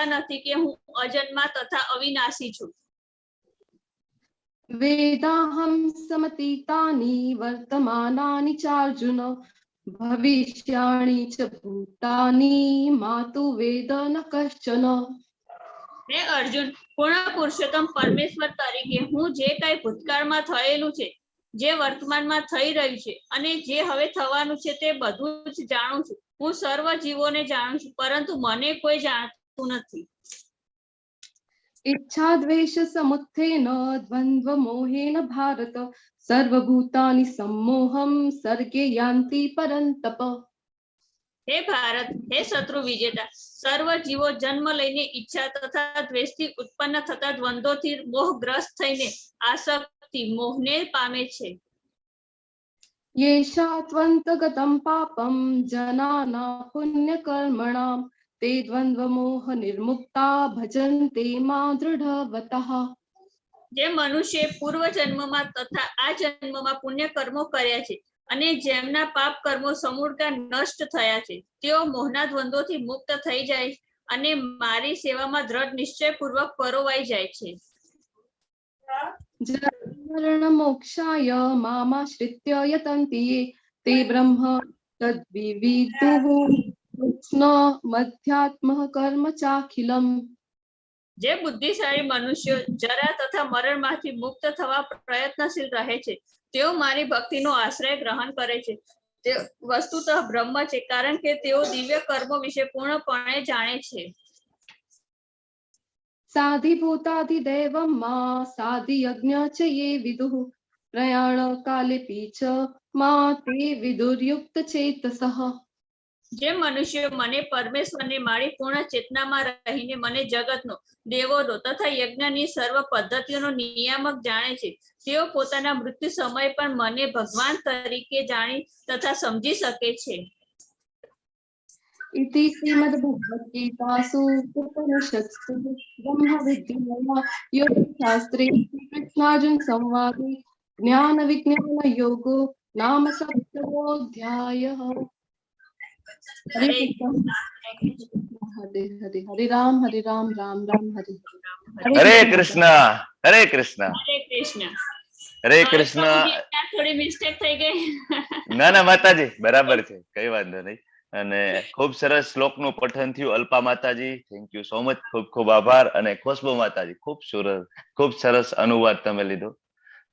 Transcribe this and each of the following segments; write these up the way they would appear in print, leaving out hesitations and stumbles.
નથી કે હું અજન્મા તથા અવિનાશી છું. વેદાહં સમતીતાની વર્તમાનાની ચાર્જુન ભવિષ્યાણી ચ ભૂતાની માતુ વેદ ન કશ્ચન. હે અર્જુન, પૂર્ણ પુરુષોત્તમ પરમેશ્વર તરીકે હું જે કાંઈ ભૂતકાળમાં થયેલું છે, જે વર્તમાનમાં થઈ રહ્યું છે અને જે હવે થવાનું છે તે બધું જ જાણું છું. હું સર્વ જીવોને જાણું છું, પરંતુ મને કોઈ જાણતું નથી. ઈચ્છા દ્વેષ સમુત્થેન દ્વંદ્વ મોહેન ભારત સર્વભૂતાની સંમોહમ સર્ગે યાન્તિ પરંતપ. હે ભારત, હે શત્રુ વિજેતા, સર્વ જીવો જન્મ લઈને ઈચ્છા તથા દ્વેષથી ઉત્પન્ન થતા દ્વંદ્વોથી મોહગ્રસ્ત થઈને આસક્તિ મોહને પામે છે. યેષા ત્વંતગતમ પાપમ જનાના પુણ્યકર્મણામ તે દ્વંદ્વ મોહ નિર્મુક્તા ભજન્તે મા દૃઢવતઃ. જે મનુષ્યે પૂર્વ જન્મમાં તથા આ જન્મમાં પુણ્ય કર્મો કર્યા છે અને જેમના પાપ કર્મો સમૂળકા નષ્ટ થયા છે, તેઓ મોહના દ્વંદ્વોથી મુક્ત થઈ જાય અને મારી સેવામાં દ્રઢ નિશ્ચયપૂર્વક પરોવાઈ જાય છે. મરણ મોક્ષાય મામાશ્રિત્ય યતન્તિ યે તે બ્રહ્મ તદ્વિદુઃ કૃત્સ્ન મધ્યાત્મ કર્મ ચાખિલમ. જે બુદ્ધિશાળી મનુષ્યો જરા તથા મરણમાંથી મુક્ત થવા પ્રયત્નશીલ રહે છે, તેઓ મારી ભક્તિનો આશ્રય ગ્રહણ કરે છે. તે વસ્તુતઃ બ્રહ્મ છે, કારણ કે તેઓ દિવ્ય કર્મો વિશે પૂર્ણપણે જાણે છે. સાધિભૂતાધિદૈવમ મા સાધિયજ્ઞ ચ યે વિદુઃ પ્રયાણ કાલેપી ચ મા તે વિદુર્યુક્ત ચેતસઃ. જે મનુષ્યો મને પરમેશ્વરને મારી પૂર્ણ ચેતનામાં રહીને મને જગતનો, દેવોનો તથા યજ્ઞની સર્વ પદ્ધતિઓનો નિયામક જાણે છે, તેઓ પોતાના મૃત્યુ સમય પણ મને ભગવાન તરીકે જાણી તથા સમજી શકે છે. ઇતિ શ્રીમદ્ભગવદ્ગીતાસુ ઉપનિષત્સુ બ્રહ્મવિદ્યાયા યોગશાસ્ત્રે શ્રીકૃષ્ણાર્જુન સંવાદે જ્ઞાન વિજ્ઞાન યોગો નામ સપ્તમોધ્યાયઃ. હરે કૃષ્ણ હરે હરે હરે રામ હરે રામ રામ રામ હરે હરે. હરે કૃષ્ણ હરે કૃષ્ણ. હરે કૃષ્ણ. હરે કૃષ્ણ. થોડી મિસ્ટેક થઈ ગઈ. ના ના માતાજી, બરાબર છે, કઈ વાંધો નહીં. અને ખૂબ સરસ શ્લોકનું પઠન થયું. અલ્પા માતાજી, thank you so much, ખૂબ ખૂબ આભાર. અને ખુશ્બુ માતાજી, ખૂબ સરસ, ખૂબ સરસ અનુવાદ તમે લીધો.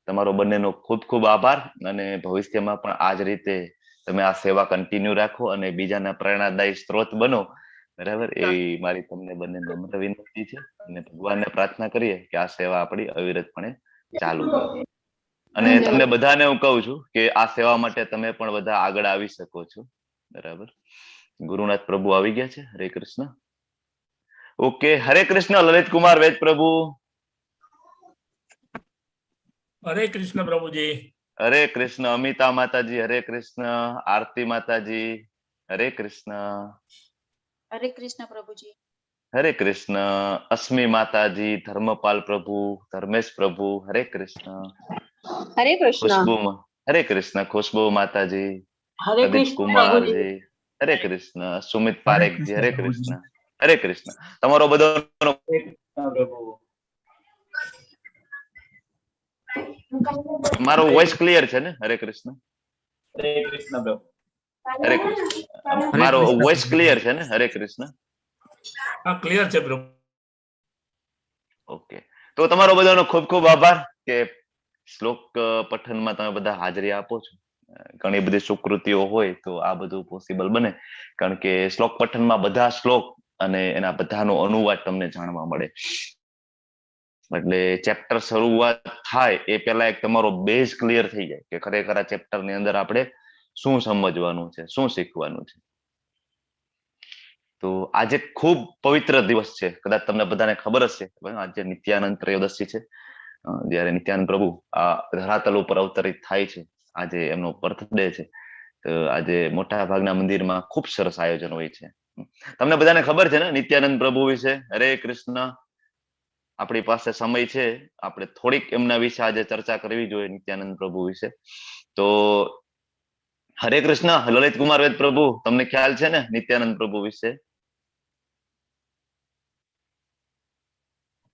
તમારો બંનેનો ખૂબ ખૂબ આભાર અને ભવિષ્યમાં પણ આ જ રીતે તમે આ સેવા કન્ટિન્યુ રાખો અને બીજાના પ્રેરણાદાયી સ્ત્રોત બનો, બરાબર? એવી મારી તમને બંને નમ્ર વિનંતી છે. અને ભગવાનને પ્રાર્થના કરીએ કે આ સેવા આપણી અવિરતપણે ચાલુ રહે. અને તમને બધાને હું કહું છું કે આ સેવા માટે તમે પણ બધા આગળ આવી શકો છો, બરાબર? ગુરુનાથ પ્રભુ આવી ગયા છે. હરે કૃષ્ણ. ઓકે, હરે કૃષ્ણ લલિત કુમાર વેદ પ્રભુ. હરે કૃષ્ણ પ્રભુજી. હરે કૃષ્ણ અમિતા માતાજી, હરે કૃષ્ણ આરતી માતાજી, હરે કૃષ્ણ. હરે કૃષ્ણ પ્રભુજી. હરે કૃષ્ણ અસ્મી માતાજી, ધર્મપાલ પ્રભુ, ધર્મેશ પ્રભુ, હરે કૃષ્ણ. હરે કૃષ્ણ. ખુશ્બુ, હરે કૃષ્ણ ખુશ્બુ માતાજી. હરે પ્રદીપ કૃષ્ણ પ્રભુજી. કુમારજી, હરે કૃષ્ણ. સુમિત પારેખજી, હરે કૃષ્ણ. હરે કૃષ્ણ. તમારો બધો પ્રભુ. મારો વોઇસ ક્લિયર છે ને? હરે કૃષ્ણ. હરે કૃષ્ણ પ્રભુ. હરે કૃષ્ણ. મારો વોઇસ ક્લિયર છે ને? હરે કૃષ્ણ. હા, ક્લિયર છે પ્રભુ. ઓકે, તો તમારો બધાનો ખૂબ ખૂબ આભાર કે શ્લોક પઠનમાં તમે બધા હાજરી આપો છો. ઘણી બધી સુકૃતિઓ હોય તો આ બધું પોસિબલ બને, કારણ કે શ્લોક પઠનમાં બધા શ્લોક અને એના બધાનો અનુવાદ તમને જાણવા મળે. એટલે ચેપ્ટર શરૂઆત થાય એ પહેલા એક તમારો બેઝ ક્લિયર થઈ જાય કે ખરેખર આ ચેપ્ટર ની અંદર આપણે શું સમજવાનું છે, શું શીખવાનું છે. તો આજે ખૂબ પવિત્ર દિવસ છે. કદાચ તમને બધાને ખબર હશે, આજે નિત્યાનંદ ત્રયોદશી છે, જ્યારે નિત્યાનંદ પ્રભુ આ ધરાતલ ઉપર અવતરિત થાય છે. આજે એમનો બર્થડે છે. તો આજે મોટા ભાગના મંદિરમાં ખૂબ સરસ આયોજન હોય છે. તમને બધાને ખબર છે ને નિત્યાનંદ પ્રભુ વિશે? હરે કૃષ્ણ. આપણી પાસે સમય છે, આપણે થોડીક એમના વિશે આજે ચર્ચા કરવી જોઈએ, નિત્યાનંદ પ્રભુ વિશે. તો હરે કૃષ્ણ લલિત કુમાર વેદ પ્રભુ, તમને ખ્યાલ છે ને નિત્યાનંદ પ્રભુ વિશે?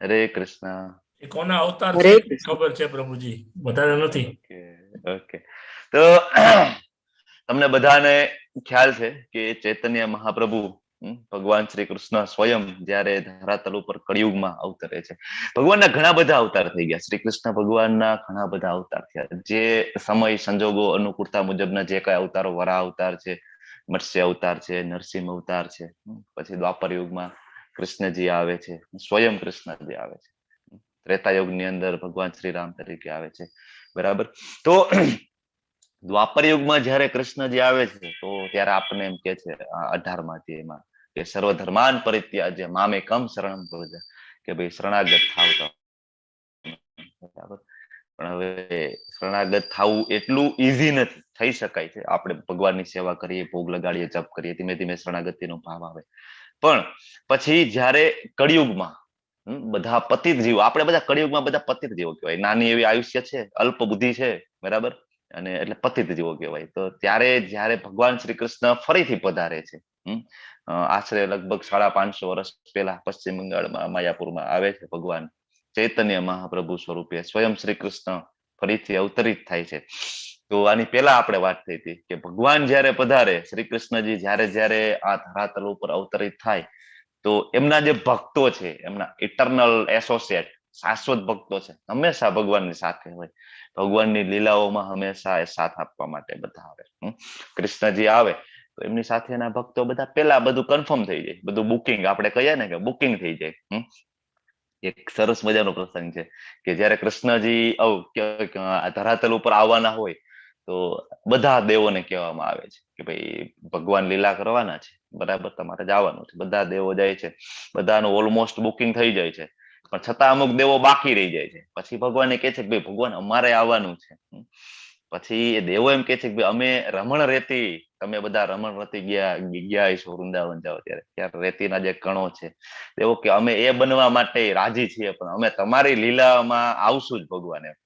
હરે કૃષ્ણ. એ કોના અવતાર હરે છે કૃષ્ણ. ખબર છે પ્રભુજી, વધારે નથી. ઓકે ઓકે, તો તમને બધાને ખ્યાલ છે કે ચૈતન્ય મહાપ્રભુ, ભગવાન શ્રી કૃષ્ણ સ્વયં જ્યારે ધરાતલ ઉપર કળિયુગમાં અવતરે છે. ભગવાનના ઘણા બધા અવતાર થઈ ગયા, શ્રી કૃષ્ણ ભગવાનના ઘણા બધા અવતાર થયા. જે સમય સંજોગો અનુકૂળતા મુજબના જે કઈ અવતારો, વરાહ અવતાર છે, મત્સ્ય અવતાર છે, નરસિંહ અવતાર છે, પછી દ્વાપર યુગમાં કૃષ્ણજી આવે છે, સ્વયં કૃષ્ણજી આવે છે, ત્રેતા યુગની અંદર ભગવાન શ્રી રામ તરીકે આવે છે, બરાબર? તો દ્વાપર યુગમાં જ્યારે કૃષ્ણજી આવે છે તો ત્યારે આપણને એમ કે છે 18મા અધ્યાયમાં કે સર્વ ધર્માન પરિત્યાજ્ય મામેકમ શરણમ વ્રજ, કે ભાઈ શરણાગત થાવ તમે, બરાબર? પણ હવે શરણાગત થવું એટલું ઈઝી નથી. થઈ શકાય છે, આપણે ભગવાનની સેવા કરીએ, ભોગ લગાડીએ, જપ કરીએ, ધીમે ધીમે શરણાગતિનો ભાવ આવે. પણ પછી જ્યારે કળિયુગમાં બધા પતિત જીવો, આપણે બધા કળિયુગમાં બધા પતિત જીવો કહેવાય, નાની એવી આયુષ્ય છે, અલ્પ બુદ્ધિ છે, બરાબર? અને એટલે પતિત જીવો કહેવાય. તો ત્યારે જ્યારે ભગવાન શ્રી કૃષ્ણ ફરીથી પધારે છે, આશરે લગભગ 550 વર્ષ પહેલા પશ્ચિમ બંગાળમાં માયાપુરમાં આવે છે ભગવાન ચૈતન્ય મહાપ્રભુ સ્વરૂપે સ્વયં શ્રી કૃષ્ણ ફરીથી અવતરિત થાય છે. તો આની પહેલા આપણે વાત થઈ હતી કે ભગવાન જ્યારે પધારે, શ્રી કૃષ્ણજી જ્યારે જ્યારે આ ધરાતલ ઉપર અવતરિત થાય તો એમના જે ભક્તો છે, એમના ઇટરનલ એસોસિએટ, શાશ્વત ભક્તો છે, હંમેશા ભગવાનની સાથે હોય, ભગવાનની લીલાઓમાં હંમેશા એ સાથ આપવા માટે બધા આવે. કૃષ્ણજી આવે તો એમની સાથે એના ભક્તો બધા પેલા બધું કન્ફર્મ થઈ જાય, બધું બુકિંગ, આપણે કહીએ ને કે બુકિંગ થઈ જાય. એક સરસ મજાનો પ્રસંગ છે કે જ્યારે કૃષ્ણજી ધરાતલ ઉપર આવવાના હોય તો બધા દેવોને કહેવામાં આવે છે કે ભાઈ ભગવાન લીલા કરવાના છે, બરાબર, તમારે જવાનું છે. બધા દેવો જાય છે, બધાનું ઓલમોસ્ટ બુકિંગ થઈ જાય છે, પણ છતાં અમુક દેવો બાકી રહી જાય છે. પછી ભગવાને કહે છે કે ભાઈ ભગવાન અમારે આવવાનું છે. પછી એ દેવો એમ કહે છે કે ભાઈ અમે રમણ રેતી, તમે બધા રમણ રેતી ગયા ગયા હશો વૃંદાવન જાઓ ત્યારે, ત્યારે રેતીના જે કણો છે, દેવો કે અમે એ બનવા માટે રાજી છીએ, પણ અમે તમારી લીલામાં આવશું જ ભગવાન એમ.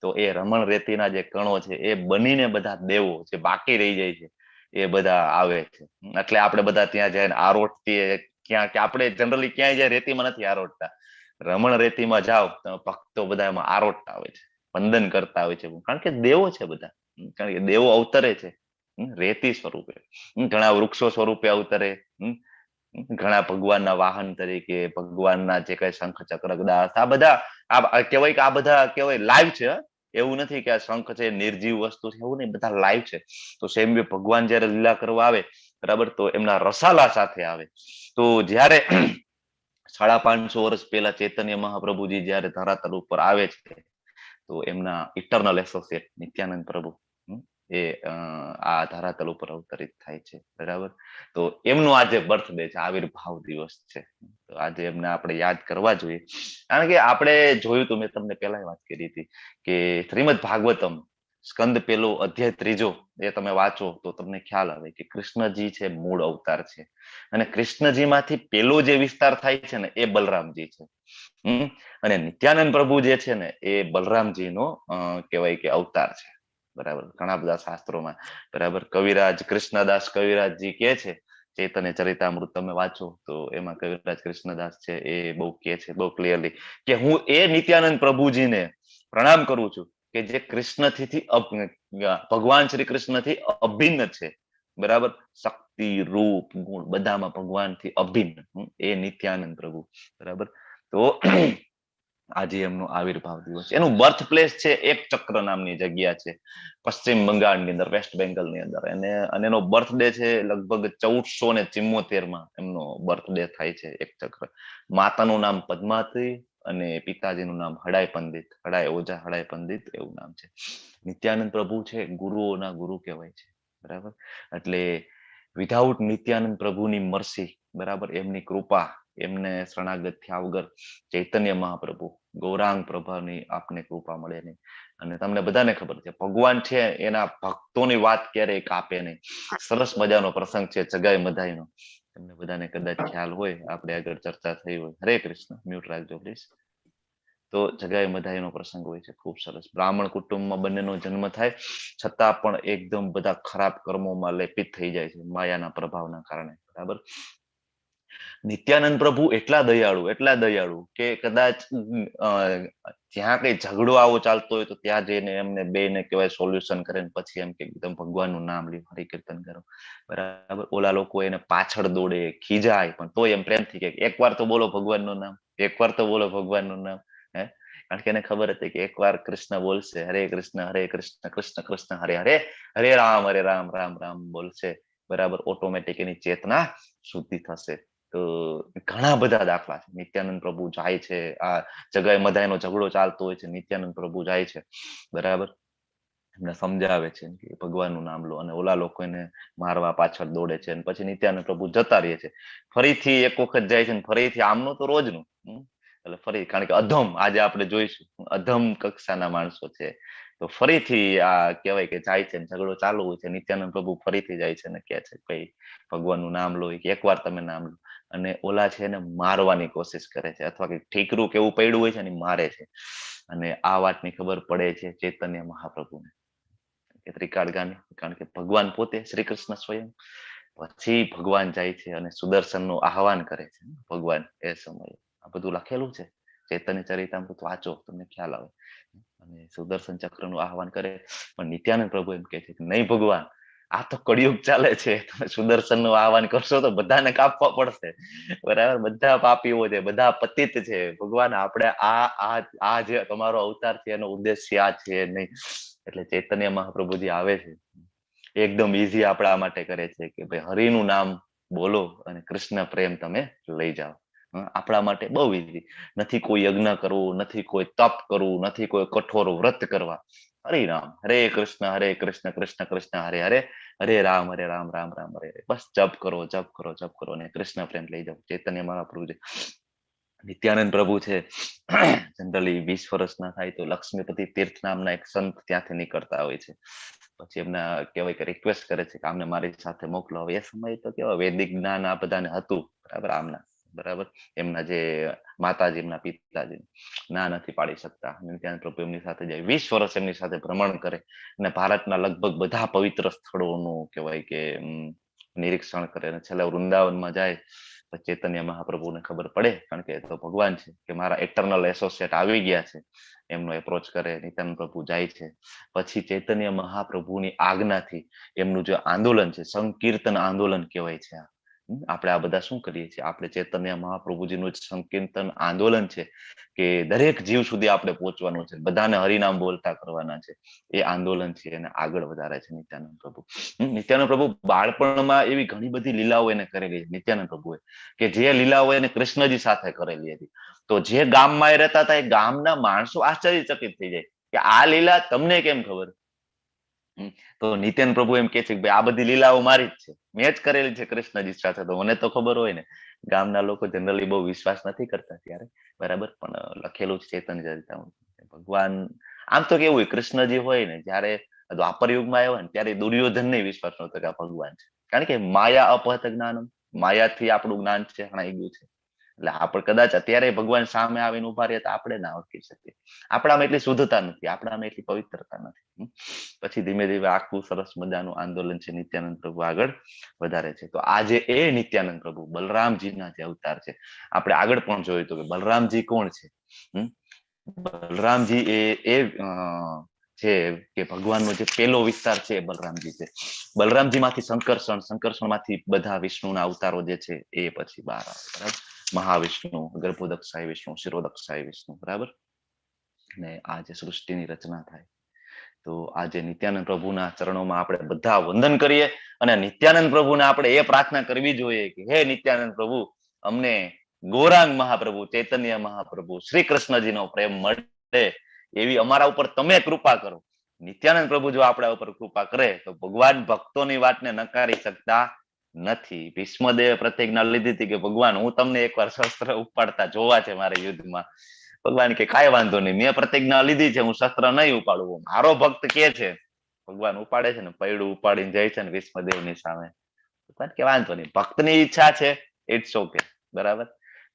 તો એ રમણ રેતીના જે કણો છે એ બનીને બધા દેવો જે બાકી રહી જાય છે એ બધા આવે છે. એટલે આપણે બધા ત્યાં જઈને આરોટતીએ ક્યાં, કે આપણે જનરલી ક્યાંય જાય રેતીમાં નથી આરોટતા, રમણ રેતીમાં જાઓ તો ભક્તો બધા એમાં આરોટતા હોય છે, વંદન કરતા હોય છે, કારણ કે દેવો છે બધા, કારણ કે દેવો અવતરે છે રેતી સ્વરૂપે, ઘણા વૃક્ષો સ્વરૂપે અવતરે, ઘણા ભગવાનના વાહન તરીકે, ભગવાનના જે કઈ શંખ ચક્ર ગદા, આ બધા આ કહેવાય કે આ બધા કહેવાય લાઈવ છે, એવું નથી કે આ શંખ છે નિર્જીવ વસ્તુ છે, એવું નહીં, બધા લાઈવ છે. તો સેમ વે ભગવાન જયારે લીલા કરવા આવે, બરાબર, તો એમના રસાલા સાથે આવે. તો જયારે 550 વર્ષ પહેલા ચૈતન્ય મહાપ્રભુજી જયારે ધરાતલ ઉપર આવે છે તો એમના ઇટરનલ એસોસિએટ નિત્યાનંદ પ્રભુ એ આ ધરાતલ ઉપર અવતરિત થાય છે, બરાબર? તો એમનો આજે બર્થડે છે, આવિર્ભાવ દિવસ છે, તો આજે એમને આપણે યાદ કરવા જોઈએ. કારણ કે આપણે જોયું તો મેં તમને પહેલા વાત કરી હતી કે શ્રીમદ ભાગવતમ સ્કંદ પેલો અધ્યાય 3 એ તમે વાંચો તો તમને ખ્યાલ આવે કે કૃષ્ણજી છે મૂળ અવતાર છે, અને કૃષ્ણજીમાંથી પેલો જે વિસ્તાર થાય છે ને એ બલરામજી છે. અને નિત્યાનંદ પ્રભુ જે છે ને એ બલરામજીનો કહેવાય કે અવતાર છે, બરાબર? ઘણા બધા શાસ્ત્રોમાં, બરાબર, કવિરાજ કૃષ્ણદાસ કવિરાજજી કહે છે, ચૈતન્ય ચરિતામૃત તમે વાંચો તો એમાં કવિરાજ કૃષ્ણદાસ છે એ બહુ કહે છે, બહુ ક્લિયરલી કે હું એ નિત્યાનંદ પ્રભુજીને પ્રણામ કરું છું કે જે કૃષ્ણથી ભગવાન શ્રી કૃષ્ણથી અભિન્ન છે, બરાબર? શક્તિ રૂપ ગુણ બધામાં ભગવાનથી અભિન્ન એ નિત્યાનંદ પ્રભુ, બરાબર? તો આજે એમનો આવિર્ભાવ દિવસ, એનું બર્થ પ્લેસ છે એક ચક્ર નામની જગ્યા છે પશ્ચિમ બંગાળની અંદર, વેસ્ટ બેંગાલની અંદર. અને એનો બર્થડે છે લગભગ 1474માં એમનો બર્થડે થાય છે એક ચક્ર. માતાનું નામ પદ્માવતી અને પિતાજીનું નામ હડાય પંડિત, હડાય ઓઝા, હડાય પંડિત એવું નામ છે. નિત્યાનંદ પ્રભુ છે ગુરુઓના ગુરુ કહેવાય છે, બરાબર? એટલે વિધાઉટ નિત્યાનંદ પ્રભુની મરસી, બરાબર, એમની કૃપા, એમને શરણાગત થયા વગર ચૈતન્ય મહાપ્રભુ ગૌરાંગ પ્રભાની આપને કૃપા મળે નહીં. અને તમને બધાને ખબર છે ભગવાન છે એના ભક્તોની વાત ક્યારેય કાપે નહીં. સરસ મજાનો પ્રસંગ છે જગાઈ મધાઈનો, તમને બધાને કદાચ ખ્યાલ હોય, આપણે આગળ ચર્ચા થઈ હોય. હરે કૃષ્ણ, મ્યુટ રાખજો પ્લીઝ. તો જગાઈ મધાઈનો પ્રસંગ હોય છે, ખૂબ સરસ. બ્રાહ્મણ કુટુંબમાં બંનેનો જન્મ થાય છતાં પણ એકદમ બધા ખરાબ કર્મોમાં લેપિત થઈ જાય છે માયાના પ્રભાવના કારણે, બરાબર? નિત્યાનંદ પ્રભુ એટલા દયાળુ, એટલા દયાળુ કે કદાચ જ્યાં કઈ ઝઘડો આવો ચાલતો હોય તો ત્યાં જઈને એમને બે ને કહેવાય સોલ્યુશન કરે ને પછી એમ કે તમે ભગવાનનું નામ લ્યો, હરિકીર્તન કરો, બરાબર. ઓલા લોકો એને પાછળ દોડે, ખીજાય, પણ તોય એમ પ્રેમથી કે એકવાર તો બોલો ભગવાનનું નામ, એકવાર તો બોલો ભગવાનનું નામ. હે, કારણ કે એને ખબર હતી કે એકવાર કૃષ્ણ બોલશે હરે કૃષ્ણ હરે કૃષ્ણ કૃષ્ણ કૃષ્ણ હરે હરે, હરે રામ હરે રામ રામ રામ બોલશે, બરાબર, ઓટોમેટિક એની ચેતના શુદ્ધિ થશે. તો ઘણા બધા દાખલા છે. નિત્યાનંદ પ્રભુ જાય છે, આ જગાઈ મધાઈનો ઝઘડો ચાલતો હોય છે, નિત્યાનંદ પ્રભુ જાય છે, બરાબર, એમને સમજાવે છે કે ભગવાનનું નામ લો, અને ઓલા લોકો એને મારવા પાછળ દોડે છે, અને પછી નિત્યાનંદ પ્રભુ જતા રહે છે. ફરીથી એક વખત જાય છે ને ફરીથી, આમનું તો રોજનું, એટલે ફરી, કારણ કે અધમ, આજે આપણે જોઈશું અધમ કક્ષાના માણસો છે, તો ફરીથી આ કહેવાય કે જાય છે ને ઝઘડો ચાલુ હોય છે, નિત્યાનંદ પ્રભુ ફરીથી જાય છે ને કહે છે ભાઈ ભગવાનનું નામ લો, કે એકવાર તમે નામ લો, અને ઓલા છે એને મારવાની કોશિશ કરે છે અથવા કંઈક ઠીકરું કે એવું પડ્યું હોય છે ને મારે છે. અને આ વાતની ખબર પડે છે ચૈતન્ય મહાપ્રભુને કે ત્રિકાળ જ્ઞાની, કારણ કે ભગવાન પોતે શ્રી કૃષ્ણ સ્વયં. પછી ભગવાન જાય છે અને સુદર્શનનું આહવાન કરે છે ભગવાન એ સમયે. આ બધું લખેલું છે ચૈતન્ય ચરિતામૃત, વાંચો તમને ખ્યાલ આવે. અને સુદર્શન ચક્રનું આહવાન કરે, પણ નિત્યાનંદ પ્રભુ એમ કહે છે કે નહીં ભગવાન, આ તો કળિયુગ ચાલે છે, તમે સુદર્શન નું આહવાન કરશો તો બધાને કાપવા પડશે, બરાબર, બધા પાપીઓ છે, બધા પતિત છે, ભગવાન આપણે આ આ આ જે તમારો અવતાર છે એનો ઉદ્દેશ્ય આ છે નહીં. એટલે ચૈતન્ય મહાપ્રભુજી આવે છે, એકદમ ઈઝી આપણા માટે કરે છે કે ભાઈ હરિનું નામ બોલો અને કૃષ્ણ પ્રેમ તમે લઈ જાઓ. આપણા માટે બહુ ઈઝી નથી, કોઈ યજ્ઞ કરવું નથી, કોઈ તપ કરવું નથી, કોઈ કઠોર વ્રત કરવા, હરિનામ હરે કૃષ્ણ હરે કૃષ્ણ કૃષ્ણ કૃષ્ણ હરે હરે, હરે રામ હરે રામ રામ રામ હરે હરે, બસ જપ કરો જપ કરો જપ કરો અને કૃષ્ણ પ્રેમ લઈ જાઓ. ચૈતન્ય મહાપ્રભુ છે, નિત્યાનંદ પ્રભુ છે, જનરલી 20 વર્ષના થાય તો લક્ષ્મીપતિ તીર્થ નામના એક સંત ત્યાંથી નીકળતા હોય છે. પછી એમના કહેવાય કે રિક્વેસ્ટ કરે છે કે આમને મારી સાથે મોકલો. હવે એ સમયે તો કેવા વૈદિક જ્ઞાન આ બધાને હતું, બરાબર, આમના બરાબર, એમના જે માતાજી એમના પિતાજી ના નથી પાડી શકતા. નિત્યાનંદ પ્રભુ એમની સાથે જાય, 20 વર્ષ એમની સાથે ભ્રમણ કરે અને ભારતના લગભગ બધા પવિત્ર સ્થળોનું કહેવાય કે નિરીક્ષણ કરે અને છેલ્લે વૃંદાવનમાં જાય. તો ચૈતન્ય મહાપ્રભુને ખબર પડે, કારણ કે એ તો ભગવાન છે, કે મારા એટર્નલ એસોસિએટ આવી ગયા છે, એમનો એપ્રોચ કરે, નિત્યાનંદ પ્રભુ જાય છે. પછી ચૈતન્ય મહાપ્રભુની આજ્ઞાથી એમનું જે આંદોલન છે, સંકીર્તન આંદોલન કહેવાય છે. આપણે આ બધા શું કરીએ છીએ? આપણે ચૈતન્ય મહાપ્રભુજીનું જ સંકીર્તન આંદોલન છે કે દરેક જીવ સુધી આપણે પહોંચવાનું છે, બધાને હરિનામ બોલતા કરવાના છે, એ આંદોલન છે એને આગળ વધારે છે નિત્યાનંદ પ્રભુ. નિત્યાનંદ પ્રભુ બાળપણમાં એવી ઘણી બધી લીલાઓ એને કરેલી છે નિત્યાનંદ પ્રભુએ, કે જે લીલાઓ એને કૃષ્ણજી સાથે કરેલી હતી. તો જે ગામમાં એ રહેતા હતા એ ગામના માણસો આશ્ચર્યચકિત થઈ જાય કે આ લીલા તમને કેમ ખબર? તો નિત્યાનંદ પ્રભુ એમ કે છે કે ભાઈ આ બધી લીલાઓ મારી જ છે, મેં જ કરેલી છે કૃષ્ણજી સાથે, તો મને તો ખબર હોય ને. ગામના લોકો જનરલી બહુ વિશ્વાસ નથી કરતા ત્યારે, બરાબર, પણ લખેલું છે ચૈતન્ય ચરિતામૃત. ભગવાન આમ તો કેવું હોય, કૃષ્ણજી હોય ને જયારે દ્વાપર યુગમાં આવ્યા ને ત્યારે દુર્યોધન ને વિશ્વાસ નહોતો કે આ ભગવાન છે, કારણ કે માયા અપહત જ્ઞાનમ, માયાથી આપણું જ્ઞાન છે હણાઈ ગયું છે. એટલે આપણે કદાચ અત્યારે ભગવાન સામે આવીને ઉભા રહીએ તો આપણે ના ઓળખી શકીએ, આપણામાં એટલી શુદ્ધતા નથી, આપણામાં એટલી પવિત્રતા નથી. પછી ધીમે ધીમે આખું સરસ મજાનું આંદોલન છે નિત્યાનંદ પ્રભુ આગળ વધારે છે. તો આજે એ નિત્યાનંદ પ્રભુ બલરામજીના જે અવતાર છે, આપણે આગળ પણ જોયું હતું કે બલરામજી કોણ છે. બલરામજી એ છે કે ભગવાનનો જે પેલો વિસ્તાર છે એ બલરામજી છે. બલરામજી માંથી સંકર્ષણ, સંકર્ષણમાંથી બધા વિષ્ણુના અવતારો જે છે એ પછી બહાર આવે, બરાબર. મહાવિષ્ણુ, ગર્ભોદક્ષાય વિષ્ણુ, શિરોદક્ષાય વિષ્ણુ, બરાબર. ને આ જે સૃષ્ટિની રચના થાય. તો આજે નિત્યાનંદ પ્રભુના ચરણોમાં આપણે બધા વંદન કરીએ અને નિત્યાનંદ પ્રભુને આપણે એ પ્રાર્થના કરવી જોઈએ કે હે નિત્યાનંદ પ્રભુ, અમને ગૌરાંગ મહાપ્રભુ, ચૈતન્ય મહાપ્રભુ, શ્રી કૃષ્ણજીનો પ્રેમ મળે એવી અમારા ઉપર તમે કૃપા કરો. નિત્યાનંદ પ્રભુ જો આપણા ઉપર કૃપા કરે તો ભગવાન ભક્તોની વાતને નકારી શકતા નથી. ભીષ્મદેવે પ્રતિજ્ઞા લીધી હતી કે ભગવાન હું તમને એકવાર શસ્ત્ર ઉપાડતા જોવા છે મારે યુદ્ધમાં. ભગવાન કે કાંઈ વાંધો નહીં, મેં પ્રતિજ્ઞા લીધી છે, હું શસ્ત્ર નહીં ઉપાડું, મારો ભક્ત કે છે. ભગવાન ઉપાડે છે ને, પૈડું ઉપાડીને જાય છે ને ભીષ્મદેવની સામે. ભગવાન કે વાંધો નહીં, ભક્તની ઈચ્છા છે, it's okay, બરાબર.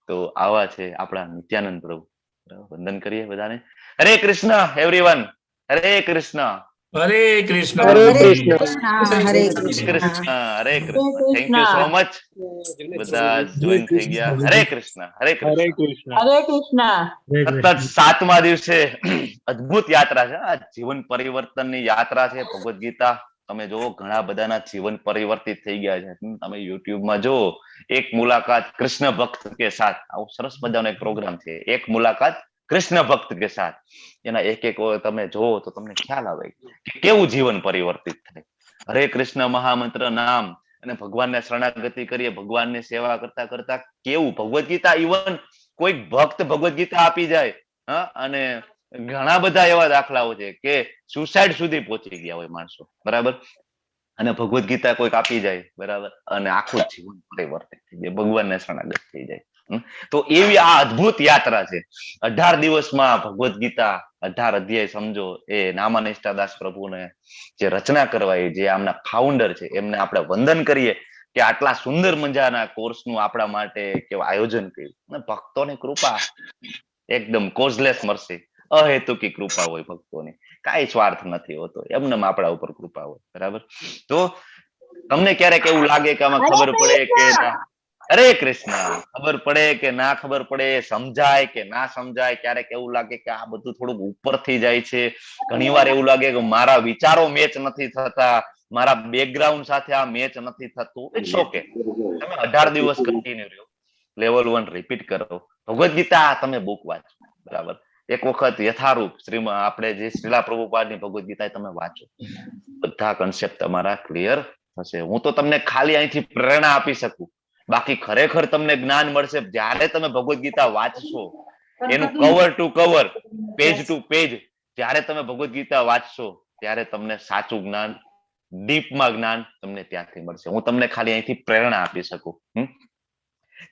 તો આવા છે આપણા નિત્યાનંદ પ્રભુ, બરાબર. વંદન કરીએ બધાને. હરે Krishna everyone, Hare Krishna. Hare Krishna. Hare Krishna. Hare Krishna, Hare Krishna. Thank you so much, બધા જોઈન થઈ ગયા. હરે કૃષ્ણ, હરે કૃષ્ણ. કૃષ્ણ. હરે કૃષ્ણ. સતત સાતમા દિવસે અદ્ભુત યાત્રા છે. આ જીવન પરિવર્તનની યાત્રા છે ભગવદ્ ગીતા. તમે જુઓ, ઘણા બધાના જીવન પરિવર્તિત થઈ ગયા છે. તમે યુટ્યુબમાં જુઓ, "એક મુલાકાત કૃષ્ણ ભક્ત કે સાથ", આવો સરસ મજાનો એક પ્રોગ્રામ છે, "એક મુલાકાત કૃષ્ણ ભક્ત કે સાથ". એના એક એક તમે જુઓ તો તમને ખ્યાલ આવે કે કેવું જીવન પરિવર્તિત થાય. હરે કૃષ્ણ મહામંત્ર નામ અને ભગવાનને શરણાગતિ કરીએ, ભગવાનની સેવા કરતા કરતા કેવું ભગવદ્ ગીતા, ઇવન કોઈક ભક્ત ભગવદ્ ગીતા આપી જાય, હા, અને ઘણા બધા એવા દાખલાઓ છે કે સુસાઇડ સુધી પહોંચી ગયા હોય માણસો, બરાબર, અને ભગવદ્ ગીતા કોઈક આપી જાય, બરાબર, અને આખું જીવન પરિવર્તિત થઈ જાય, ભગવાનને શરણાગત થઈ જાય. તો એવી આ અદ્ભુત યાત્રા છે. 18 દિવસમાં ભગવદ્ ગીતા 18 અધ્યાય સમજો. એ નામાનિષ્ઠા દાસ પ્રભુને જે રચના કરવાઈ, જે આમના ફાઉન્ડર છે, એમને આપણે વંદન કરીએ કે આટલા સુંદર મજાના કોર્સનું આપણા માટે કેવું આયોજન કર્યું. અને ભક્તોની કૃપા એકદમ કોઝલેસ મર્સી, અહેતુકી કૃપા હોય ભક્તોની. કાંઈ સ્વાર્થ નથી હોતો, એમને આપણા ઉપર કૃપા હોય, બરાબર. તો તમને ક્યારેક એવું લાગે કે આમાં ખબર પડે કે ના, હરે કૃષ્ણ, ખબર પડે કે ના ખબર પડે, સમજાય કે ના સમજાય, ક્યારેક એવું લાગે કે આ બધું થોડુંક ઉપરથી જાય છે, ઘણીવાર એવું લાગે કે મારા વિચારો મેચ નથી થતા, મારા બેકગ્રાઉન્ડ સાથે આ મેચ નથી થતું, it's okay. તમે 18 દિવસ કન્ટિન્યુ રહ્યો, લેવલ 1 રિપીટ કરો, ભગવદ્ ગીતા તમે બુક વાંચો, બરાબર. એક વખત યથારૂપ શ્રી આપણે જે શ્રીલા પ્રભુપાદની ભગવદ્ ગીતા તમે વાંચો, બધા કન્સેપ્ટ તમારા ક્લિયર થશે. હું તો તમને ખાલી અહીંથી પ્રેરણા આપી શકું, બાકી ખરેખર તમને જ્ઞાન મળશે જ્યારે તમે ભગવદ્ ગીતા વાંચશો, એનું cover to cover, page to page જ્યારે તમે ભગવદ્ ગીતા વાંચશો ત્યારે તમને સાચું જ્ઞાન, ડીપમાં જ્ઞાન તમને ત્યાંથી મળશે. હું તમને ખાલી અહીંથી પ્રેરણા આપી શકું.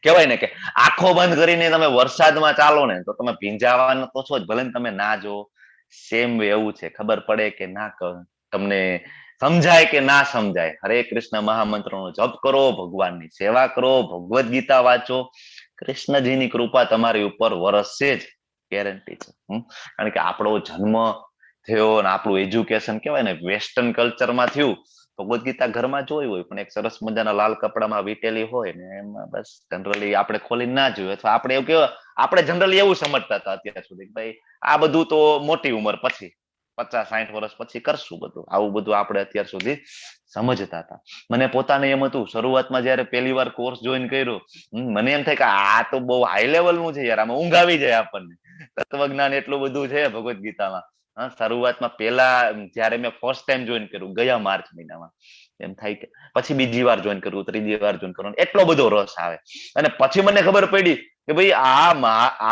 કહેવાય ને કે આંખો બંધ કરીને તમે વરસાદમાં ચાલો ને તો તમે ભીંજાવાના તો છો જ, ભલે ને તમે ના જો. સેમ એવું છે, ખબર પડે કે ના, તમને સમજાય કે ના સમજાય, હરે કૃષ્ણ મહામંત્રનો જપ કરો, ભગવાનની સેવા કરો, ભગવદ્ ગીતા વાંચો, કૃષ્ણજીની કૃપા તમારી ઉપર વરસશે જ, ગેરંટી છે. કારણ કે આપણો જન્મ થયો અને આપણું એજ્યુકેશન કહેવાય ને વેસ્ટર્ન કલ્ચરમાં થયું. ભગવદ્ ગીતા ઘરમાં જોઈ હોય, પણ એક સરસ મજાના લાલ કપડામાં વીટેલી હોય ને એમાં બસ જનરલી આપણે ખોલી ના જોયું, અથવા આપણે એવું કેવા આપણે જનરલી એવું સમજતા હતા અત્યાર સુધી કે ભાઈ, આ બધું તો મોટી ઉંમર પછી, 50-60 વર્ષ પછી કરશું બધું. આવું બધું આપણે અત્યાર સુધી સમજતા હતા. મને પોતાને એમ હતું, શરૂઆતમાં જયારે પહેલી વાર કોર્સ જોઈન કર્યો, મને એમ થાય કે આ તો બહુ હાઈ લેવલ નું છે યાર, આમાં ઊંઘ આવી જાય આપણને, તત્વજ્ઞાન એટલું બધું છે ભગવદ્ ગીતામાં. હા, શરૂઆતમાં પેલા જયારે મેં ફર્સ્ટ ટાઈમ જોઈન કર્યું ગયા માર્ચ મહિનામાં, એમ થાય કે પછી બીજી વાર જોઈન કર્યું, ત્રીજી વાર જોઈન કર્યું, એટલો બધો રસ આવે. અને પછી મને ખબર પડી કે ભાઈ, આ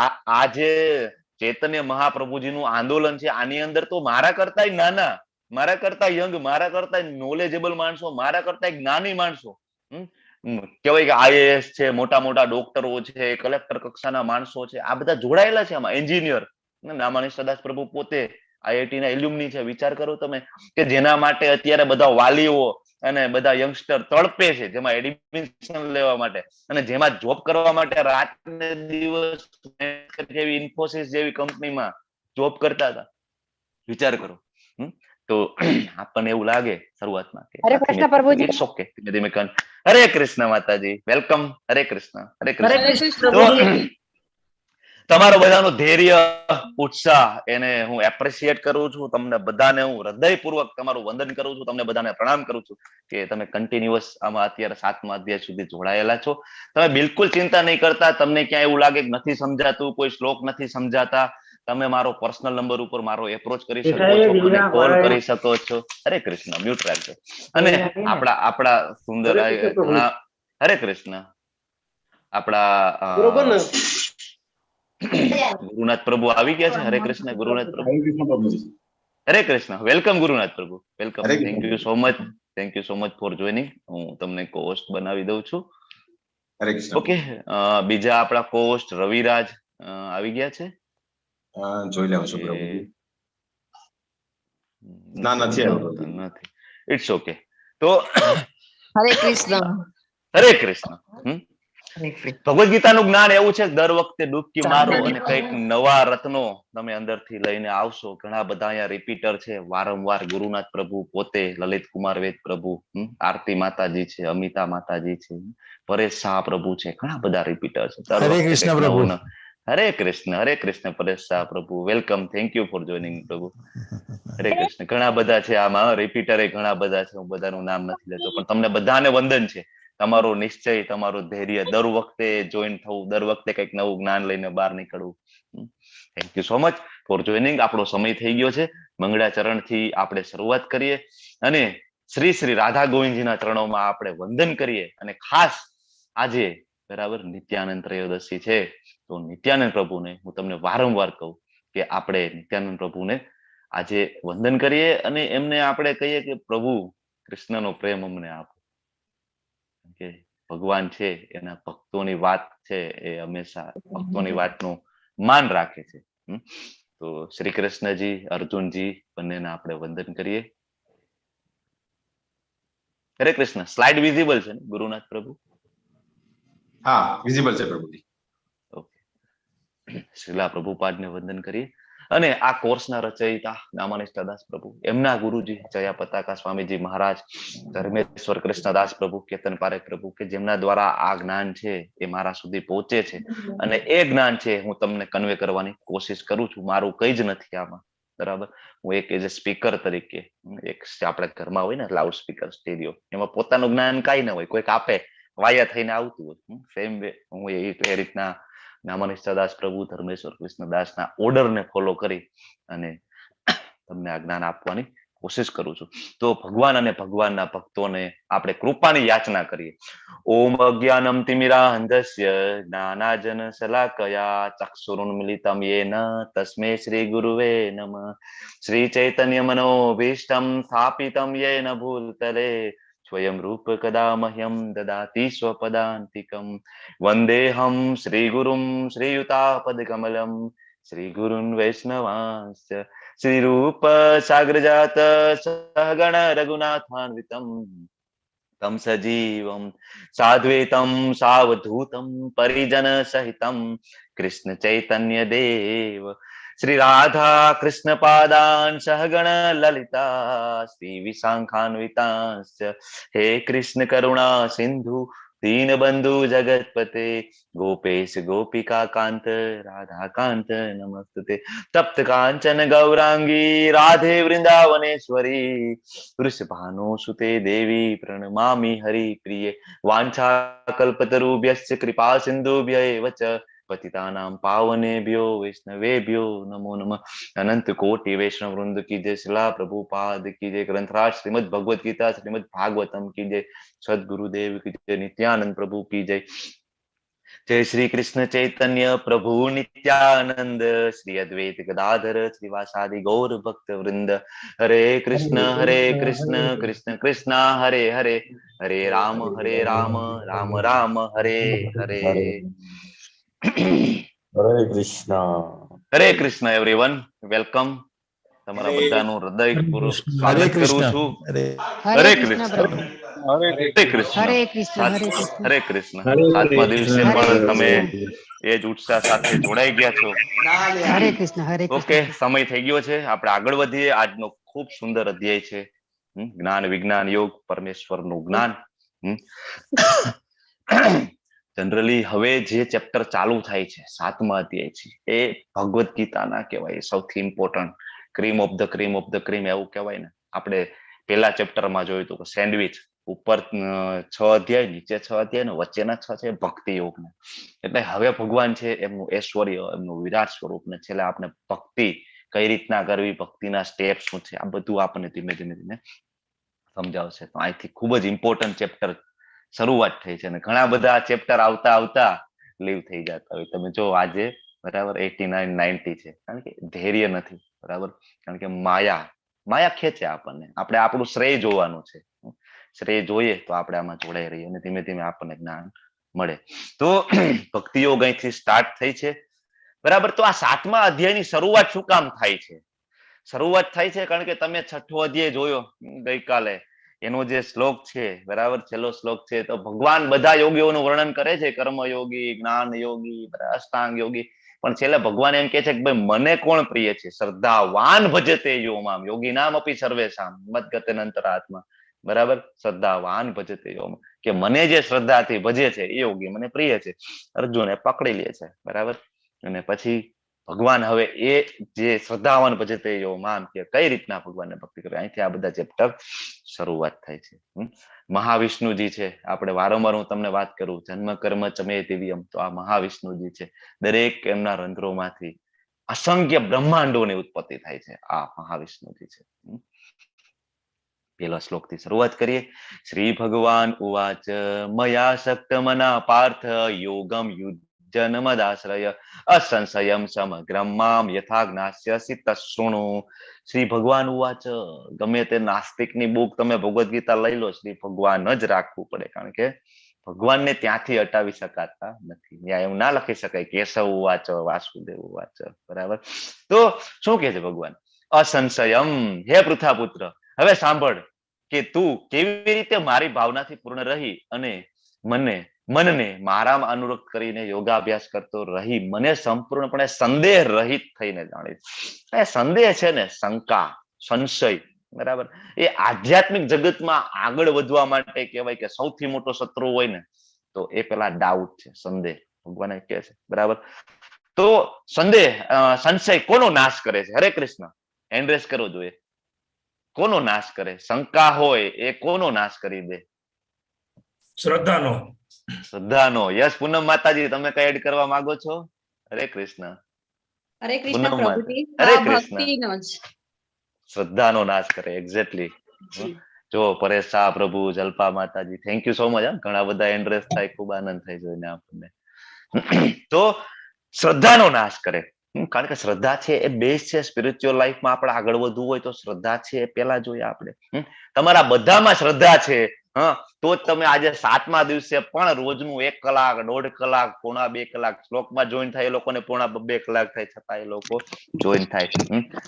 આ આ જે ચૈતન્ય મહાપ્રભુજીનું આંદોલન છે, આની અંદર તો મારા કરતા નાના, મારા કરતા યંગ, મારા કરતા નોલેજેબલ માણસો, મારા કરતા જ્ઞાની માણસો, કહેવાય કે આઈએએસ છે, મોટા મોટા ડોક્ટરો છે, કલેક્ટર કક્ષાના માણસો છે, આ બધા જોડાયેલા છે આમાં. એન્જિનિયર, નામાનિષ્ઠા દાસ પ્રભુ પોતે આઈઆઈટી ના એલ્યુમની છે. વિચાર કરો તમે કે જેના માટે અત્યારે બધા વાલીઓ અને બધા યંગસ્ટર તડપે છે, જેમાં એડમિશન લેવા માટે અને જેમાં જોબ કરવા માટે રાત ને દિવસ જેવી ઇન્ફોસિસ જેવી કંપનીમાં જોબ કરતા હતા. વિચાર કરો. તો આપણને એવું લાગે શરૂઆતમાં કે હરે કૃષ્ણ પ્રભુજી. It's okay, ધીમે ધીમે કર. હરે કૃષ્ણ માતાજી, welcome. હરે કૃષ્ણ, હરે કૃષ્ણ. હરે કૃષ્ણ તો પ્રભુજી. તમારો બધાનો ધૈર્ય, ઉત્સાહ, એને હું એપ્રિશિએટ કરું છું. તમને બધાને હું હૃદયપૂર્વક તમારું વંદન કરું છું, તમને બધાને પ્રણામ કરું છું કે તમે કન્ટિન્યુઅસ આમાં અત્યારે સાતમા અધ્યાય સુધી જોડાયેલા છો. તમે બિલકુલ ચિંતા નહીં કરતા. તમને ક્યાં એવું લાગે કે નથી સમજાતું, કોઈ શ્લોક નથી સમજાતા, તમે મારો પર્સનલ નંબર ઉપર મારો એપ્રોચ કરી શકો છો, મને કોલ કરી શકો છો. હરે કૃષ્ણ, મ્યુટ રાખજો. અને આપણા આપણા સુંદર હરે કૃષ્ણ પ્રભુ. ઘણા હરે કૃષ્ણ, આપણા બરોબર ને? ગુરુનાથ પ્રભુ આવી ગયા છે. હરે કૃષ્ણ ગુરુનાથ પ્રભુ. હરે કૃષ્ણ પ્રભુજી. હરે Krishna, welcome Gurunath Prabhu, welcome. Hare Thank you so much, thank you so much for joining. હું તમને કોહોસ્ટ બનાવી દઉં છું. હરે કૃષ્ણ. ઓકે, બીજા આપણા કોહોસ્ટ રવિરાજ આવી ગયા છે? જોઈ લઉં છું પ્રભુજી. ના, નથી આવ્યો. નથી, it's okay. તો હરે કૃષ્ણ. હરે કૃષ્ણ. ભગવદ ગીતાનું જ્ઞાન એવું છે, દર વખતે ડૂબકી મારો અને કંઈક નવા રત્નો તમે અંદરથી લઈને આવશો. ઘણા બધા અહીંયા રિપીટર છે, વારંવાર ગુરુનાથ પ્રભુ પોતે, લલિત કુમાર વેદ પ્રભુ, આરતી માતાજી છે, અમિતા માતાજી છે, પરેશ શાહ પ્રભુ છે, ઘણા બધા રિપીટર છે. દર હરે વખતે કૃષ્ણ કંઈક પ્રભુ. નવું. હરે કૃષ્ણ, હરે કૃષ્ણ પરેશ શાહ પ્રભુ, welcome, thank you for joining પ્રભુ. હરે કૃષ્ણ. ઘણા બધા છે આમાં રિપીટર, ઘણા બધા છે, હું બધાનું નામ નથી લેતો, પણ તમને બધાને વંદન છે. તમારો નિશ્ચય, તમારું ધૈર્ય, દર વખતે જોઈન થવું, દર વખતે કંઈક નવું જ્ઞાન લઈને બહાર નીકળવું. Thank you so much for joining. આપણો સમય થઈ ગયો છે. મંગળાચરણથી આપણે શરૂઆત કરીએ અને શ્રી શ્રી રાધા ગોવિંદજીના ચરણોમાં આપણે વંદન કરીએ. અને ખાસ આજે બરાબર નિત્યાનંદ ત્રયોદશી છે, તો નિત્યાનંદ પ્રભુને હું તમને વારંવાર કહું કે આપણે નિત્યાનંદ પ્રભુને આજે વંદન કરીએ અને એમને આપણે કહીએ કે પ્રભુ, કૃષ્ણનો પ્રેમ અમને આપો, કે ભગવાન છે એના ભક્તોની વાત છે એ હંમેશા ભક્તોની વાતનું માન રાખે છે. તો શ્રી કૃષ્ણજી, અર્જુનજી બંનેને આપણે વંદન કરીએ. હરે કૃષ્ણ. સ્લાઇડ વિઝિબલ છે ને, ગુરુનાથ પ્રભુ? હા, વિઝિબલ છે પ્રભુજી. ઓકે. શ્રીલા પ્રભુપાદને વંદન કરીએ અને આ કોર્સના રચયિતા નામાનિષ્ઠા દાસ પ્રભુ, એમના ગુરુજી જયા પતાકા સ્વામીજી મહારાજ, ધર્મેશ્વર કૃષ્ણદાસ પ્રભુ, કેતન પારેખ પ્રભુ, કે જેમના દ્વારા આ જ્ઞાન છે એ મારા સુધી પહોંચે છે અને એ જ્ઞાન છે હું તમને કન્વે કરવાની કોશિશ કરું છું. મારું કઈ જ નથી આમાં, બરાબર? હું એક એઝ એ સ્પીકર તરીકે, એક આપણે ઘરમાં હોય ને લાઉડ સ્પીકર, સ્ટેરિયો, એમાં પોતાનું જ્ઞાન કાંઈ ના હોય, કોઈક આપે, વાયા થઈને આવતું હોય. સેમ વે હું એ એ રીતના નામાનિષ્ઠા દાસ પ્રભુ, ધર્મેશ્વર કૃષ્ણદાસના ઓર્ડરને ફોલો કરી અને તમને આ જ્ઞાન આપવાની કોશિશ કરું છું. તો ભગવાન અને ભગવાનના ભક્તોને આપણે કૃપાની યાચના કરીએ. ઓમ અજ્ઞાનમ તિમિરાંધસ્ય જ્ઞાનાજન શલાકયા ચક્ષુરુન્મિલિતમ યેન તસ્મૈ શ્રી ગુરુવે નમઃ. શ્રી ચૈતન્ય મનોભીષ્ટમ સ્થાપિતમ યેન ભૂતલે સ્વયં રૂપ કદા મહ્યમ દદાતિ સ્વપદાન્તિકમ. વંદેહમ શ્રી ગુરુમ શ્રીયુતાપદકમલમ શ્રી ગુરુન વૈષ્ણવાંશ્ચ શ્રી રૂપ સાગરજાત સહગણ રઘુનાથાન્વિતમ તમ સજીવમ સાદ્વૈતમ સાવધૂતમ પરિજન સહિતમ કૃષ્ણ ચૈતન્ય દેવ શ્રી રાધા કૃષ્ણ પાદાન સહગણ લલિતા શ્રી વિશાખાન્વિતાંશ્ચ. હે કૃષ્ણ કરુણા સિંધુ દીનબંધુ જગતપતે ગોપેશ ગોપિકા કાંત રાધા કાંત નમસ્તુતે. તપ્ત કાંચન ગૌરાંગી રાધે વૃંદાવનેશ્વરી વૃષભાનુસુતે દેવી પ્રણમામિ હરિ પ્રિયે. વાંછા કલ્પતરુભ્યશ્ચ કૃપા સિંધુભ્ય એવ ચ પતિતાનાં પાવનેભ્યો વૈષ્ણવેભ્યો નમો નમઃ. અનંત કોટી વૈષ્ણવ વૃંદ કી જય, શ્રીલા પ્રભુપાદ કી જય, ગ્રંથરાજ શ્રીમદ ભગવદ ગીતા, શ્રીમદ ભાગવતમ કી જય, સદગુરુદેવ કી જય, નિત્યાનંદ પ્રભુ કી જય. જય શ્રી કૃષ્ણ ચૈતન્ય પ્રભુ નિત્યાનંદ શ્રી અદ્વૈત ગદાધર શ્રીવાસાદિ ગૌર ભક્ત વૃંદ. હરે કૃષ્ણ હરે કૃષ્ણ કૃષ્ણ કૃષ્ણ હરે હરે, હરે રામ હરે રામ રામ રામ હરે હરે. હરે કૃષ્ણ. હરે કૃષ્ણ એવરીવન, welcome. તમારા બધાનું હૃદયપૂર્વક હરે સ્વાગત કરું કૃષ્ણ. છું. હરે હરે કૃષ્ણ કૃષ્ણ. પ્રભુ. હરે કૃષ્ણ. હરે કૃષ્ણ, હરે કૃષ્ણ. હરે કૃષ્ણ. હરે સાતમા દિવસે હરે પણ તમે કૃષ્ણ. એ જ ઉત્સાહ સાથે જોડાઈ ગયા છો. હરે કૃષ્ણ, હરે ઓકે, કૃષ્ણ. સમય થઈ ગયો છે, આપણે આગળ વધીએ. આજનો ખૂબ સુંદર અધ્યાય છે, જ્ઞાન વિજ્ઞાન યોગ, પરમેશ્વરનું જ્ઞાન. જનરલી હવે જે ચેપ્ટર ચાલુ થાય છે સાતમા અધ્યાય છે, એ ભગવદ્ ગીતાના કહેવાય સૌથી important, cream of the cream of the cream એવું કહેવાય ને. આપણે પેલા ચેપ્ટરમાં જોયું હતું કે સેન્ડવિચ, ઉપર છ અધ્યાય, નીચે છ અધ્યાય ને વચ્ચેના છ છે ભક્તિ યોગના. એટલે હવે ભગવાન છે એમનું ઐશ્વર્ય, એમનું વિરાટ સ્વરૂપ ને છેલ્લે આપણે ભક્તિ કઈ રીતના કરવી, ભક્તિના સ્ટેપ શું છે, આ બધું આપણને ધીમે ધીમે ધીમે સમજાવશે. તો અહીંથી ખૂબ જ ઇમ્પોર્ટન્ટ ચેપ્ટર શરૂઆત થઈ છે અને ઘણા બધા ચેપ્ટર આવતા આવતા લીવ થઈ જતા હોય. તમે જો આજે બરાબર 89, 90 છે, કારણ કે ધૈર્ય નથી, બરાબર? કારણ કે માયા માયા ખેંચે આપણને. આપણે આપણું શ્રેય જોવાનું છે. શ્રેય જોઈએ તો આપણે આમાં જોડાઈ રહીએ અને ધીમે ધીમે આપણને જ્ઞાન મળે. તો ભક્તિ યોગ અહીંથી સ્ટાર્ટ થઈ છે, બરાબર? તો આ સાતમા અધ્યાયની શરૂઆત શું કામ થાય છે? શરૂઆત થાય છે કારણ કે તમે છઠ્ઠો અધ્યાય જોયો ગઈકાલે. એનો જે શ્લોક છે, બરાબર, છેલ્લો શ્લોક છે. તો ભગવાન બધા યોગીઓનું વર્ણન કરે છે, કર્મ યોગી, જ્ઞાન યોગી, અષ્ટાંગ યોગી, પણ છેલ્લે ભગવાન એમ કે છે કે ભાઈ મને કોણ પ્રિય છે? શ્રદ્ધાવાન ભજતે યો મામ યોગી નામ અપી સર્વેશામ મદગતે અંતરાત્મા. બરાબર, શ્રદ્ધાવાન ભજતે યો, કે મને જે શ્રદ્ધાથી ભજે છે એ યોગી મને પ્રિય છે. અર્જુન એ પકડી લે છે, બરાબર. અને પછી ભગવાન હવે એ જે શ્રદ્ધાવાન ભજતે યો મામ, કે કઈ રીતના ભગવાનને ભક્તિ કરે, અહીંથી આ બધા ચેપ્ટર શરૂઆત થાય છે. મહાવિષ્ણુજી છે, આપણે વારંવાર હું તમને વાત કરું, જન્મ કર્મ ચમે દિવ્યમ, તો આ મહાવિષ્ણુજી છે. દરેક એમના રંધ્રોમાંથી અસંખ્ય બ્રહ્માંડોની ઉત્પત્તિ થાય છે, આ મહાવિષ્ણુજી છે. પેલા શ્લોકથી શરૂઆત કરીએ. શ્રી ભગવાન ઉવાચ મયા શક્ત મના પાર્થ યોગમ યુજ્જનમદાશ્રય અસંશયમ સમગ્રમ મામ યથા જ્ઞાસ્યસી તત્શૃણુ. શ્રી ભગવાન ઉવાચ, ગમે તે નાસ્તિકની બુક તમે ભગવદ્ ગીતા લઈ લો, શ્રી ભગવાન જ રાખવું પડે, કારણ કે ભગવાનને ત્યાંથી હટાવી શકાતા નથી. ત્યાં એવું ના લખી શકાય કેશવ ઉવાચ, વાસુદેવ ઉવાચ, બરાબર. તો શું કે છે ભગવાન? અસંશયમ, હે પૃથાપુત્ર, હવે સાંભળ કે તું કેવી રીતે મારી ભાવનાથી પૂર્ણ રહી અને મને મનને મારામાં અનુરક્ત કરીને યોગાભ્યાસ કરતો રહી મને સંપૂર્ણપણે સંદેહ રહિત થઈને જાણીશ. એ સંદેહ છે ને, શંકા, સંશય, બરાબર, એ આધ્યાત્મિક જગતમાં આગળ વધવા માટે કહેવાય કે સૌથી મોટો શત્રુ હોય ને તો એ પેલા ડાઉટ છે, સંદેહ. ભગવાન કહે છે, બરાબર. તો સંદેહ, સંશય કોનો નાશ કરે છે? હરે કૃષ્ણ, એન્ડ્રેસ કરવો જોઈએ. કોનો નાશ કરે? શંકા હોય એ કોનો નાશ કરી દે? શ્રદ્ધાનો. શ્રદ્ધાનો. યસ, પૂનમ માતાજી, તમે કઈ એડ કરવા માંગો છો? હરે કૃષ્ણ. હરે કૃષ્ણ પ્રભુજી. હરે કૃષ્ણ. શ્રદ્ધાનો નાશ કરે, એક્ઝેક્ટલી. જો પરેશ શાહ પ્રભુ, જલ્પા માતાજી, thank you so much. ઘણા બધા એન્ડ્રેસ થાય, ખૂબ આનંદ થાય જોઈને આપણને. તો શ્રદ્ધાનો નાશ કરે, કારણ કે શ્રદ્ધા છે એ બેઝ છે. સ્પિરિચ્યુઅલ લાઈફમાં આપણે આગળ વધવું હોય તો શ્રદ્ધા છે એ પેલા જોઈએ આપણે. તમારા બધામાં શ્રદ્ધા છે, હા, તો જ તમે આજે 7મા દિવસે પણ રોજનું 1 કલાક, 1.5 કલાક, 1.75 કલાક શ્લોકમાં જોઈન થાય, એ લોકોને 1.75 કલાક થાય છતાં એ લોકો જોઈન થાય.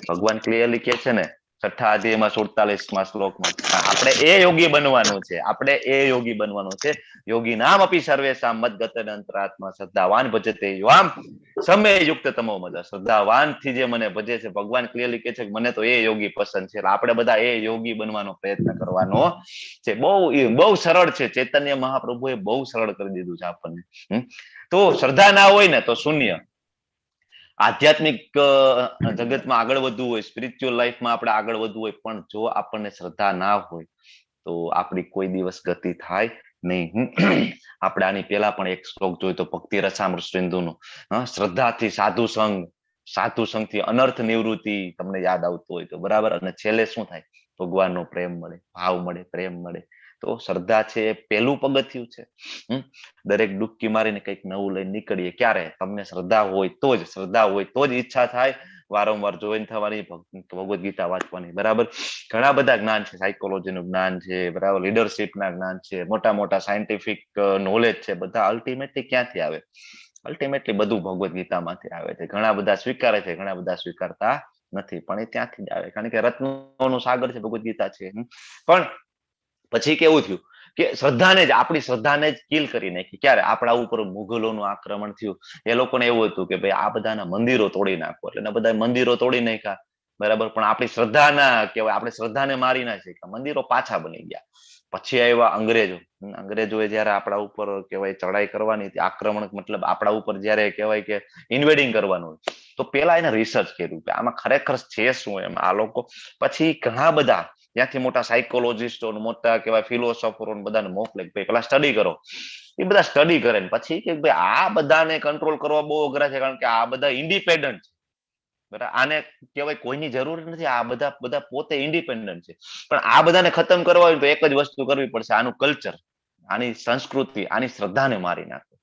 ભગવાન ક્લિયરલી કે છે ને 6ઠા અધ્યાયમાં 47મા શ્લોકમાં, આપણે એ યોગી બનવાનું છે, આપણે એ યોગી બનવાનું છે. યોગી નામ અપી સર્વેશામ મદગત અંતરાત્મા શ્રદ્ધાવાન ભજતે યુવામ સમય યુક્ત તમો મદ. શ્રદ્ધાવાન થી જે મને ભજે છે, ભગવાન ક્લિયરલી કે છે કે મને તો એ યોગી પસંદ છે. એટલે આપણે બધા એ યોગી બનવાનો પ્રયત્ન કરવાનો છે. બહુ બહુ સરળ છે, ચૈતન્ય મહાપ્રભુએ બહુ સરળ કરી દીધું છે આપણને. તો શ્રદ્ધા ના હોય ને તો શૂન્ય. આધ્યાત્મિક જગતમાં આગળ વધવું હોય, સ્પિરિચ્યુઅલ લાઈફમાં આપણે આગળ વધવું હોય, પણ જો આપણને શ્રદ્ધા ના હોય તો આપણી કોઈ દિવસ ગતિ થાય નહીં. આપણે આની પેલા પણ એક શ્લોક જોયો તો ભક્તિ રસામૃત સિંધુનો, શ્રદ્ધાથી સાધુ સંગ, સાધુ સંગથી અનર્થ નિવૃત્તિ, તમને યાદ આવતું હોય તો, બરાબર. અને છેલ્લે શું થાય? ભગવાનનો પ્રેમ મળે, ભાવ મળે, પ્રેમ મળે. તો શ્રદ્ધા છે એ પેલું પગથિયું છે. દરેક ડૂબકી મારીને કંઈક નવું લઈને નીકળીએ ક્યારે? તમને શ્રદ્ધા હોય તો જ, શ્રદ્ધા હોય તો જ ઈચ્છા થાય વારંવાર જોઈન થવાની, ભગવદ્ ગીતા વાંચવાની, બરાબર. ઘણા બધા જ્ઞાન છે, સાયકોલોજીનું જ્ઞાન છે, બરાબર, લીડરશીપના જ્ઞાન છે, મોટા મોટા સાયન્ટિફિક નોલેજ છે, બધા અલ્ટિમેટલી ક્યાંથી આવે? અલ્ટિમેટલી બધું ભગવદ્ ગીતામાંથી આવે છે. ઘણા બધા સ્વીકારે છે, ઘણા બધા સ્વીકારતા નથી, પણ એ ત્યાંથી જ આવે, કારણ કે રત્નોનું સાગર છે ભગવદ્ ગીતા છે. પણ પછી કેવું થયું કે શ્રદ્ધાને જ, આપણી શ્રદ્ધાને જ કિલ કરી નાખી. ક્યારે? આપણા ઉપર મુઘલોનું આક્રમણ થયું. એ લોકોને એવું હતું કે ભાઈ આ બધાના મંદિરો તોડી નાખો, એટલે બધા મંદિરો તોડી નાખ્યા, બરાબર. પણ આપણી શ્રદ્ધાના કહેવાય, આપણી શ્રદ્ધાને મારી ના શક્યા, મંદિરો પાછા બની ગયા. પછી આવ્યા અંગ્રેજો. અંગ્રેજોએ જયારે આપણા ઉપર કહેવાય ચડાઈ કરવાની હતી, આક્રમણ, મતલબ આપણા ઉપર જયારે કહેવાય કે ઇન્વેડિંગ કરવાનું, તો પેલા એને રિસર્ચ કર્યું કે આમાં ખરેખર છે શું એમ આ લોકો. પછી ઘણા બધા ત્યાંથી મોટા સાયકોલોજીસ્ટો, મોટા કહેવાય ફિલોસોફરો બધાને મોકલે કે ભાઈ પેલા સ્ટડી કરો. એ બધા સ્ટડી કરે ને પછી કે ભાઈ આ બધાને કંટ્રોલ કરવા બહુ અઘરા છે, કારણ કે આ બધા ઇન્ડિપેન્ડન્ટ છે, બરાબર. આને કહેવાય કોઈની જરૂર નથી, આ બધા બધા પોતે ઇન્ડિપેન્ડન્ટ છે. પણ આ બધાને ખતમ કરવા હોય તો એક જ વસ્તુ કરવી પડશે, આનું કલ્ચર, આની સંસ્કૃતિ, આની શ્રદ્ધાને મારી નાખો,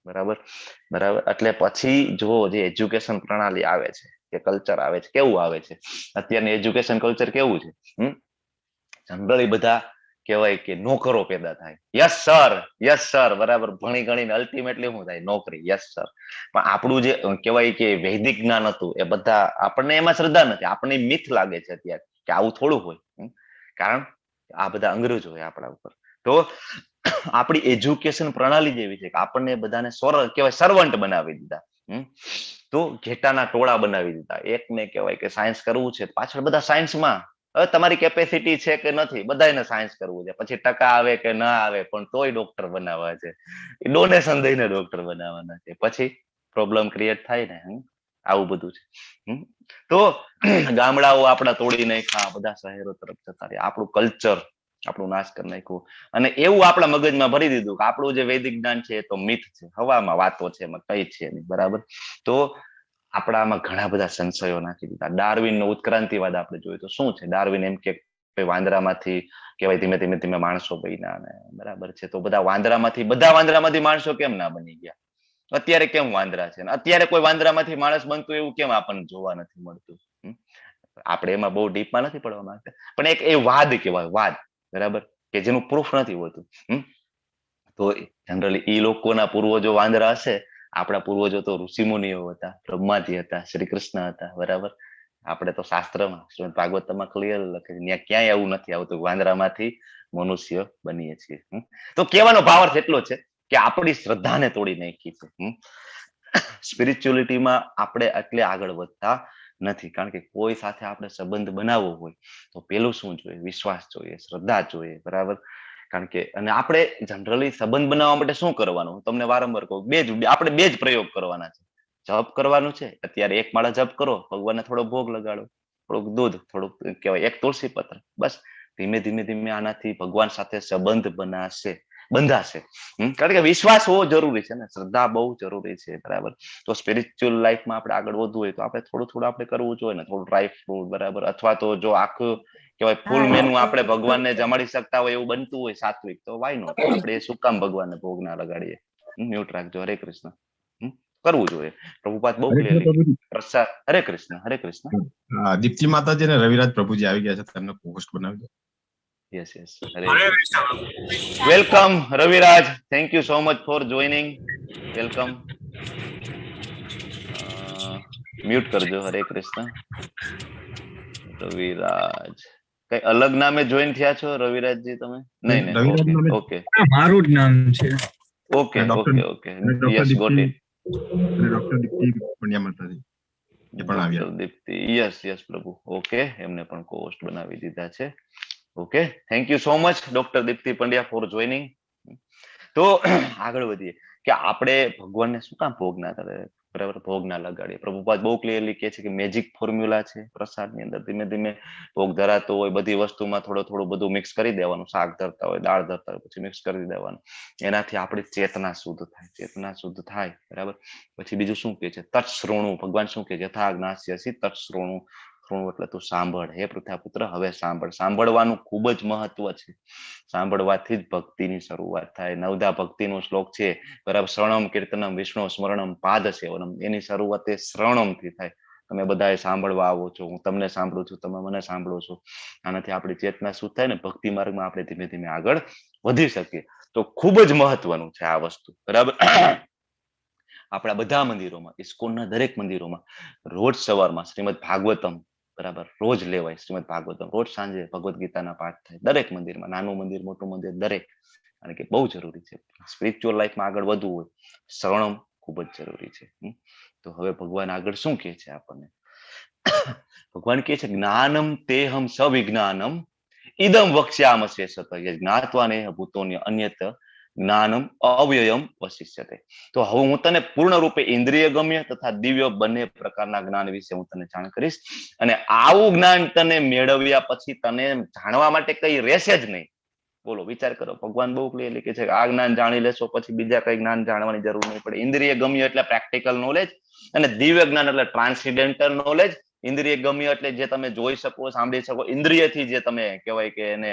બરાબર, બરાબર. એટલે પછી જો જે એજ્યુકેશન પ્રણાલી આવે છે કે કલ્ચર આવે છે, કેવું આવે છે અત્યારની એજ્યુકેશન કલ્ચર કેવું છે? જનરલી બધા કહેવાય કે નોકરો પેદા થાય. Yes sir, yes sir, બરાબર. ભણી ગણીને અલ્ટિમેટલી શું થાય? નોકરી. Yes sir. પણ આપણું જે કહેવાય કે વૈદિક જ્ઞાન હતું એ બધા આપણને એમાં શ્રદ્ધા નથી, આપણને મિથ લાગે છે અત્યારે કે આવું થોડું હોય. કારણ આ બધા અંગ્રેજો આપણા ઉપર. તો આપણી એજ્યુકેશન પ્રણાલી જેવી છે કે આપણને બધાને કહેવાય સર્વન્ટ બનાવી દીધા. તો ઘેટાના ટોળા બનાવી દીધા. એકને કહેવાય કે સાયન્સ કરવું છે, પાછળ બધા સાયન્સમાં. હવે તમારી કેપેસિટી છે કે નથી, બધાને સાયન્સ કરવું છે, પછી ટકા આવે કે ના આવે પણ તોય ડોક્ટર બનાવવા છે, ડોનેશન દઈને ડોક્ટર બનાવવાના છે, પછી પ્રોબ્લેમ ક્રિએટ થાય ને. આવું બધું છે. તો ગામડાઓ આપણા તોડી નાખ્યા, બધા શહેરો તરફ જતા રહ્યા, આપણું કલ્ચર આપણું નાશ કરી નાખ્યું, અને એવું આપણા મગજમાં ભરી દીધું કે આપણું જે વૈદિક જ્ઞાન છે એ તો મિથ છે, હવામાં વાતો છે, એમાં કઈ છે નહીં, બરાબર? તો આપણામાં ઘણા બધા સંશયો નાખી દીધા. ડાર્વિન નો ઉત્ક્રાંતિવાદ આપણે જોયું તો શું છે? ડાર્વિન એમ કે વાંદરામાંથી કહેવાય ધીમે ધીમે ધીમે માણસો બન્યા ને, બરાબર છે? તો બધા વાંદરામાંથી માણસો કેમ ના બની ગયા? અત્યારે કેમ વાંદરા છે? અત્યારે કોઈ વાંદરામાંથી માણસ બનતું એવું કેમ આપણને જોવા નથી મળતું? આપણે એમાં બહુ ડીપમાં નથી પડવા માંગતા, પણ એક એ વાદ કહેવાય, વાદ, બરાબર, કે જેનું પ્રૂફ નથી હોતું. તો જનરલી એ લોકોના પૂર્વજો વાંદરા હશે, આપણા પૂર્વજો તો ઋષિમુનિઓ હતા, બ્રહ્માજી હતા, શ્રી કૃષ્ણ હતા, બરાબર? આપણે તો શાસ્ત્રમાં શ્રીમદ ભાગવતમાં ક્લિયર લખે છે, ત્યાં ક્યાંય એવું નથી આવતું વાંદરામાંથી મનુષ્ય બનીએ છીએ. તો કહેવાનો ભાવાર્થ એટલો છે કે આપણી શ્રદ્ધાને તોડી નાખી છે. સ્પિરિચ્યુઅલિટીમાં આપણે એટલે આગળ વધતા નથી, કારણ કે કોઈ સાથે આપણે સંબંધ બનાવવો હોય તો પેલું શું જોઈએ? વિશ્વાસ જોઈએ, શ્રદ્ધા જોઈએ, બરાબર? કારણ કે અને આપણે જનરલી સંબંધ બનાવવા માટે શું કરવાનું? હું તમને વારંવાર કહું, આપણે બે જ પ્રયોગ કરવાના છે. જપ કરવાનું છે, અત્યારે એક માળા જપ કરો, ભગવાનને થોડો ભોગ લગાડો, થોડુંક દૂધ, થોડુંક કહેવાય એક તુલસી પત્ર, બસ ધીમે ધીમે ધીમે આનાથી ભગવાન સાથે સંબંધ બંધાશે. કારણ કે વિશ્વાસ હોવો જરૂરી છે ને, શ્રદ્ધા બહુ જરૂરી છે, બરાબર? તો સ્પિરિચ્યુઅલ લાઈફમાં આપણે આગળ વધવું હોય તો આપણે થોડું થોડું આપણે કરવું જોઈએ ને, થોડું ડ્રાય ફ્રૂટ, બરાબર? અથવા તો જો આખું કહેવાય ફૂલ મેનુ આપણે ભગવાનને જમાડી શકતા હોય એવું બનતું હોય સાત્વિક, તો why not? આપણે શું કામ ભગવાનને ભોગ ના લગાડીએ? મ્યુટ રાખજો. હરે કૃષ્ણ. કરવું જોઈએ. પ્રભુપાદ બહુ ક્લિયરલી પ્રસાદ. હરે કૃષ્ણ, હરે કૃષ્ણ. દીપ્તિ માતાજી અને રવિરાજ પ્રભુજી આવી ગયા છે, તેમને કોહોસ્ટ બનાવી દો. Yes, yes. Welcome Raviraj, thank you so much for joining. Welcome. Mute કરજો. હરે કૃષ્ણ રવિરાજ. કઈ અલગ નામે જોઈન થયા છો રવિરાજજી તમે? નહીં નહીં, ઓકે, મારું જ નામ છે. Okay okay okay, yes, got it. Doctor Dipti Pandya માતાજી એ પણ આવ્યા. દીપ્તિ, યસ યસ પ્રભુ, ઓકે, એમને પણ કોહોસ્ટ બનાવી દીધા છે. Okay, thank you so much doctor Dipti Pandya for joining. તો આગળ વધીએ કે આપણે ભગવાનને શું કામ ભોગ ના કરે, બરાબર? ભોગ ના લગાડીએ. પ્રભુપાદ બહુ ક્લિયરલી કહે છે કે મેજિક ફોર્મ્યુલા છે પ્રસાદની અંદર, ધીમે ધીમે ભોગ ધરાતો હોય, બધી વસ્તુમાં થોડું થોડું બધું મિક્સ કરી દેવાનું, શાક ધરતા હોય, દાળ ધરતા હોય, પછી મિક્સ કરી દેવાનું, એનાથી આપણી ચેતના શુદ્ધ થાય, ચેતના શુદ્ધ થાય, બરાબર? પછી બીજું શું કહે છે? તત્શ્રોણું. ભગવાન શું કહે છે? યથા જ્ઞાસ્યસી તત્શ્રોણું. શ્રોણું એટલે તું સાંભળ, હે પૃથાપુત્ર, હવે સાંભળ. સાંભળવાનું ખૂબ જ મહત્વ છે, સાંભળવાથી જ ભક્તિની શરૂઆત થાય. નવધા ભક્તિનો શ્લોક છે, બરાબર? શ્રવણમ કીર્તનમ વિષ્ણુ સ્મરણમ પાદ સેવનમ, એની શરૂઆત એ શ્રવણમથી થાય. તમે બધાએ સાંભળવા આવો છો, હું તમને સાંભળું છું, તમે મને સાંભળો છો, આનાથી આપણી ચેતના શું થાય ને ભક્તિ માર્ગમાં આપણે ધીમે ધીમે આગળ વધી શકીએ. તો ખૂબ જ મહત્વનું છે આ વસ્તુ, બરાબર? આપણા બધા મંદિરોમાં, ઇસ્કોનના દરેક મંદિરોમાં રોજ સવારમાં શ્રીમદ ભાગવતમ, બરાબર, રોજ લેવાય શ્રીમદ ભાગવતમ, રોજ સાંજે ભગવદ્ ગીતાના પાઠ થાય દરેક મંદિરમાં, નાનું મંદિર મોટું મંદિર દરેક, કારણ કે બહુ જરૂરી છે સ્પિરિચ્યુઅલ લાઈફમાં આગળ વધવું હોય, શરણમ ખૂબ જ જરૂરી છે. તો હવે ભગવાન આગળ શું કહે છે આપણને? ભગવાન કહે છે જ્ઞાનમ તેહમ સવિજ્ઞાનમ ઇદમ વક્ષ્યામ શેષત જ્ઞાત્વા નેહ ભૂતોન્ય અન્યત જ્ઞાનમ અવ્યયમ વશિષ્યતે. તો હવે હું તને પૂર્ણ રૂપે ઇન્દ્રિય ગમ્ય તથા દિવ્ય બંને પ્રકારના જ્ઞાન વિશે હું તને જાણ કરીશ, અને આવું જ્ઞાન તને મેળવ્યા પછી તને જાણવા માટે કઈ રહેશે જ નહીં. બોલો, વિચાર કરો, ભગવાન બહુ ક્લિયરલી કહે છે કે આ જ્ઞાન જાણી લેશો પછી બીજા કઈ જ્ઞાન જાણવાની જરૂર નહીં પડે. ઇન્દ્રિય ગમ્ય એટલે પ્રેક્ટિકલ નોલેજ, અને દિવ્ય જ્ઞાન એટલે ટ્રાન્સેન્ડેન્ટલ નોલેજ. ઇન્દ્રિય ગમ્ય એટલે જે તમે જોઈ શકો, સાંભળી શકો, ઇન્દ્રિયથી જે તમે કહેવાય કે એને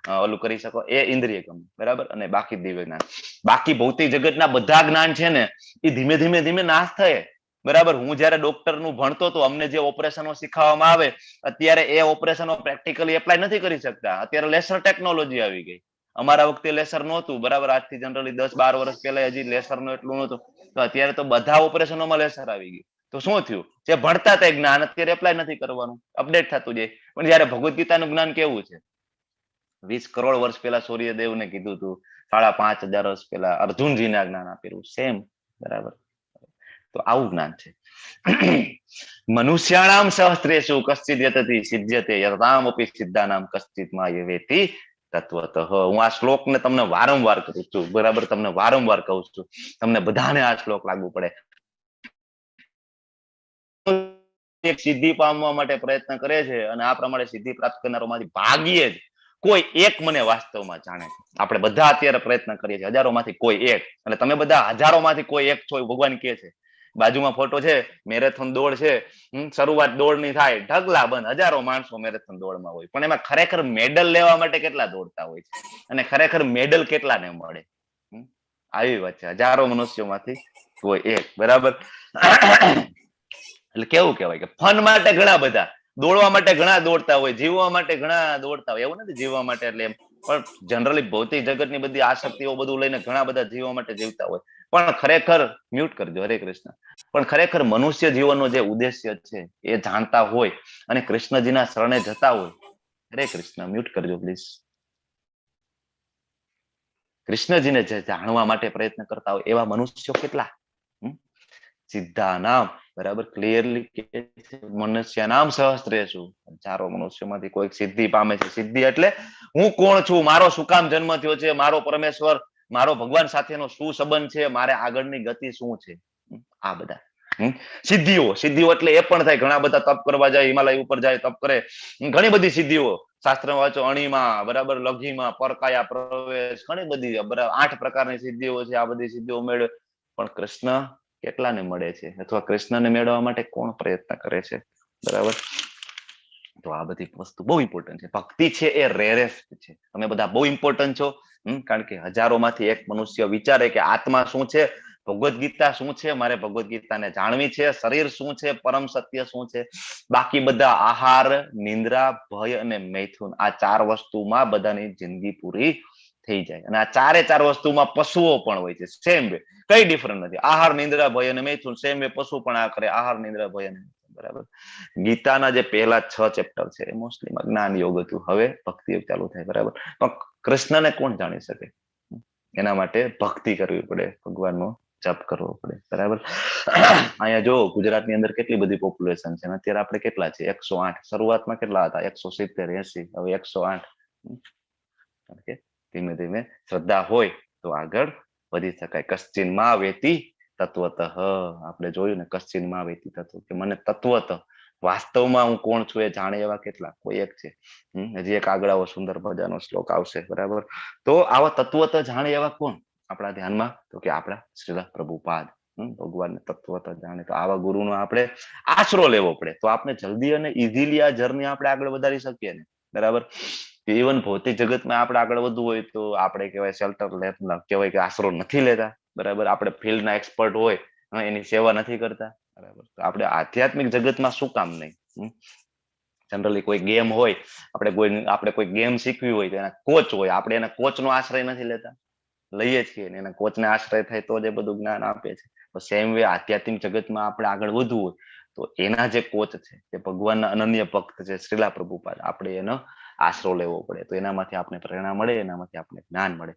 ઓલું કરી શકો, એ ઇન્દ્રિય ગમ્ય, બરાબર? અને બાકી દિવ્ય જ્ઞાન, બાકી ભૌતિક જગતના બધા જ્ઞાન છે ને એ ધીમે ધીમે ધીમે નાશ થાય, બરાબર? હું જયારે ડોક્ટર નું ભણતો હતો, અમને જે ઓપરેશનો શીખવવામાં આવે, અત્યારે એ ઓપરેશનો પ્રેક્ટિકલી એપ્લાય નથી કરી શકતા. અત્યારે લેસર ટેકનોલોજી આવી ગઈ, અમારા વખતે લેસર નહોતું, બરાબર? આજથી જનરલી 10-12 વર્ષ પહેલા હજી લેસર નું એટલું નહોતું, તો અત્યારે તો બધા ઓપરેશનોમાં લેસર આવી ગયું. તો શું થયું? જે ભણતા હતા એ જ્ઞાન અત્યારે એપ્લાય નથી કરવાનું, અપડેટ થતું જાય. પણ જયારે ભગવદ્ ગીતાનું જ્ઞાન કેવું છે? 20 કરોડ વર્ષ પહેલા સૂર્યદેવને કીધું હતું, 5,500 વર્ષ પહેલા અર્જુનજીને આ જ્ઞાન આપેલું, સેમ, બરાબર? તો આવું જ્ઞાન છે. મનુષ્યાણામ સહસ્ત્રેષુ કશ્ચિદ યતતિ સિદ્ધ્યતે યતામપી સિદ્ધાનામ કશ્ચિદ મા વેતિ તત્વતઃ. હું આ શ્લોકને તમને વારંવાર કરું છું, બરાબર? તમને વારંવાર કહું છું, તમને બધાને આ શ્લોક લાગુ પડે. એક સિદ્ધિ પામવા માટે પ્રયત્ન કરે છે અને આ પ્રમાણે સિદ્ધિ પ્રાપ્ત કરનારોમાંથી ભાગ્યે જ કોઈ એક મને વાસ્તવમાં જાણે છે. આપણે બધા અત્યારે પ્રયત્ન કરીએ છીએ, હજારોમાંથી કોઈ એક, અને તમે બધા હજારોમાંથી કોઈ એક છો એવું ભગવાન કહે છે. બાજુમાં ફોટો છે, મેરેથોન દોડ છે. શરૂઆત દોડ ની થાય, ઢગલા બંધ હજારો માણસો મેરેથોન દોડમાં હોય, પણ એમાં ખરેખર મેડલ લેવા માટે કેટલા દોડતા હોય છે અને ખરેખર મેડલ કેટલાને મળે? આવી વાત છે. હજારો મનુષ્યોમાંથી કોઈ એક, બરાબર? એટલે કેવું કહેવાય કે ફન માટે ઘણા બધા દોડવા માટે ઘણા દોડતા હોય, જીવવા માટે ઘણા દોડતા હોય. એવું નથી જીવવા માટે એટલે એમ, પણ જનરલી ભૌતિક જગતની બધી આસક્તિઓ બધું લઈને ઘણા બધા જીવવા માટે જીવતા હોય. પણ ખરેખર મ્યુટ કરજો, હરે કૃષ્ણ. પણ ખરેખર મનુષ્ય જીવનનો જે ઉદ્દેશ્ય છે એ જાણતા હોય અને કૃષ્ણજીના શરણે જતા હોય. હરે કૃષ્ણ, મ્યુટ કરજો પ્લીઝ. કૃષ્ણજીને જે જાણવા માટે પ્રયત્ન કરતા હોય એવા મનુષ્યો કેટલા? સીધા નામ, બરાબર, ક્લિયરલી મનુષ્ય નામ સહસ્ત્રેષુ, હજારો મનુષ્યોમાંથી કોઈક સિદ્ધિ પામે છે. સિદ્ધિ એટલે હું કોણ છું, મારો શું કામ જન્મ થયો છે, મારો પરમેશ્વર, મારો ભગવાન સાથેનો શું સંબંધ છે, મારે આગળની ગતિ શું છે, આ બધા સિદ્ધિઓ. સિદ્ધિઓ એટલે એ પણ થાય, ઘણા બધા તપ કરવા જાય, હિમાલય ઉપર જાય, તપ કરે, ઘણી બધી સિદ્ધિઓ શાસ્ત્ર વાંચો, અણીમાં, બરાબર, લઘીમાં, પરકાયા પ્રવેશ, ઘણી બધી, બરાબર, 8 પ્રકારની સિદ્ધિઓ છે. આ બધી સિદ્ધિઓ મેળવે, પણ કૃષ્ણ કેટલાને મળે છે અથવા કૃષ્ણને મેળવવા માટે કોણ પ્રયત્ન કરે છે, બરાબર? તો આ બધી વસ્તુ બહુ ઇમ્પોર્ટન્ટ છે. ભક્તિ છે એ રેરેસ્ટ છે. તમે બધા બહુ ઇમ્પોર્ટન્ટ છો, કારણ કે હજારોમાંથી એક મનુષ્ય વિચારે કે આત્મા શું છે, ભગવદ્ ગીતા શું છે, મારે ભગવદ્ ગીતાને જાણવી છે, શરીર શું છે, પરમ સત્ય શું છે. બાકી બધા આહાર, નિંદ્રા, ભય અને મૈથુન, આ 4 વસ્તુમાં બધાની જિંદગી પૂરી થઈ જાય. અને આ ચારે ચાર વસ્તુમાં પશુઓ પણ હોય છે, સેમ વે, કઈ ડિફરન્ટ નથી. આહાર, નિંદ્રા, ભય અને મૈથુન, સેમ વે પશુ પણ આ કરે, આહાર, નિંદ્રા, ભય અને મૈથુન, બરાબર? ગીતાના જે પહેલા 6 ચેપ્ટર છે એ મોસ્ટલી જ્ઞાન યોગ હતું, હવે ભક્તિ યોગ ચાલુ થાય, બરાબર? પણ કૃષ્ણને કોણ જાણી શકે? એના માટે ભક્તિ કરવી પડે, ભગવાનનો જપ કરવો પડે, બરાબર? અહીંયા જો ગુજરાતની અંદર કેટલી બધી પોપ્યુલેશન છે અને અત્યારે આપણે કેટલા છે? 108. શરૂઆતમાં કેટલા હતા? 170, 80, હવે 108. કારણ કે ધીમે ધીમે શ્રદ્ધા હોય તો આગળ વધી શકાય. કશ્ચિન મા વેતિ તત્વતઃ, આપણે જોયું ને, કશ્ચિન મા વેતિ તત્વ, કે મને તત્વતઃ વાસ્તવમાં હું કોણ છું એ જાણે એવા કેટલા? કોઈ એક છે. હજી એક આગળ આવો સુંદર મજાનો શ્લોક આવશે, બરાબર? તો આવા તત્વતઃ જાણે એવા કોણ આપણા ધ્યાનમાં? તો કે આપણા શ્રીલ પ્રભુપાદ. ભગવાનને તત્વતઃ જાણે, તો આવા ગુરુનો આપણે આશરો લેવો પડે, તો આપણે જલ્દી અને ઇઝીલી આ જર્ની આપણે આગળ વધારી શકીએ ને, બરાબર? ઇવન ભૌતિક જગતમાં આપણે આગળ વધવું હોય તો આપણે કહેવાય શેલ્ટર લે, કહેવાય કે આશરો નથી લેતા, બરાબર? આપણે ફિલ્ડના એક્સપર્ટ હોય એની સેવા નથી કરતા, બરાબર? તો આપણે આધ્યાત્મિક જગતમાં શું કામ નહીં? જનરલી કોઈ ગેમ હોય, આપણે કોઈ ગેમ શીખવી હોય તો એના કોચ હોય, આપણે એના કોચનો આશ્રય નથી લેતા, લઈએ છીએ ને, એના કોચને આશ્રય થાય તો જ એ બધું જ્ઞાન આપે છે. તો સેમ વે આધ્યાત્મિક જગતમાં આપણે આગળ વધવું હોય તો એના જે કોચ છે તે ભગવાનના અનન્ય ભક્ત છે શ્રીલા પ્રભુપાદ, આપણે એનો આશરો લેવો પડે, તો એનામાંથી આપણે પ્રેરણા મળે, એનામાંથી આપણે જ્ઞાન મળે.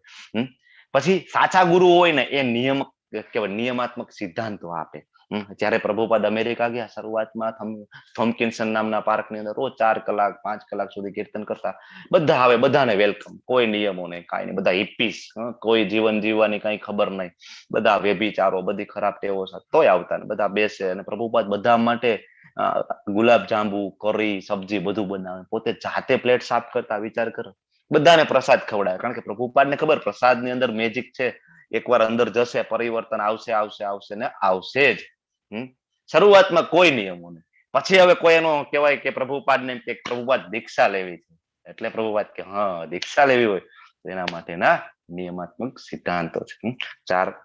પછી સાચા ગુરુ હોય ને એ નિયમ કહેવાય, નિયમાત્મક સિદ્ધાંતો આપે. જ્યારે પ્રભુપાદ અમેરિકા ગયા શરૂઆતમાં થોમકિન્સન નામના પાર્કની અંદર રોજ 4 કલાક 5 કલાક સુધી કીર્તન કરતા, બધા આવે, બધાને welcome, કોઈ નિયમો નહીં, કાંઈ નહીં, બધા હિપ્પીસ, કોઈ જીવન જીવવાની કઈ ખબર નહીં, બધા વ્યભિચારો, બધી ખરાબ ટેવો સાથે તોય આવતા ને બધા બેસે અને પ્રભુપાદ બધા માટે ગુલાબ જાંબુ, કરી, સબ્જી બધું બનાવે, પોતે જાતે પ્લેટ સાફ કરતા. વિચાર કરો, બધાને પ્રસાદ ખવડાવે, કારણ કે પ્રભુપાદને ખબર પ્રસાદની અંદર મેજિક છે, એકવાર અંદર જશે પરિવર્તન આવશે, આવશે, આવશે ને આવશે જ. શરૂઆતમાં કોઈ નિયમો નહીં, પછી હવે કોઈ એનો કહેવાય કે પ્રભુપાદને એમ કે પ્રભુપાદ દીક્ષા લેવી છે, એટલે પ્રભુપાદ કે હા દીક્ષા લેવી હોય તો એના માટેના નિયમાત્મક સિદ્ધાંતો છે. 4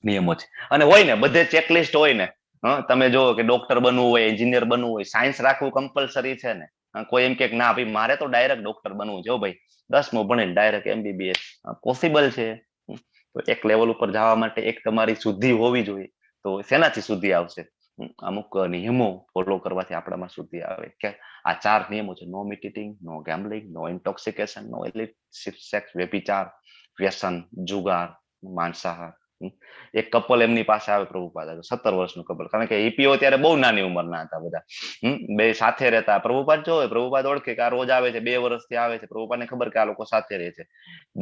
નિયમો છે. અને હોય ને બધે ચેકલિસ્ટ હોય ને, તમે જો કે ડોક્ટર બનવું હોય, એન્જિનિયર બનવું હોય, સાયન્સ રાખવું કમ્પલસરી છે ને. કોઈ એમ કે ના ભાઈ મારે તો ડાયરેક્ટ ડોક્ટર બનવું છે, હો ભાઈ 10મું ભણીને ડાયરેક્ટ એમબીબીએસ પોસિબલ છે? તો એક લેવલ ઉપર જવા માટે એક તમારી શુદ્ધિ હોવી જોઈએ. તો શેનાથી શુદ્ધિ આવશે? અમુક નિયમો ફોલો કરવાથી આપણામાં શુદ્ધિ આવે કે આ ચાર નિયમો છે: no meat eating, no gambling, no intoxication, no illicit sex, વ્યભિચાર, વ્યસન, જુગાર, માંસાહાર. એક કપલ એમની પાસે આવે પ્રભુપાદ, 17 વર્ષનું કપલ, કારણ કે હિપીઓ ત્યારે બહુ નાની ઉંમરના હતા બધા. બે સાથે રહેતા. પ્રભુપાદ જોવે, પ્રભુપાદ ઓળખે કે આ રોજ આવે છે, 2 વર્ષથી આવે છે. પ્રભુપાદને ખબર કે આ લોકો સાથે રહે છે.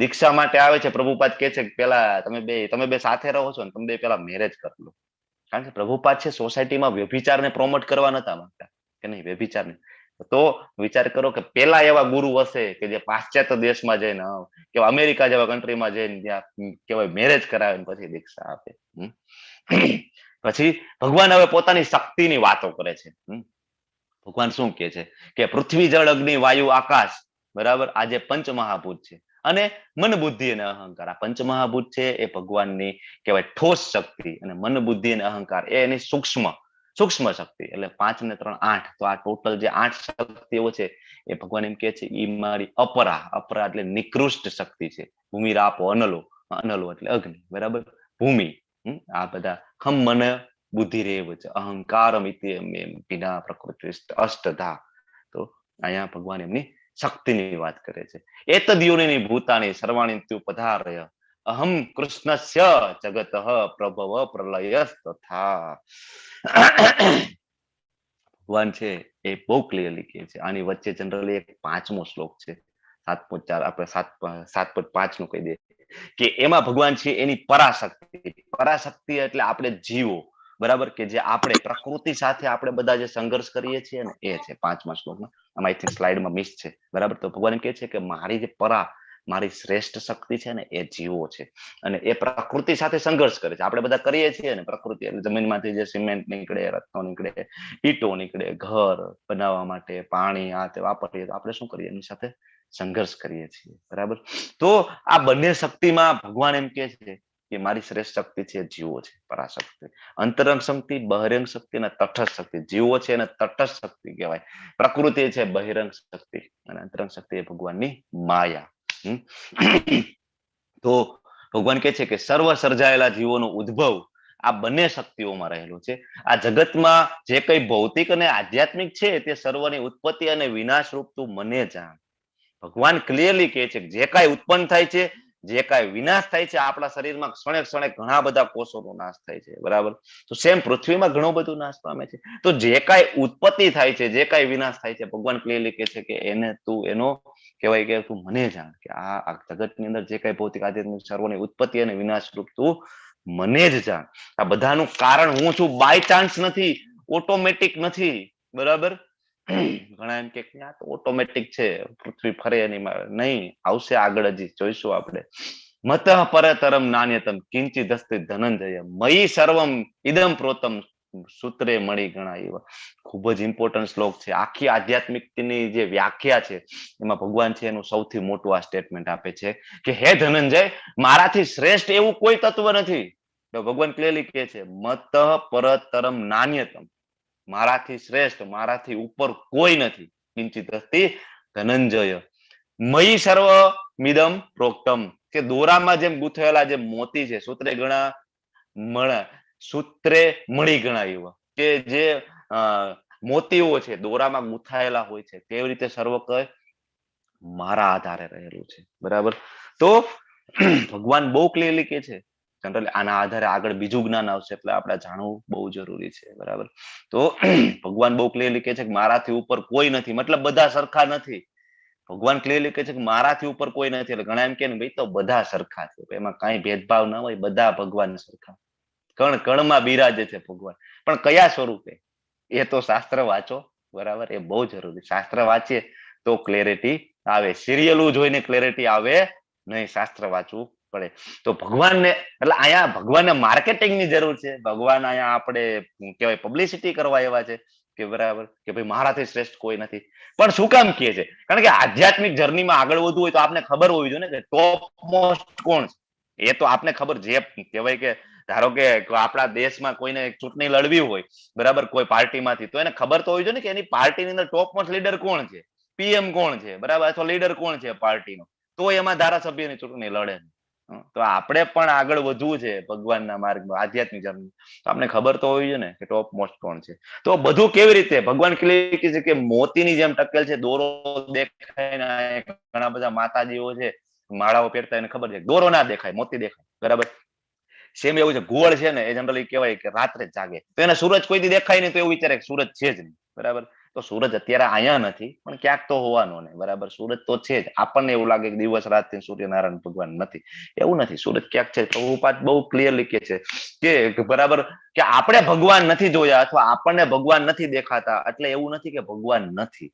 દીક્ષા માટે આવે છે. પ્રભુપાદ કે છે કે પેલા તમે બે સાથે રહો છો ને, તમે બે પેલા મેરેજ કરી લો. કારણ કે પ્રભુપાદ છે સોસાયટીમાં વ્યભિચારને પ્રોમોટ કરવા નતા માંગતા કે નહીં, વ્યભિચાર નહીં. તો વિચાર કરો કે પેલા એવા ગુરુ હશે કે જે પાશ્ચાત્ય દેશમાં જઈને કે અમેરિકા જેવા કન્ટ્રીમાં જઈને ત્યાં કહેવાય મેરેજ કરાવે ને પછી દીક્ષા આપે. પછી ભગવાન હવે પોતાની શક્તિની વાતો કરે છે. ભગવાન શું કહે છે કે પૃથ્વી, જળ, અગ્નિ, વાયુ, આકાશ, બરાબર, આ જે પંચમહાભૂત છે અને મન, બુદ્ધિ અને અહંકાર, આ પંચમહાભૂત છે એ ભગવાનની કહેવાય ઠોસ શક્તિ અને મન, બુદ્ધિ અને અહંકાર એ એની સૂક્ષ્મ સૂક્ષ્મ શક્તિ. એટલે 5 ને 3 8. તો આ ટોટલ જે 8 શક્તિઓ છે એ ભગવાન એમ કે છે ઈ મારી અપરા, અપરા એટલે નિકૃષ્ટ શક્તિ છે. ભૂમિ, આપો, અનલો, અનલો એટલે અગ્નિ, બરાબર, ભૂમિ. આ બધા ખમ મન બુદ્ધિ રેવ છે અહંકાર વિના પ્રકૃતિ અષ્ટધા. તો અહીંયા ભગવાન એમની શક્તિની વાત કરે છે. એતદ યોનિની ભૂતાની સર્વાણી પધારય અહમ કૃષ્ણસ્ય જગત પ્રભવ પ્રલયસ્તથા. ભગવાન છે એ બહુ ક્લિયરલી કહે છે. આની વચ્ચે જનરલી એક પાંચમો શ્લોક છે, 7.4, આપણે 7.5 નું કહી દઈએ કે એમાં ભગવાન છે એની પરાશક્તિ. પરાશક્તિ એટલે આપણે જીવો, બરાબર, કે જે આપણે પ્રકૃતિ સાથે આપણે બધા જે સંઘર્ષ કરીએ છીએ ને, એ છે પાંચમા શ્લોકમાં. આમાં I think સ્લાઇડમાં મિસ છે, બરાબર. તો ભગવાન એમ કહે છે કે મારી જે પરા, મારી શ્રેષ્ઠ શક્તિ છે ને, એ જીવો છે અને એ પ્રકૃતિ સાથે સંઘર્ષ કરે છે. આપણે બધા કરીએ છીએ ને. પ્રકૃતિ એટલે જમીનમાંથી જે સિમેન્ટ નીકળે, રત્નો નીકળે, ઈંટો નીકળે, ઘર બનાવવા માટે પાણી, આ તે વાપરીએ, તો આપણે શું કરીએ? એની સાથે સંઘર્ષ કરીએ છીએ, બરાબર. તો આ બંને શક્તિમાં ભગવાન એમ કે છે કે મારી શ્રેષ્ઠ શક્તિ છે જીવો છે, પરાશક્તિ, અંતરંગ શક્તિ, બહિરંગ શક્તિ અને તટસ્થ શક્તિ. જીવો છે એને તટસ્થ શક્તિ કહેવાય, પ્રકૃતિ છે બહિરંગ શક્તિ અને અંતરંગ શક્તિ એ ભગવાનની માયા. તો ભગવાન કહે છે કે સર્વ સર્જાયેલા જીવોનો ઉદ્ભવ આ બંને શક્તિઓમાં રહેલો છે. આ જગતમાં જે કઈ ભૌતિક અને આધ્યાત્મિક છે તે સર્વની ઉત્પત્તિ અને વિનાશ રૂપ તું મને જાણ. ભગવાન ક્લિયરલી કહે છે કે જે કાંઈ ઉત્પન્ન થાય છે, જે કાંઈ વિનાશ થાય છે, આપણા શરીરમાં ક્ષણે ક્ષણે ઘણા બધા કોષોનો નાશ થાય છે, બરાબર. તો સેમ પૃથ્વીમાં ઘણો બધું નાશ પામે છે. તો જે કાંઈ ઉત્પત્તિ થાય છે, જે કાંઈ વિનાશ થાય છે, ભગવાન ક્લિયરલી કહે છે કે એને તું એનો કહેવાય કે તું મને જાણ કે આ જગતની અંદર જે કાંઈ ભૌતિક આધ્યાત્મિક સર્વની ઉત્પત્તિ અને વિનાશ રૂપ તું મને જ જાણ. આ બધાનું કારણ હું છું, બાય ચાન્સ નથી, ઓટોમેટિક નથી, બરાબર. ઘણા એમ કે આ તો ઓટોમેટિક છે, પૃથ્વી ફરે એની, નહીં, આવશે આગળ, હજી જોઈશું આપણે. મતઃ પરતરમ નાન્યતમ કિંચિદ અસ્તિ ધનંજય મયી સર્વમ ઇદમ પ્રોતમ સૂત્રે મણી ગણા એવા. ખૂબ જ ઇમ્પોર્ટન્ટ શ્લોક છે. આખી આધ્યાત્મિકની જે વ્યાખ્યા છે એમાં ભગવાન છે એનું સૌથી મોટું આ સ્ટેટમેન્ટ આપે છે કે હે ધનંજય, મારાથી શ્રેષ્ઠ એવું કોઈ તત્વ નથી. તો ભગવાન ક્લિયરલી કહે છે મતઃ પરતરમ નાન્યતમ, મારાથી શ્રેષ્ઠ, મારાથી ઉપર કોઈ નથી. કિંચિત અસ્તિ ધનંજય મયી સર્વ મિદમ પ્રોક્તમ, કે દોરામાં જેમ ગૂંથેલા જે મોતી છે, સૂત્રે ગણા મળે, સૂત્રે મળી ગણા એવા કે જે મોતીઓ છે દોરામાં ગૂંથાયેલા હોય છે, તેવી રીતે સર્વ કય મારા આધારે રહેલું છે, બરાબર. તો ભગવાન બહુ ક્લિયરલી કે છે, જનરલી આના આધારે આગળ બીજું જ્ઞાન આવશે, એટલે આપણે જાણવું બહુ જરૂરી છે, બરાબર. તો ભગવાન બહુ ક્લિયરલી કહે છે કે મારાથી ઉપર કોઈ નથી, મતલબ બધા સરખા નથી. ભગવાન ક્લિયરલી કહે છે કે મારાથી ઉપર કોઈ નથી, એટલે ઘણા એમ કે ભાઈ તો બધા સરખા છે, એમાં કાંઈ ભેદભાવ ના હોય, બધા ભગવાન સરખા, કણ કણમાં બિરાજે છે ભગવાન, પણ કયા સ્વરૂપે એ તો શાસ્ત્ર વાંચો, બરાબર, એ બહુ જરૂરી. શાસ્ત્ર વાંચીએ તો ક્લેરિટી આવે, સિરિયલો જોઈને ક્લેરિટી આવે નહીં, શાસ્ત્ર વાંચવું પડે. તો ભગવાનને, એટલે અહીંયા ભગવાનને માર્કેટિંગ ની જરૂર છે. ભગવાન અહીંયા આપણે કહેવાય પબ્લિસિટી કરવા એવા છે કે બરાબર કે ભાઈ મારાથી શ્રેષ્ઠ કોઈ નથી. પણ શું કામ કહે છે? કારણ કે આધ્યાત્મિક જર્નીમાં આગળ વધવું હોય તો આપને ખબર હોવી જોઈએ ને કે ટોપ મોસ્ટ કોણ છે. એ તો આપને ખબર, જે કહેવાય કે ધારો કે આપણા દેશમાં કોઈને ચૂંટણી લડવી હોય, બરાબર, કોઈ પાર્ટીમાંથી, તો એને ખબર તો હોવી જોઈએ ને કે એની પાર્ટીની અંદર ટોપ મોસ્ટ લીડર કોણ છે, પીએમ કોણ છે, બરાબર, અથવા લીડર કોણ છે પાર્ટીનો, તો એમાં ધારાસભ્યની ચૂંટણી લડે. તો આપણે પણ આગળ વધવું છે ભગવાનના માર્ગમાં, આધ્યાત્મિક ધર્મ, તો આપણે ખબર તો હોવી જોઈએ ને કે ટોપ મોસ્ટ કોણ છે. તો બધું કેવી રીતે ભગવાન ક્લિયર કહે છે કે મોતીની જેમ ટકેલ છે, દોરો દેખાય ને. ઘણા બધા માતાજીઓ છે માળાઓ પહેરતા, એને ખબર છે દોરો ના દેખાય, મોતી દેખાય, બરાબર. સેમ એવું છે, ઘુવડ છે ને એ જનરલી કહેવાય કે રાત્રે જાગે, તો એને સૂરજ કોઈ દી દેખાય નહીં, તો એવું વિચારે કે સૂરજ છે જ નહીં, બરાબર. તો સૂરજ અત્યારે અહીંયા નથી, પણ ક્યાંક તો હોવાનો ને, બરાબર. સૂરજ તો છે જ. આપણને એવું લાગે કે દિવસ રાત થી સૂર્યનારાયણ ભગવાન નથી, એવું નથી, સૂરજ ક્યાંક છે. પ્રભુપાદ બહુ ક્લિયરલી કહે છે કે બરાબર કે આપણે ભગવાન નથી જોયા અથવા આપણને ભગવાન નથી દેખાતા, એટલે એવું નથી કે ભગવાન નથી.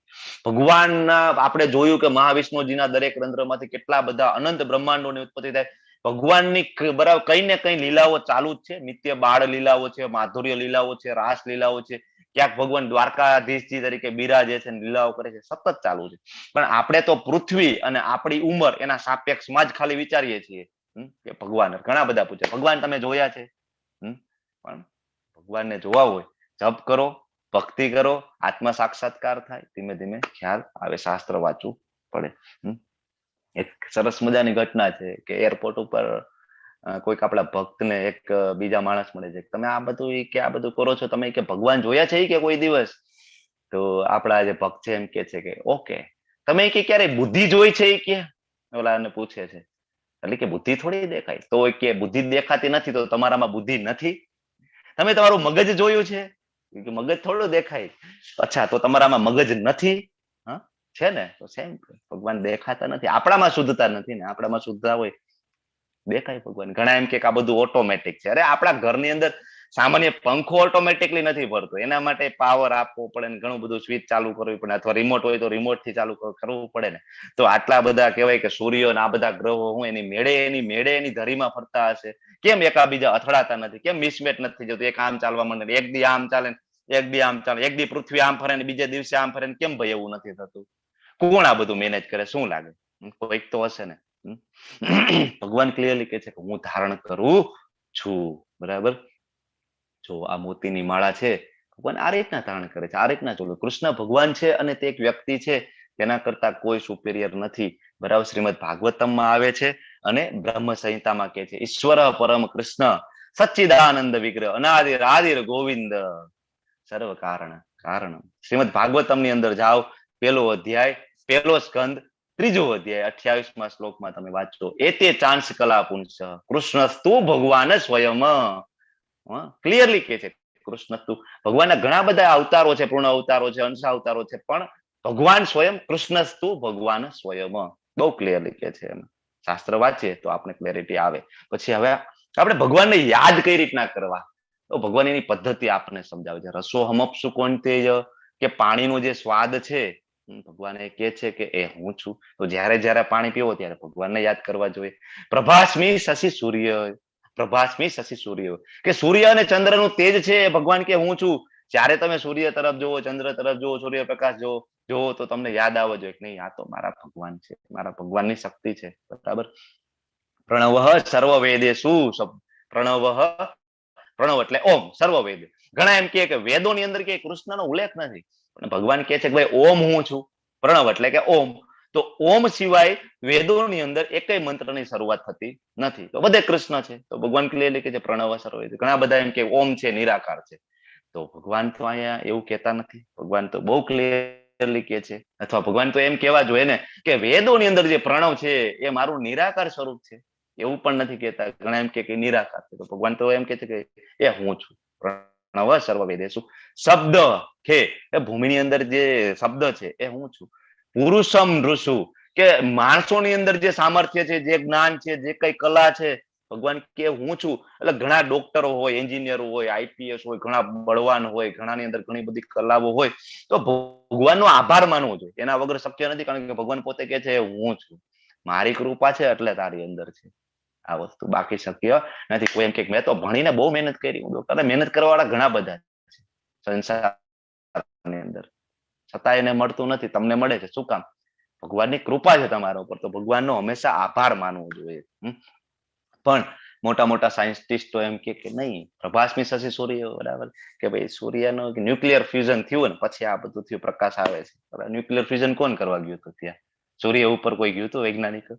ભગવાનના આપણે જોયું કે મહાવિષ્ણુજીના દરેક રંધ્રમાંથી કેટલા બધા અનંત બ્રહ્માંડોની ઉત્પત્તિ થાય. ભગવાનની બરાબર કઈ ને કઈ લીલાઓ ચાલુ જ છે, નિત્ય બાળ લીલાઓ છે, માધુર્ય લીલાઓ છે, રાસ લીલાઓ છે, ક્યાંક ભગવાન દ્વારકાધીશજી તરીકે બિરાજે છે, લીલાઓ કરે છે, સતત ચાલુ છે. પણ આપણે તો પૃથ્વી અને આપણી ઉંમર એના સાપેક્ષમાં જ ખાલી વિચારીએ છીએ કે ભગવાન. ઘણા બધા પૂછે ભગવાન તમે જોયા છે? પણ ભગવાનને જોવા હોય જપ કરો, ભક્તિ કરો, આત્મા સાક્ષાત્કાર થાય, ધીમે ધીમે ખ્યાલ આવે, શાસ્ત્ર વાંચવું પડે. એક સરસ મજાની ઘટના છે કે એરપોર્ટ ઉપર કોઈક આપણા ભક્તને એક બીજા માણસ મળે છે, તમે આ બધું કે આ બધું કરો છો, તમે કે ભગવાન જોયા છે કે કોઈ દિવસ? તો આપણા જે ભક્ત છે એમ કે છે કે ઓકે, તમે કે ક્યારે બુદ્ધિ જોઈ છે? કે ઓલાને પૂછે છે, એટલે કે બુદ્ધિ થોડી દેખાય. તો કે બુદ્ધિ દેખાતી નથી તો તમારામાં બુદ્ધિ નથી? તમે તમારું મગજ જોયું છે? કે મગજ થોડું દેખાય. અચ્છા, તો તમારામાં મગજ નથી? હા છે ને. તો સેમ ભગવાન દેખાતા નથી, આપણામાં શુદ્ધતા નથી ને. આપણામાં શુદ્ધતા હોય દેખાય ભગવાન. ઘણા એમ કે આ બધું ઓટોમેટિક છે. અરે આપણા ઘરની અંદર સામાન્ય પંખો ઓટોમેટિકલી નથી ફરતો, એના માટે પાવર આપવો પડે ને, ઘણું બધું સ્વિચ ચાલુ કરવી પડે, અથવા રિમોટ હોય તો રિમોટ થી ચાલુ કરવું પડે ને. તો આટલા બધા કહેવાય કે સૂર્ય ને આ બધા ગ્રહો હું એની મેળે એની મેળે એની ધરીમાં ફરતા હશે, કેમ એકાબીજા અથડાતા નથી, કેમ મિસમેચ નથી જતું? એક આમ ચાલવા માંડે, એક દી આમ ચાલે, એક દી આમ ચાલે, એક દી પૃથ્વી આમ ફરે ને બીજે દિવસે આમ ફરે ને, કેમ ભાઈ એવું નથી થતું? કોણ આ બધું મેનેજ કરે? શું લાગે? કોઈક તો હશે ને. ભગવાન ક્લિયરલી કહે છે કે હું ધારણ કરું છું, બરાબર. જો આ મોતીની માળા છે, ભગવાન આ રીતના ધારણ કરે છે, આ રીતના ચોલો. કૃષ્ણ ભગવાન છે અને તે એક વ્યક્તિ છે, તેના કરતા કોઈ સુપેરિયર નથી, બરાબર. શ્રીમદ ભાગવતમમાં આવે છે અને બ્રહ્મ સંહિતામાં કહે છે ઈશ્વર પરમ કૃષ્ણ સચ્ચિદાનંદ વિગ્રહ અનાદિર આદિર ગોવિંદ સર્વ કારણ કારણ. શ્રીમદ ભાગવતમ ની અંદર જાઓ, પહેલો અધ્યાય, પહેલો સ્કંદ, ત્રીજો અધ્યાય, 28મા શ્લોકમાં તમે વાંચો, એતે ચાંસ કલા પુંસ કૃષ્ણસ્તુ ભગવાન સ્વયં. ક્લિયરલી કે છે કૃષ્ણસ્તુ. ભગવાનના ઘણા બધા અવતારો છે, પૂર્ણ અવતારો છે, અંશ અવતારો છે, પણ ભગવાન સ્વયં કૃષ્ણસ્તુ ભગવાન સ્વયં બહુ ક્લિયરલી કે છે. એમ શાસ્ત્ર વાંચીએ તો આપણે ક્લેરિટી આવે. પછી હવે આપણે ભગવાનને યાદ કઈ રીતના કરવા, તો ભગવાન એની પદ્ધતિ આપણને સમજાવે છે. રસો હમપસુ કોંતેય, કે પાણીનો જે સ્વાદ છે ભગવાન એ કહે છે કે એ હું છું. તો જ્યારે જ્યારે પાણી પીવો ત્યારે ભગવાનને યાદ કરવા જોઈએ. પ્રભાસ્મી શશી સૂર્ય, પ્રભાસ્મી શશી સૂર્ય, કે સૂર્ય અને ચંદ્રનું તેજ છે એ ભગવાન કે હું છું. જ્યારે તમે સૂર્ય તરફ જુઓ, ચંદ્ર તરફ જુઓ, સૂર્યપ્રકાશ જુઓ તો તમને યાદ આવવો જોઈએ કે નહીં, આ તો મારા ભગવાન છે, મારા ભગવાનની શક્તિ છે, બરાબર. પ્રણવ સર્વ વેદેશુ, પ્રણવ, પ્રણવ એટલે ઓમ, સર્વ વેદ. ઘણા એમ કહે કે વેદોની અંદર કે કૃષ્ણનો ઉલ્લેખ નથી, પણ ભગવાન કહે છે કે ભાઈ ઓમ હું છું, પ્રણવ એટલે કે ઓમ. તો ઓમ સિવાય વેદોની અંદર એકેય મંત્રની શરૂઆત થતી નથી, તો બધે કૃષ્ણ છે. તો ભગવાન ક્લિયરલી કહે છે પ્રણવ સર્વ વેદ. ઘણા બધા એમ કે ઓમ છે નિરાકાર છે, તો ભગવાન તો અહીંયા એવું કહેતા નથી. ભગવાન તો બહુ ક્લિયરલી કહે છે, અથવા ભગવાન તો એમ કહેવા જોઈએ ને કે વેદોની અંદર જે પ્રણવ છે એ મારું નિરાકાર સ્વરૂપ છે, એવું પણ નથી કહેતા. ઘણા એમ કે નિરાકાર છે, તો ભગવાન તો એમ કહે છે કે એ હું છું. પ્રણવ સર્વ વેદેશુ, શબ્દ છે એ ભૂમિની અંદર જે શબ્દ છે એ હું છું. પુરુષમ ઋષુ, કે માણસોની અંદર જે સામર્થ્ય છે, જે જ્ઞાન છે, જે કઈ કલા છે, ભગવાન કે હું છું. એટલે ઘણા ડોક્ટરો હોય, એન્જિનિયરો હોય, આઈપીએસ હોય, ઘણા બળવાન હોય, ઘણાની અંદર ઘણી બધી કલાઓ હોય, તો ભગવાનનો આભાર માનવો જોઈએ. એના વગર શક્ય નથી, કારણ કે ભગવાન પોતે કહે છે હું છું, મારી કૃપા છે એટલે તારી અંદર છે આ વસ્તુ, બાકી શક્ય નથી. કોઈ એમ કે મેં તો ભણીને બહુ મહેનત કરી, હું ડોક્ટર, મહેનત કરવા વાળા ઘણા બધા છે સંસારની અંદર, છતાં એને મળતું નથી, તમને મળે છે. શું કામ? ભગવાનની કૃપા છે તમારા ઉપર, તો ભગવાનનો હંમેશા આભાર માનવો જોઈએ. પણ મોટા મોટા સાયન્ટિસ્ટો એમ કે નહીં, પ્રભાસમી શશી સૂર્ય, બરાબર, કે ભાઈ સૂર્યનો ન્યુક્લિયર ફ્યુઝન થયું ને પછી આ બધું થયું, પ્રકાશ આવે છે. ન્યુક્લિયર ફ્યુઝન કોણ કરવા ગયું હતું ત્યાં? સૂર્ય ઉપર કોઈ ગયું હતું વૈજ્ઞાનિક?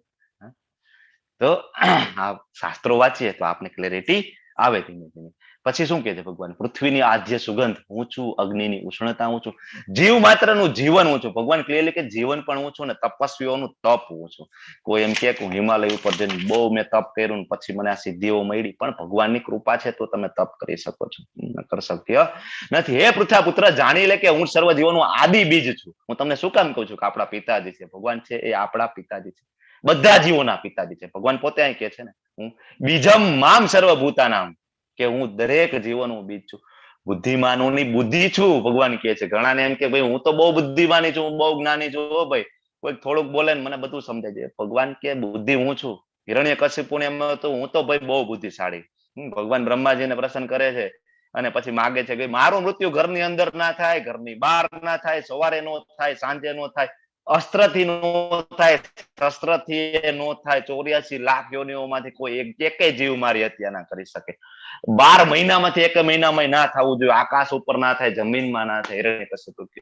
તો આ શાસ્ત્રો વાંચીએ તો આપને ક્લેરિટી આવે ધીમે ધીમે. પછી શું કહે છે ભગવાન? પૃથ્વીની આદ્ય સુગંધ હું છું, અગ્નિની ઉષ્ણતા હું છું, જીવ માત્રનું જીવન હું છું. ભગવાન ક્લિયરલી કે જીવન પણ હું છું ને તપસ્વીઓનું તપ હું છું. કોઈ એમ કે હું હિમાલય ઉપર જઈને બહુ મેં તપ કર્યું ને પછી મને આ સિદ્ધિઓ મળી, પણ ભગવાનની કૃપા છે તો તમે તપ કરી શકો છો, નકર શક્ય નથી. હે પૃથા પુત્ર, જાણી લે કે હું સર્વ જીવોનું આદિ બીજ છું. હું તમને શું કામ કહું છું કે આપણા પિતાજી છે ભગવાન, છે એ આપણા પિતાજી છે, બધા જીવોના પિતાજી છે. ભગવાન પોતે અહીં કહે છે ને, હું બીજમ મામ સર્વભૂતાનામ, કે હું દરેક જીવોનું બીજ છું. બુદ્ધિમાનોની બુદ્ધિ છું ભગવાન કહે છે. ઘણાને એમ કે ભાઈ હું તો બહુ બુદ્ધિમાની છું, હું બહુ જ્ઞાની છું, ઓ ભાઈ કોઈ થોડુંક બોલે ને મને બધું સમજાય જાય. ભગવાન કે બુદ્ધિ હું છું. હિરણ્યકશિપુને એમ તો હું તો ભાઈ બહુ બુદ્ધિશાળી. ભગવાન બ્રહ્માજીને પ્રસન્ન કરે છે અને પછી માગે છે કે મારું મૃત્યુ ઘરની અંદર ના થાય, ઘરની બહાર ના થાય, સવારે નો થાય, સાંજે નો થાય, અસ્ત્રથી નો થાય, શસ્ત્રથી નો થાય, 84 લાખ યોનિઓમાંથી કોઈ એકેય જીવ મારી હત્યા ના કરી શકે, 12 મહિનામાંથી એક મહિનામાં ના થવું જોઈએ, આકાશ ઉપર ના થાય, જમીનમાં ના થાય. હિરણ્યકશિપુ કે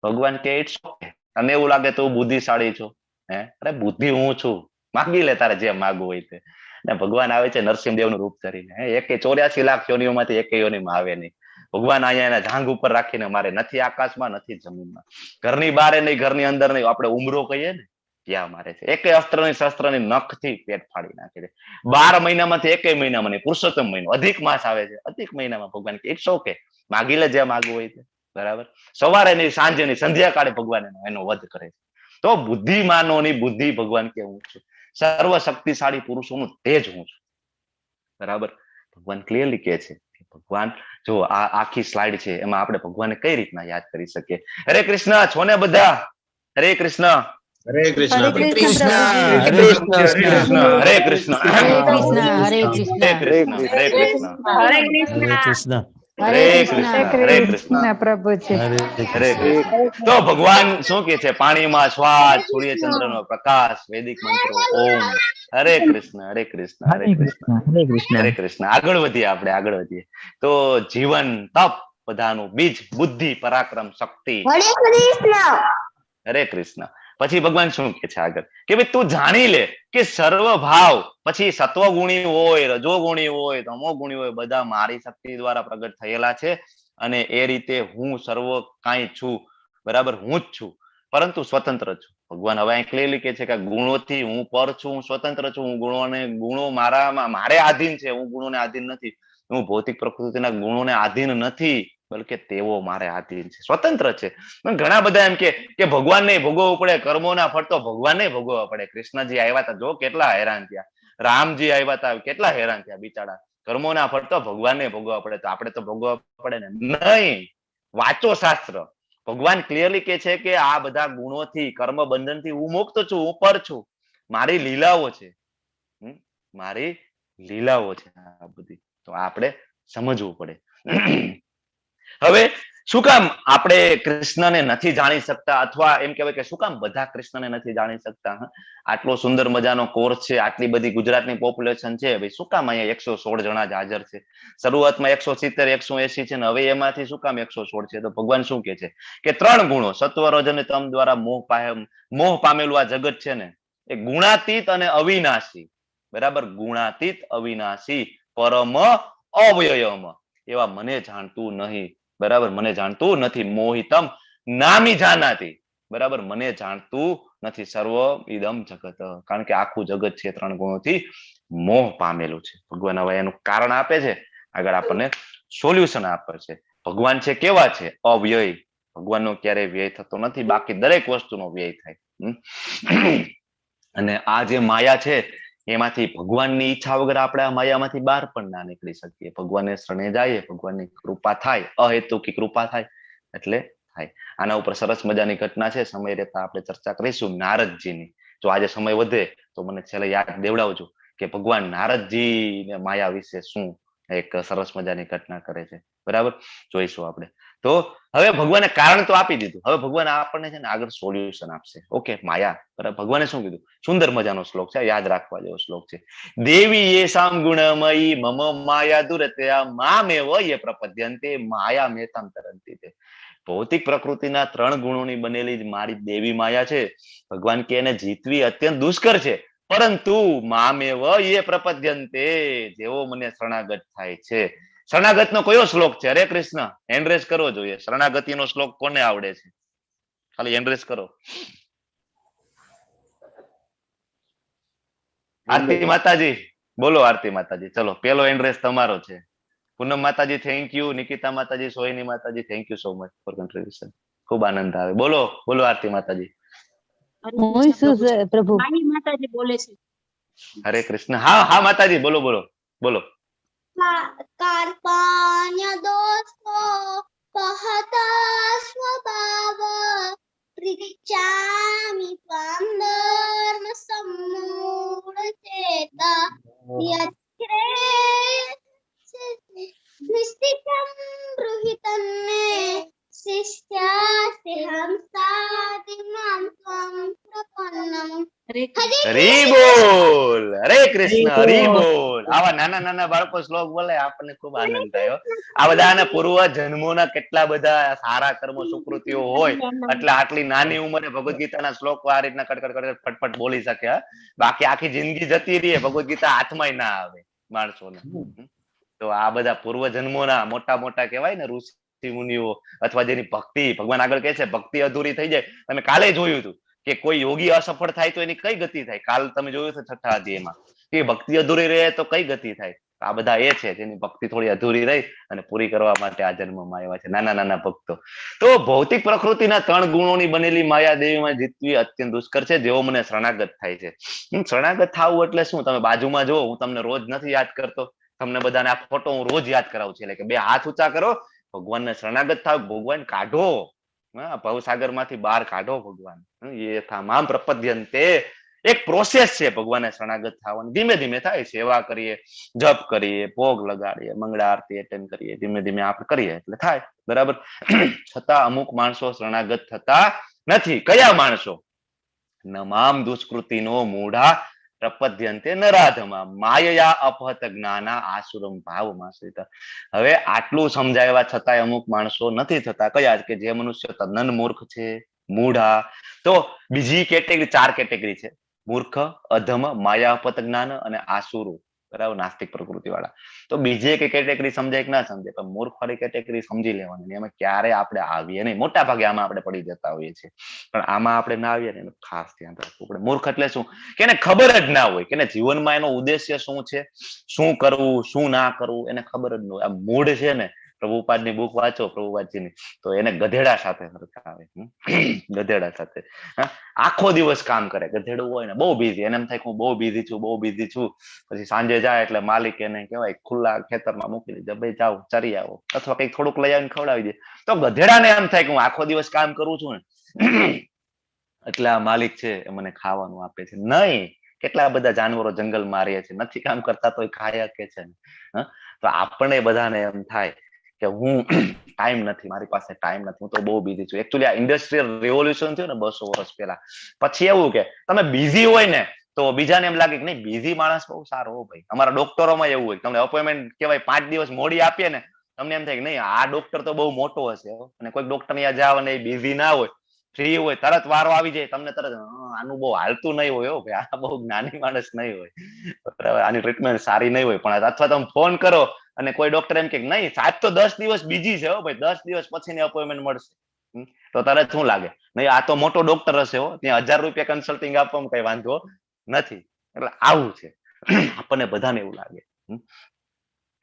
ભગવાન કે it's okay, તને એવું લાગે તો હું બુદ્ધિશાળી છું, હે અરે બુદ્ધિ હું છું, માગી લે તારે જે માગવું હોય તે. ને ભગવાન આવે છે નરસિંહ દેવ નું રૂપ ધરીને, એકે 84 લાખ યોનિઓમાંથી એક યોનિમાં આવે નહીં. ભગવાન અહીંયા એના જાંઘ ઉપર રાખીને મારે, નથી આકાશમાં નથી જમીનમાં, ઘરની બહાર નહીં, ઘરની અંદર નહીં, આપણે ઉમરો કહીએ ને ત્યાં મારે છે. એકે અસ્ત્રની શસ્ત્રની નખથી પેટ ફાડી નાખે છે. 12 મહિનામાંથી એકે મહિનામાં નહીં, પુરુષોત્તમ મહિનો અધિક માસ આવે છે, અધિક મહિનામાં ભગવાન કે it's okay, માગી લે જે માગવું હોય તે, બરાબર. સવારે નહીં, સાંજે નહીં, સંધ્યાકાળે ભગવાન એનો વધ કરે છે. તો બુદ્ધિમાનોની બુદ્ધિ ભગવાન કે હું છું, સર્વ શક્તિશાળી પુરુષોનું તેજ હું છું, બરાબર. ભગવાન ક્લિયરલી કહે છે કે ભગવાન જો આ આખી સ્લાઇડ છે એમાં આપણે ભગવાનને કઈ રીતના યાદ કરી શકીએ. હરે કૃષ્ણ છો ને બધા? હરે કૃષ્ણ, હરે કૃષ્ણ, હરે કૃષ્ણ, હરે કૃષ્ણ, હરે કૃષ્ણ, હરે કૃષ્ણ, હરે કૃષ્ણ, હરે કૃષ્ણ, હરે કૃષ્ણ, હરે કૃષ્ણ, હરે કૃષ્ણ, હરે કૃષ્ણ પ્રભુજી, હરે કૃષ્ણ. તો ભગવાન શું કે છે? પાણીમાં સ્વાદ, સૂર્યચંદ્ર નો પ્રકાશ, વૈદિક મંત્રો ઓમ. હરે કૃષ્ણ, હરે કૃષ્ણ, હરે કૃષ્ણ, હરે કૃષ્ણ, હરે કૃષ્ણ. આગળ વધીએ, આપણે આગળ વધીએ. તો જીવન, તપ, બધાનું બીજ, બુદ્ધિ, પરાક્રમ, શક્તિ. હરે કૃષ્ણ, હરે કૃષ્ણ. પછી ભગવાન શું કે છે આગળ? કે ભાઈ તું જાણી લે કે સર્વ ભાવ, પછી સત્વગુણી હોય, રજોગુણી હોય, તમોગુણી હોય, બધા મારી શક્તિ દ્વારા પ્રગટ થયેલા છે અને એ રીતે હું સર્વ કાંઈ છું, બરાબર, હું જ છું, પરંતુ સ્વતંત્ર છું. ભગવાન હવે અહીં ક્લિયરલી કહે છે કે ગુણોથી હું પર છું, હું સ્વતંત્ર છું, હું ગુણોને, ગુણો મારામાં મારે આધીન છે, હું ગુણોને આધીન નથી, હું ભૌતિક પ્રકૃતિના ગુણોને આધીન નથી, બલકે તેઓ મારે આધીન છે, સ્વતંત્ર છે. પણ ઘણા બધા એમ કે ભગવાનને ભોગવવું પડે, કર્મોના ફળ તો ભગવાનને ભોગવવા પડે. કૃષ્ણજી આવ્યા હતા, જો કેટલા હેરાન થયા, રામજી આવ્યા હતા, કેટલા હેરાન થયા બિચારા. કર્મોના ફળ તો ભગવાનને ભોગવવા પડે, તો આપણે તો ભોગવવા પડે ને? નહીં. વાંચો શાસ્ત્ર, ભગવાન ક્લિયરલી કહે છે કે આ બધા ગુણોથી, કર્મ બંધનથી હું મુક્ત છું, હું પર છું, મારી લીલાઓ છે, મારી લીલાઓ છે આ બધી. તો આપણે સમજવું પડે. હવે શું કામ આપણે કૃષ્ણને નથી જાણી શકતા, અથવા એમ કહેવાય કે શું કામ બધા કૃષ્ણને નથી જાણી શકતા? આટલો સુંદર મજાનો કોર્સ છે, આટલી બધી ગુજરાતની પોપ્યુલેશન છે, ભાઈ શું કામ અહીંયા 116 જણા જ હાજર છે? શરૂઆતમાં 170, 180 છે ને હવે એમાંથી શું કામ 116 છે? તો ભગવાન શું કહે છે કે ત્રણ ગુણો સત્વ, રજ અને તમ દ્વારા મોહ પામેલું આ જગત છે ને એ ગુણાતીત અને અવિનાશી, બરાબર, ગુણાતીત અવિનાશી પરમ અવ્યયમ, એવા મને જાણતું નહીં, બરાબર, મને જાણતું નથી. મોહિતમ નામી જાનાતી, બરાબર, મને જાણતું નથી. સર્વ ઇદમ જગત, કારણ કે આખું જગત છે ત્રણ ગુણોથી મોહ પામેલું છે. ભગવાન હવે એનું કારણ આપે છે, આગળ આપણને સોલ્યુશન આપે છે. ભગવાન છે કેવા છે? અવ્યય. ભગવાનનો ક્યારેય વ્યય થતો નથી, બાકી દરેક વસ્તુનો વ્યય થાય. અને આ જે માયા છે એમાંથી ભગવાનની ઈચ્છા વગર આપણે આ માયામાંથી બહાર પણ ના નીકળી શકીએ. ભગવાનને શરણે જઈએ, ભગવાનની કૃપા થાય, અહેતુકી કૃપા થાય એટલે થાય. આના ઉપર સરસ મજાની ઘટના છે, સમય રહેતા આપણે ચર્ચા કરીશું નારદજીની. જો આજે સમય વધે તો મને છેલ્લે યાદ દેવડાવજો કે ભગવાન નારદજી ને માયા વિશે શું એક સરસ મજાની ઘટના કરે છે, બરાબર, જોઈશું આપણે. તો હવે ભગવાને કારણ તો આપી દીધું, હવે ભગવાન આપણને છે ને આગળ સોલ્યુશન આપશે. ઓકે, માયા, બરાબર. ભગવાને શું કીધું? સુંદર મજાનો શ્લોક છે, યાદ રાખવા જેવો શ્લોક છે. દેવી યેષામ ગુણમયી મમ માયા દુરતયા મામેવ યે પ્રપદ્યન્તે માયા મેતામ તરંતિ તે. ભૌતિક પ્રકૃતિના ત્રણ ગુણોની બનેલી મારી દેવી માયા છે. ભગવાન કે એને જીતવી અત્યંત દુષ્કર છે, પરંતુ મામેવ યે પ્રપદ્યંતે, જેવો મને શરણાગત થાય છે. શરણાગત નો કયો શ્લોક છે? હરે કૃષ્ણ, હેન્ડ રેઝ કરવો જોઈએ. શરણાગતિ નો શ્લોક કોને આવડે છે? ખાલી હેન્ડ રેઝ કરો. આરતી માતાજી બોલો. આરતી માતાજી, ચલો પેલો હેન્ડ રેઝ તમારો છે. પૂનમ માતાજી thank you. Nikita માતાજી, સોહિની માતાજી, thank you so much for contribution. ખૂબ આનંદ આવે. બોલો બોલો આરતી માતાજી. હરે હું કૃષ્ણ શું પ્રભુજી. પ્રભુ? માહી માતાજી બોલે છે. હરે કૃષ્ણ. હા હા માતાજી, બોલો બોલો બોલો. કાર્પાણ્ય દોષો પહત સ્વભાવ પૃચ્છામિ ત્વાં ધર્મ સંમૂઢચેતા યત્શ્રેયસ્નિશ્ચિतं બ્રૂહિ તન્મે શિષ્યાસ્યહં સાધિ માં ત્વં પ્રપન્નમ. હરે કૃષ્ણ. હરી બોલ, હરે કૃષ્ણ, હરી બોલ. આવા નાના નાના બાળકો શ્લોક બોલે, આપણને ખૂબ આનંદ થયો. આ બધાના પૂર્વ જન્મોના કેટલા બધા સારા કર્મો સુકૃતિઓ હોય, એટલે આટલી નાની ઉંમરે ભગવદ્ ગીતાના શ્લોક આ રીતના કડકડ કડકડ ફટફટ બોલી શકે. હા? બાકી આખી જિંદગી જતી રહી, ભગવદ્ ગીતા હાથમાં ના આવે માણસોને. તો આ બધા પૂર્વ જન્મોના મોટા મોટા કહેવાય ને ઋષિ મુનિઓ, અથવા જેની ભક્તિ ભગવાન આગળ કહે છે, ભક્તિ અધૂરી થઈ જાય. તમે કાલે જોયું હતું કે કોઈ યોગી અસફળ થાય તો એની કઈ ગતિ થાય. કાલ તમે જોયું છે છઠ્ઠા અધ્યાયમાં કે ભક્તિ અધૂરી રહે તો કઈ ગતિ થાય. આ બધા એ છે જેની ભક્તિ થોડી અધૂરી રહી અને પૂરી કરવા માટે આ જન્મમાં આવ્યા છે નાના નાના ભક્તો. તો ભૌતિક પ્રકૃતિના ત્રણ ગુણોની બનેલી માયા દેવીમાં જીતવી અત્યંત દુષ્કર છે, જેવો મને શરણાગત થાય છે. શરણાગત થવું એટલે શું? તમે બાજુમાં જો, હું તમને રોજ નથી યાદ કરતો, તમને બધાને આ ફોટો હું રોજ યાદ કરાવું છું. એટલે કે બે હાથ ઊંચા કરો, ભગવાનને શરણાગત થાવ, ભગવાન કાઢો, હા, ભવસાગર માંથી બહાર કાઢો ભગવાન. યથા મામ પ્રપદ્યંતે. એક પ્રોસેસ છે ભગવાનને શરણાગત થવાની, ધીમે ધીમે થાય. સેવા કરીએ, જપ કરીએ, ભોગ લગાડીએ, મંગળા આરતી એટેન્ડ કરીએ, ધીમે ધીમે આપણે કરીએ એટલે થાય, બરાબર. છતાં અમુક માણસો શરણાગત થતા નથી. કયા માણસો? નમામ દુષ્કૃતિનો મૂઢા પ્રપદ્યંતે નરાધમા માયયા અપહત જ્ઞાના આસુરમ ભાવમાશ્રિત. હવે આટલું સમજાવ્યા છતાંય અમુક માણસો નથી થતા. કયા? કે જે મનુષ્ય તદ્દન મૂર્ખ છે, મૂઢા. તો બીજી કેટેગરી, ચાર કેટેગરી છે: મૂર્ખ, અધમ, માયા અપહત જ્ઞાન અને આસુરુ, બરાબર, નાસ્તિક પ્રકૃતિ વાળા. તો બીજી એક કેટેગરી સમજાય કે ના સમજાય, પણ મૂર્ખ વાળી કેટેગરી સમજી લેવાની. એમાં ક્યારે આપણે આવીએ નહીં. મોટા ભાગે આમાં આપણે પડી જતા હોઈએ છીએ, પણ આમાં આપણે ના આવીએ ને એનું ખાસ ધ્યાન રાખવું પડે. મૂર્ખ એટલે શું? કે એને ખબર જ ના હોય કે એને જીવનમાં એનો ઉદ્દેશ્ય શું છે, શું કરવું શું ના કરવું, એને ખબર જ ન હોય. આ મૂઢ છે ને, પ્રભુપાદની બુક વાંચો, પ્રભુપાદજીની, તો એને ગધેડા સાથે સરખાવે. ગધેડા સાથે આખો દિવસ કામ કરે. ગધેડું હોય ને બહુ બિઝી, એને એમ થાય કે હું બહુ બિઝી છું, બહુ બિઝી છું. પછી સાંજે જાય એટલે માલિક એને કહેવાય ખુલ્લા ખેતરમાં મૂકી દીધા, ભાઈ જાઓ ચરી આવો, અથવા કંઈક થોડુંક લઈ આવીને ખવડાવી દે. તો ગધેડાને એમ થાય કે હું આખો દિવસ કામ કરું છું ને એટલે આ માલિક છે એ મને ખાવાનું આપે છે. નહીં, કેટલા બધા જાનવરો જંગલમાં રહે છે, નથી કામ કરતા તો ખાયા કે છે ને. તો આપણે બધાને એમ થાય કે હું ટાઈમ નથી, મારી પાસે ટાઈમ નથી, હું તો બહુ બિઝી છું. એકચ્યુઅલી આ ઇન્ડસ્ટ્રીયલ રિવોલ્યુશન થયું ને 200 વર્ષ પહેલા, પછી એવું કે તમે બિઝી હોય ને તો બીજાને એમ લાગે કે નહીં, બિઝી માણસ બહુ સારો હો ભાઈ. અમારા ડોક્ટરોમાં એવું હોય, તમને અપોઇન્ટમેન્ટ કહેવાય 5 દિવસ મોડી આપીએ ને, તમને એમ થાય કે નહીં, આ ડોક્ટર તો બહુ મોટો હશે. અને કોઈક ડોક્ટર ત્યાં જાવ અને એ બિઝી ના હોય, ફ્રી હોય, તરત વારો આવી જાય, તમને તરત આનું બહુ હાલતું નહીં હોય હો ભાઈ, આ બહુ જ્ઞાની માણસ નહીં હોય, બરાબર, આની ટ્રીટમેન્ટ સારી નહીં હોય. પણ અથવા તમે ફોન કરો અને કોઈ ડોક્ટર એમ કે નહીં, 7 તો 10 દિવસ બીજી છે હો ભાઈ, 10 દિવસ પછીની અપોઇન્ટમેન્ટ મળશે, તો તરત શું લાગે? નહીં, આ તો મોટો ડોક્ટર હશે હો, ત્યાં 1000 રૂપિયા કન્સલ્ટિંગ આપવામાં કઈ વાંધો નથી. એટલે આવું છે, આપણને બધાને એવું લાગે.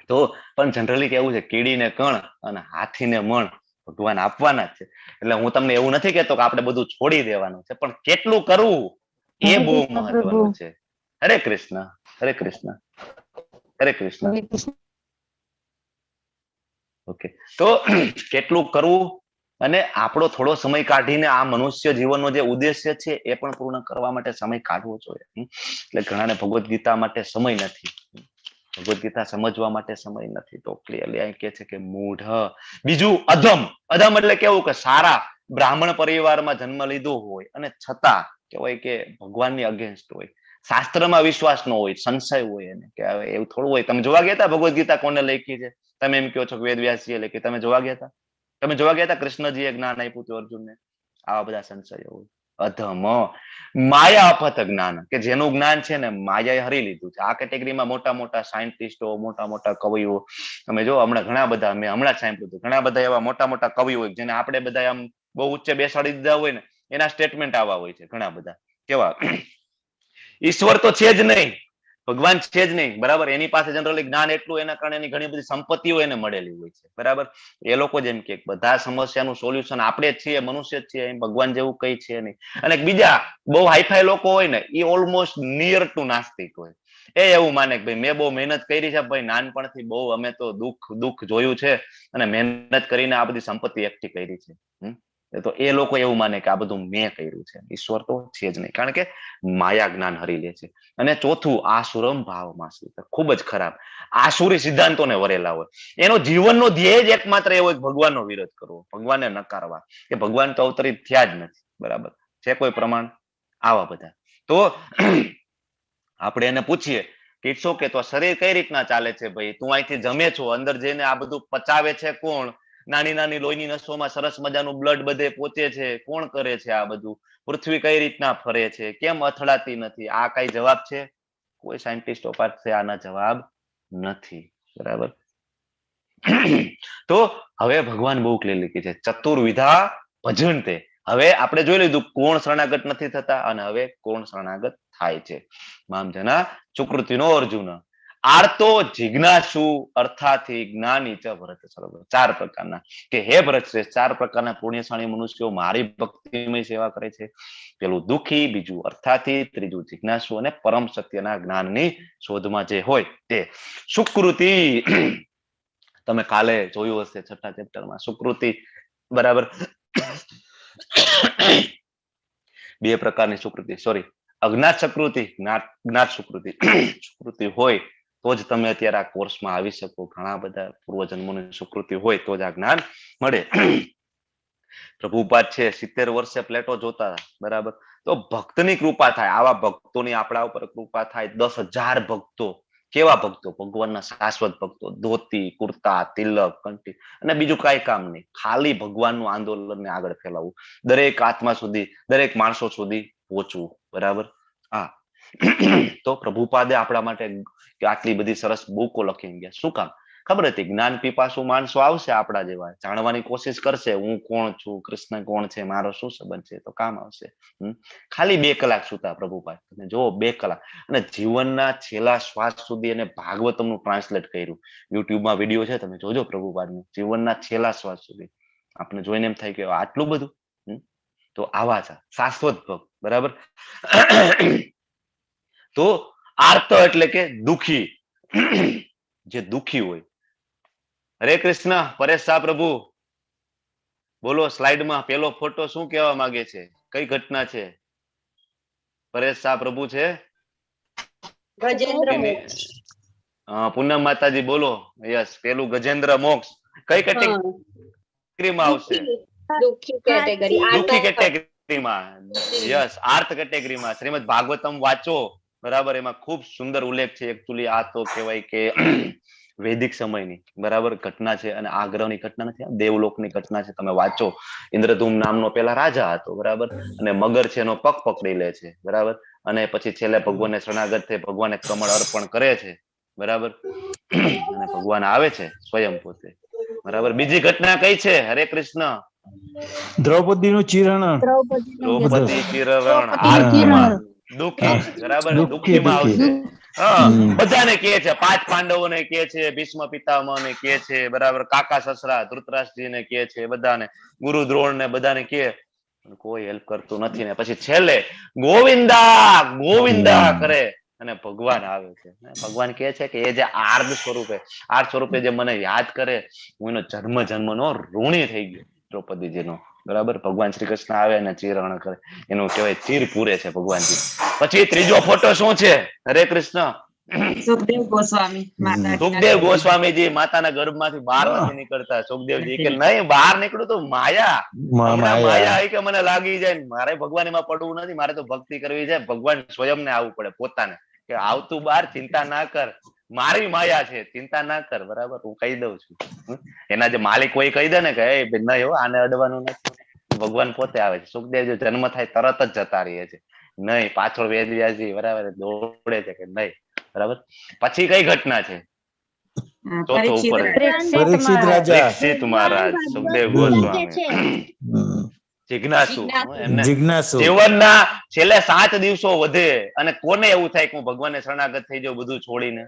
તો પણ જનરલી કેવું છે, કીડીને કણ અને હાથીને મણ ભગવાન આપવાના જ છે. એટલે હું તમને એવું નથી કહેતો કે આપણે બધું છોડી દેવાનું છે, પણ કેટલું કરવું એ બહુ મહત્વનું છે. હરે કૃષ્ણ, હરે કૃષ્ણ, હરે કૃષ્ણ. ઓકે, તો કેટલું કરવું અને આપણો થોડો સમય કાઢીને આ મનુષ્ય જીવનનો જે ઉદ્દેશ્ય છે એ પણ પૂર્ણ કરવા માટે સમય કાઢવો જોઈએ. એટલે ઘણાને ભગવદ્ ગીતા માટે સમય નથી, ભગવદ્ ગીતા સમજવા માટે સમય નથી. તો ક્લિયરલી અહીં કહે છે કે મૂઢ. બીજું અધમ. અધમ એટલે કેવું કે સારા બ્રાહ્મણ પરિવારમાં જન્મ લીધો હોય અને છતાં કહેવાય કે ભગવાનની અગેન્સ્ટ હોય, શાસ્ત્રમાં વિશ્વાસ ન હોય, સંશય હોય એને કે હવે એવું થોડું હોય. તમે જોવા ગયા હતા ભગવદ્ ગીતા કોને લખી છે? તમે એમ કહો છો કે વેદ વ્યાસજીએ લખી, તમે જોવા ગયા હતા? તમે જોવા ગયા હતા કૃષ્ણજીએ જ્ઞાન આપ્યું હતું અર્જુનને? આવા બધા સંશયો હોય. અધમ માયા અપહત જ્ઞાન, કે જેનું જ્ઞાન છે ને માયાએ હરી લીધું છે. આ કેટેગરીમાં મોટા મોટા સાયન્ટિસ્ટો, મોટા મોટા કવિઓ, તમે જો હમણાં ઘણા બધા, મેં હમણાં જ સાંભળ્યું હતું, ઘણા બધા એવા મોટા મોટા કવિઓ હોય જેને આપણે બધા આમ બહુ ઊંચે બેસાડી દીધા હોય ને, એના સ્ટેટમેન્ટ આવા હોય છે ઘણા બધા. કેવા? ઈશ્વર તો છે જ નહીં, ભગવાન છે જ નહીં, બરાબર. એની પાસે જનરલી જ્ઞાન એટલું, એના કારણે એની ઘણી બધી સંપત્તિઓ એને મળેલી હોય છે, બરાબર. એ લોકો જેમ કે બધા સમસ્યાનું સોલ્યુશન આપણે જ છીએ, મનુષ્ય જ છીએ, એમ ભગવાન જેવું કઈ છે નહીં. અને બીજા બહુ હાઈફાઈ લોકો હોય ને, એ ઓલમોસ્ટ નિયર ટુ નાસ્તિક હોય. એ એવું માને કે ભાઈ મેં બહુ મહેનત કરી છે, ભાઈ નાનપણથી બહુ અમે તો દુઃખ દુઃખ જોયું છે અને મહેનત કરીને આ બધી સંપત્તિ એકઠી કરી છે. તો એ લોકો એવું માને કે આ બધું મેં કર્યું છે, ઈશ્વર તો છે જ નહીં, કારણ કે માયા જ્ઞાન હરી લે છે. અને ચોથું આસુરમ ભાવમાં, ખૂબ જ ખરાબ આસુરી સિદ્ધાંતોને વરેલા હોય. એનો જીવનનો ધ્યેય જ એકમાત્ર એવો હોય, ભગવાનનો વિરોધ કરવો, ભગવાનને નકારવા, કે ભગવાન તો અવતરિત થયા જ નથી, બરાબર છે કોઈ પ્રમાણ? આવા બધા. તો આપણે એને પૂછીએ કે it's okay, તો શરીર કઈ રીતના ચાલે છે ભાઈ? તું અહીંથી જમે છો, અંદર જઈને આ બધું પચાવે છે કોણ? નાની નાની લોહીની નસોમાં સરસ મજાનું બ્લડ બધે પહોંચે છે, કોણ કરે છે આ બધું? પૃથ્વી કઈ રીતના ફરે છે, કેમ અથડાતી નથી? આ કઈ જવાબ છે? કોઈ સાયન્ટિસ્ટો પાસે આના જવાબ નથી, બરાબર. તો હવે ભગવાન બહુ ક્લિયરલી કહે છે ચતુર્વિધા ભજન તે. હવે આપણે જોઈ લીધું કોણ શરણાગત નથી થતા અને હવે કોણ શરણાગત થાય છે. મામ જના સુકૃતિનો અર્જુન આર્તો જિજ્ઞાસુ અર્થાથી જ્ઞાની ચ ભરત સર્વ. ચાર પ્રકારના, કે હે ભરત શ્રેષ્ઠ, ચાર પ્રકારના પુણ્યશાળી મનુષ્યો મારી ભક્તિમય સેવા કરે છે. પેલું દુખી, બીજું અર્થાથી, ત્રીજું જિજ્ઞાસુ અને પરમ સત્યના જ્ઞાનની શોધમાં જે હોય તે. સુકૃતિ તમે કાલે જોયું હશે છઠ્ઠા ચેપ્ટરમાં, સુકૃતિ, બરાબર. બે પ્રકારની સુકૃતિ, સોરી, અજ્ઞાત સુકૃતિ, જ્ઞાત સુકૃતિ. સુકૃતિ હોય તો જ તમે અત્યારે આ કોર્સમાં આવી શકો. ઘણા બધા પૂર્વજન્મોની સુકૃતિ હોય તો જ આ જ્ઞાન મળે. પ્રભુપાદ છે 70 વર્ષે પ્લેટો જોતા, બરાબર. તો ભક્તની કૃપા થાય, આવા ભક્તોની આપણા ઉપર કૃપા થાય. 10,000 ભક્તો, કેવા ભક્તો? ભગવાનના શાશ્વત ભક્તો, ધોતી, કુર્તા, તિલક, કંઠી અને બીજું કઈ કામ નહીં, ખાલી ભગવાનનું આંદોલનને આગળ ફેલાવવું, દરેક આત્મા સુધી, દરેક માણસો સુધી પહોંચવું, બરાબર. હા, તો પ્રભુપાદે આપણા માટે આટલી બધી સરસ બુકો લખી ગયા. શું કામ? ખબર હતી જ્ઞાન પીપાસુ માણસો આવશે આપણા જેવા, જાણવાની કોશિશ કરશે, હું કોણ છું, કૃષ્ણ કોણ છે, મારો શું સંબંધ છે, તો કામ આવશે. ખાલી 2 કલાક સુતા પ્રભુપાદ, તમે જો 2 કલાક, અને જીવનના છેલ્લા શ્વાસ સુધી એને ભાગવતમનું ટ્રાન્સલેટ કર્યું. યુટ્યુબમાં વિડીયો છે, તમે જોજો પ્રભુપાદનું, જીવનના છેલ્લા શ્વાસ સુધી. આપણે જોઈને એમ થાય કે આટલું બધું. તો આવા છે શાશ્વત ભક્ત, બરાબર. તો આર્ત એટલે કે દુખી, જે દુખી હોય. હરે કૃષ્ણ પરેશ શાહ પ્રભુ, બોલો. સ્લાઇડમાં પેલો ફોટો શું કહેવા માંગે છે, કઈ ઘટના છે? પરેશ શાહ પ્રભુ છે? ગજેન્દ્ર મોક્ષ. પૂનમ માતાજી બોલો. યસ, પેલું ગજેન્દ્ર મોક્ષ કઈ કેટેગરીમાં આવશે? દુખી કેટેગરી, દુખી કેટેગરીમાં. યસ, આર્ત કેટેગરીમાં. શ્રીમદ ભાગવતમ વાંચો, બરાબર, એમાં ખૂબ સુંદર ઉલ્લેખ છે. એકચુઅલી આ તો કહેવાય કે વૈદિક સમયની, બરાબર, ઘટના છે અને આ ગ્રહની ઘટના નથી, દેવલોકની ઘટના છે. તમે વાંચો, ઇન્દ્રધૂમ નામનો પેલા રાજા હતો, બરાબર, અને મગર છે એનો પગ પકડી લે છે, બરાબર, અને પછી છેલ્લે ભગવાનને શરણાગત થઈ ભગવાનને કમળ અર્પણ કરે છે, બરાબર, અને ભગવાન આવે છે સ્વયં પોતે, બરાબર. બીજી ઘટના કઈ છે? હરે કૃષ્ણ. દ્રૌપદી નું ચીરણ. દ્રૌપદી ચીરહરણ, આર્તમાં દુખી, બરાબર, દુખીમાં આવશે. બધાને કહે છે, 5 પાંડવોને કહે છે, ભીષ્મ પિતામહ ને કહે છે, બરાબર, કાકા સસરા ધૃતરાષ્ટ્રજી ને કહે છે, બધાને, ગુરુ દ્રોણ ને બધાને કહે, કોઈ હેલ્પ કરતું નથી. ને પછી છેલ્લે ગોવિંદા ગોવિંદા કરે અને ભગવાન આવે છે. ભગવાન કહે છે કે એ જે આર્દ સ્વરૂપે, આર્દ સ્વરૂપે જે મને યાદ કરે, હું એનો જન્મ જન્મનો ઋણી થઈ ગયો દ્રૌપદીજીનો, બરાબર. ભગવાન શ્રી કૃષ્ણ આવે અને ચીરહરણ કરે, એનું કહેવાય ચીર પૂરે છે ભગવાનજી. પછી ત્રીજો ફોટો શું છે? હરે કૃષ્ણ. સુખદેવ ગોસ્વામી, સુખદેવ ગોસ્વામીજી માતાના ગર્ભમાંથી બહાર નથી નીકળતા. સુખદેવજી કે નહીં, બહાર નીકળું તો માયા, માયા કે મને લાગી જાય, મારે ભગવાન એમાં પડવું નથી, મારે તો ભક્તિ કરવી છે. ભગવાન સ્વયં ને આવવું પડે પોતાને, કે આવતું બહાર, ચિંતા ના કર, મારી માયા છે, ચિંતા ના કર, બરાબર, હું કહી દઉં છું. એના જે માલિક કોઈ કહી દે ને કે નહીં હો, આને અડવાનું નથી, ભગવાન પોતે આવે છે. સુખદેવજી જન્મ થાય તરત જ જતા રહે છે, નહીં પાછળ વેદવ્યાસજી બરાબર દોડે છે કે નહીં, બરાબર. પછી કઈ ઘટના છે? ચોથો ઉપર પરીક્ષિત રાજા, પરીક્ષિત મહારાજ, સુખદેવ ગોસ્વામી, જિજ્ઞાસુ. એમને જિજ્ઞાસુ જીવનના છેલ્લે 7 દિવસો વધે અને કોને એવું થાય કે હું ભગવાનને શરણાગત થઈ જાઉં બધું છોડીને?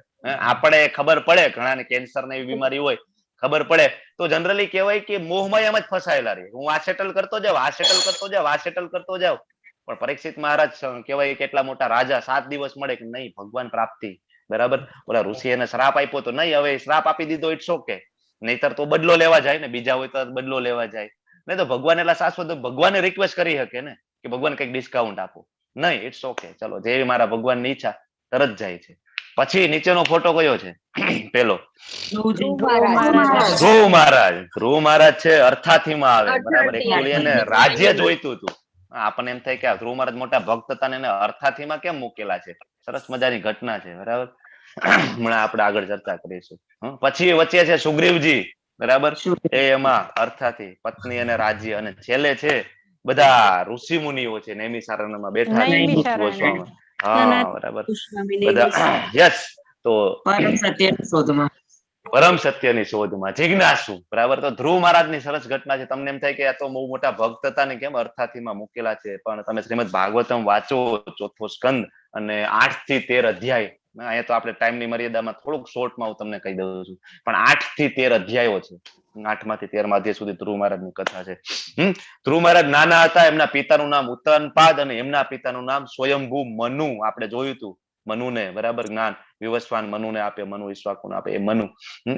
આપણે ખબર પડે, ઘણાને કેન્સર ને એવી બીમારી હોય ખબર પડે તો જનરલી કહેવાય કે મોહમાયામાં જ ફસાયેલા રહે. હું આ સેટલ કરતો જાઉં, આ સેટલ કરતો જાઉં, આ સેટલ કરતો જાઉં. પણ પરીક્ષિત મહારાજ કહેવાય કેટલા મોટા રાજા, 7 દિવસ મળે કે નહીં ભગવાન પ્રાપ્તિ, બરાબર. ઓલા ઋષિ એને શ્રાપ આપ્યો તો નહીં, હવે શ્રાપ આપી દીધો it's okay, નહીતર તો બદલો લેવા જાય ને, બીજા હોય તો બદલો લેવા જાય. નહીં તો ભગવાન એટલા શાશ્વત, ભગવાને રિક્વેસ્ટ કરી શકે ને કે ભગવાન કંઈક ડિસ્કાઉન્ટ આપો. નહીં, it's okay, ચલો જેવી મારા ભગવાનની ઈચ્છા, તરત જાય છે. પછી નીચેનો ફોટો કયો છે? પેલો ધ્રુવ મહારાજ. ધ્રુવ મહારાજ છે અર્થાથીમાં આવે, બરાબર. એકચુઅલી એને રાજ્ય જોઈતું હતું. આપણને એમ થાય કે ધ્રુવ મહારાજ મોટા ભક્ત હતા ને એને અર્થાથીમાં કેમ મૂકેલા છે? સરસ મજાની ઘટના છે, બરાબર. હમણાં આપણે આગળ ચર્ચા કરીશું. પછી વચ્ચે છે સુગ્રીવજી, બરાબર, એ એમાં અર્થાથી પત્ની અને રાજ્ય. અને છેલ્લે છે બધા ઋષિ મુનિઓ છે નૈમિષારણ્યમાં બેઠા છે, ગોસ્વામી. હા બરાબર, બધા યસ. તો પરમ સત્યની શોધમાં, પરમ સત્યની શોધમાં જિજ્ઞાસુ, બરાબર. તો ધ્રુવ મહારાજની સરસ ઘટના છે. તમને એમ થાય કે આ તો બહુ મોટા ભક્ત હતા ને કેમ અર્થાથીમાં મૂકેલા છે? પણ તમે શ્રીમદ ભાગવતમ વાંચો, 4થો સ્કંદ અને 8 થી 13 અધ્યાય. અહીંયા તો આપણે ટાઈમની મર્યાદામાં થોડુંક શોર્ટમાં હું તમને કહી દઉં છું, પણ 8 થી 13 અધ્યાયો છે. 8 થી 13 અધ્યાય સુધી ધ્રુવ મહારાજની કથા છે. ધ્રુવ મહારાજ નાના હતા, એમના પિતાનું નામ ઉત્તનપાદ અને એમના પિતાનું નામ સ્વયંભૂ મનુ. આપણે જોયું હતું મનુને, બરાબર, જ્ઞાન વિવસ્વાન મનુને આપે, મનુ ઈશ્વાકુને આપે, એ મનુ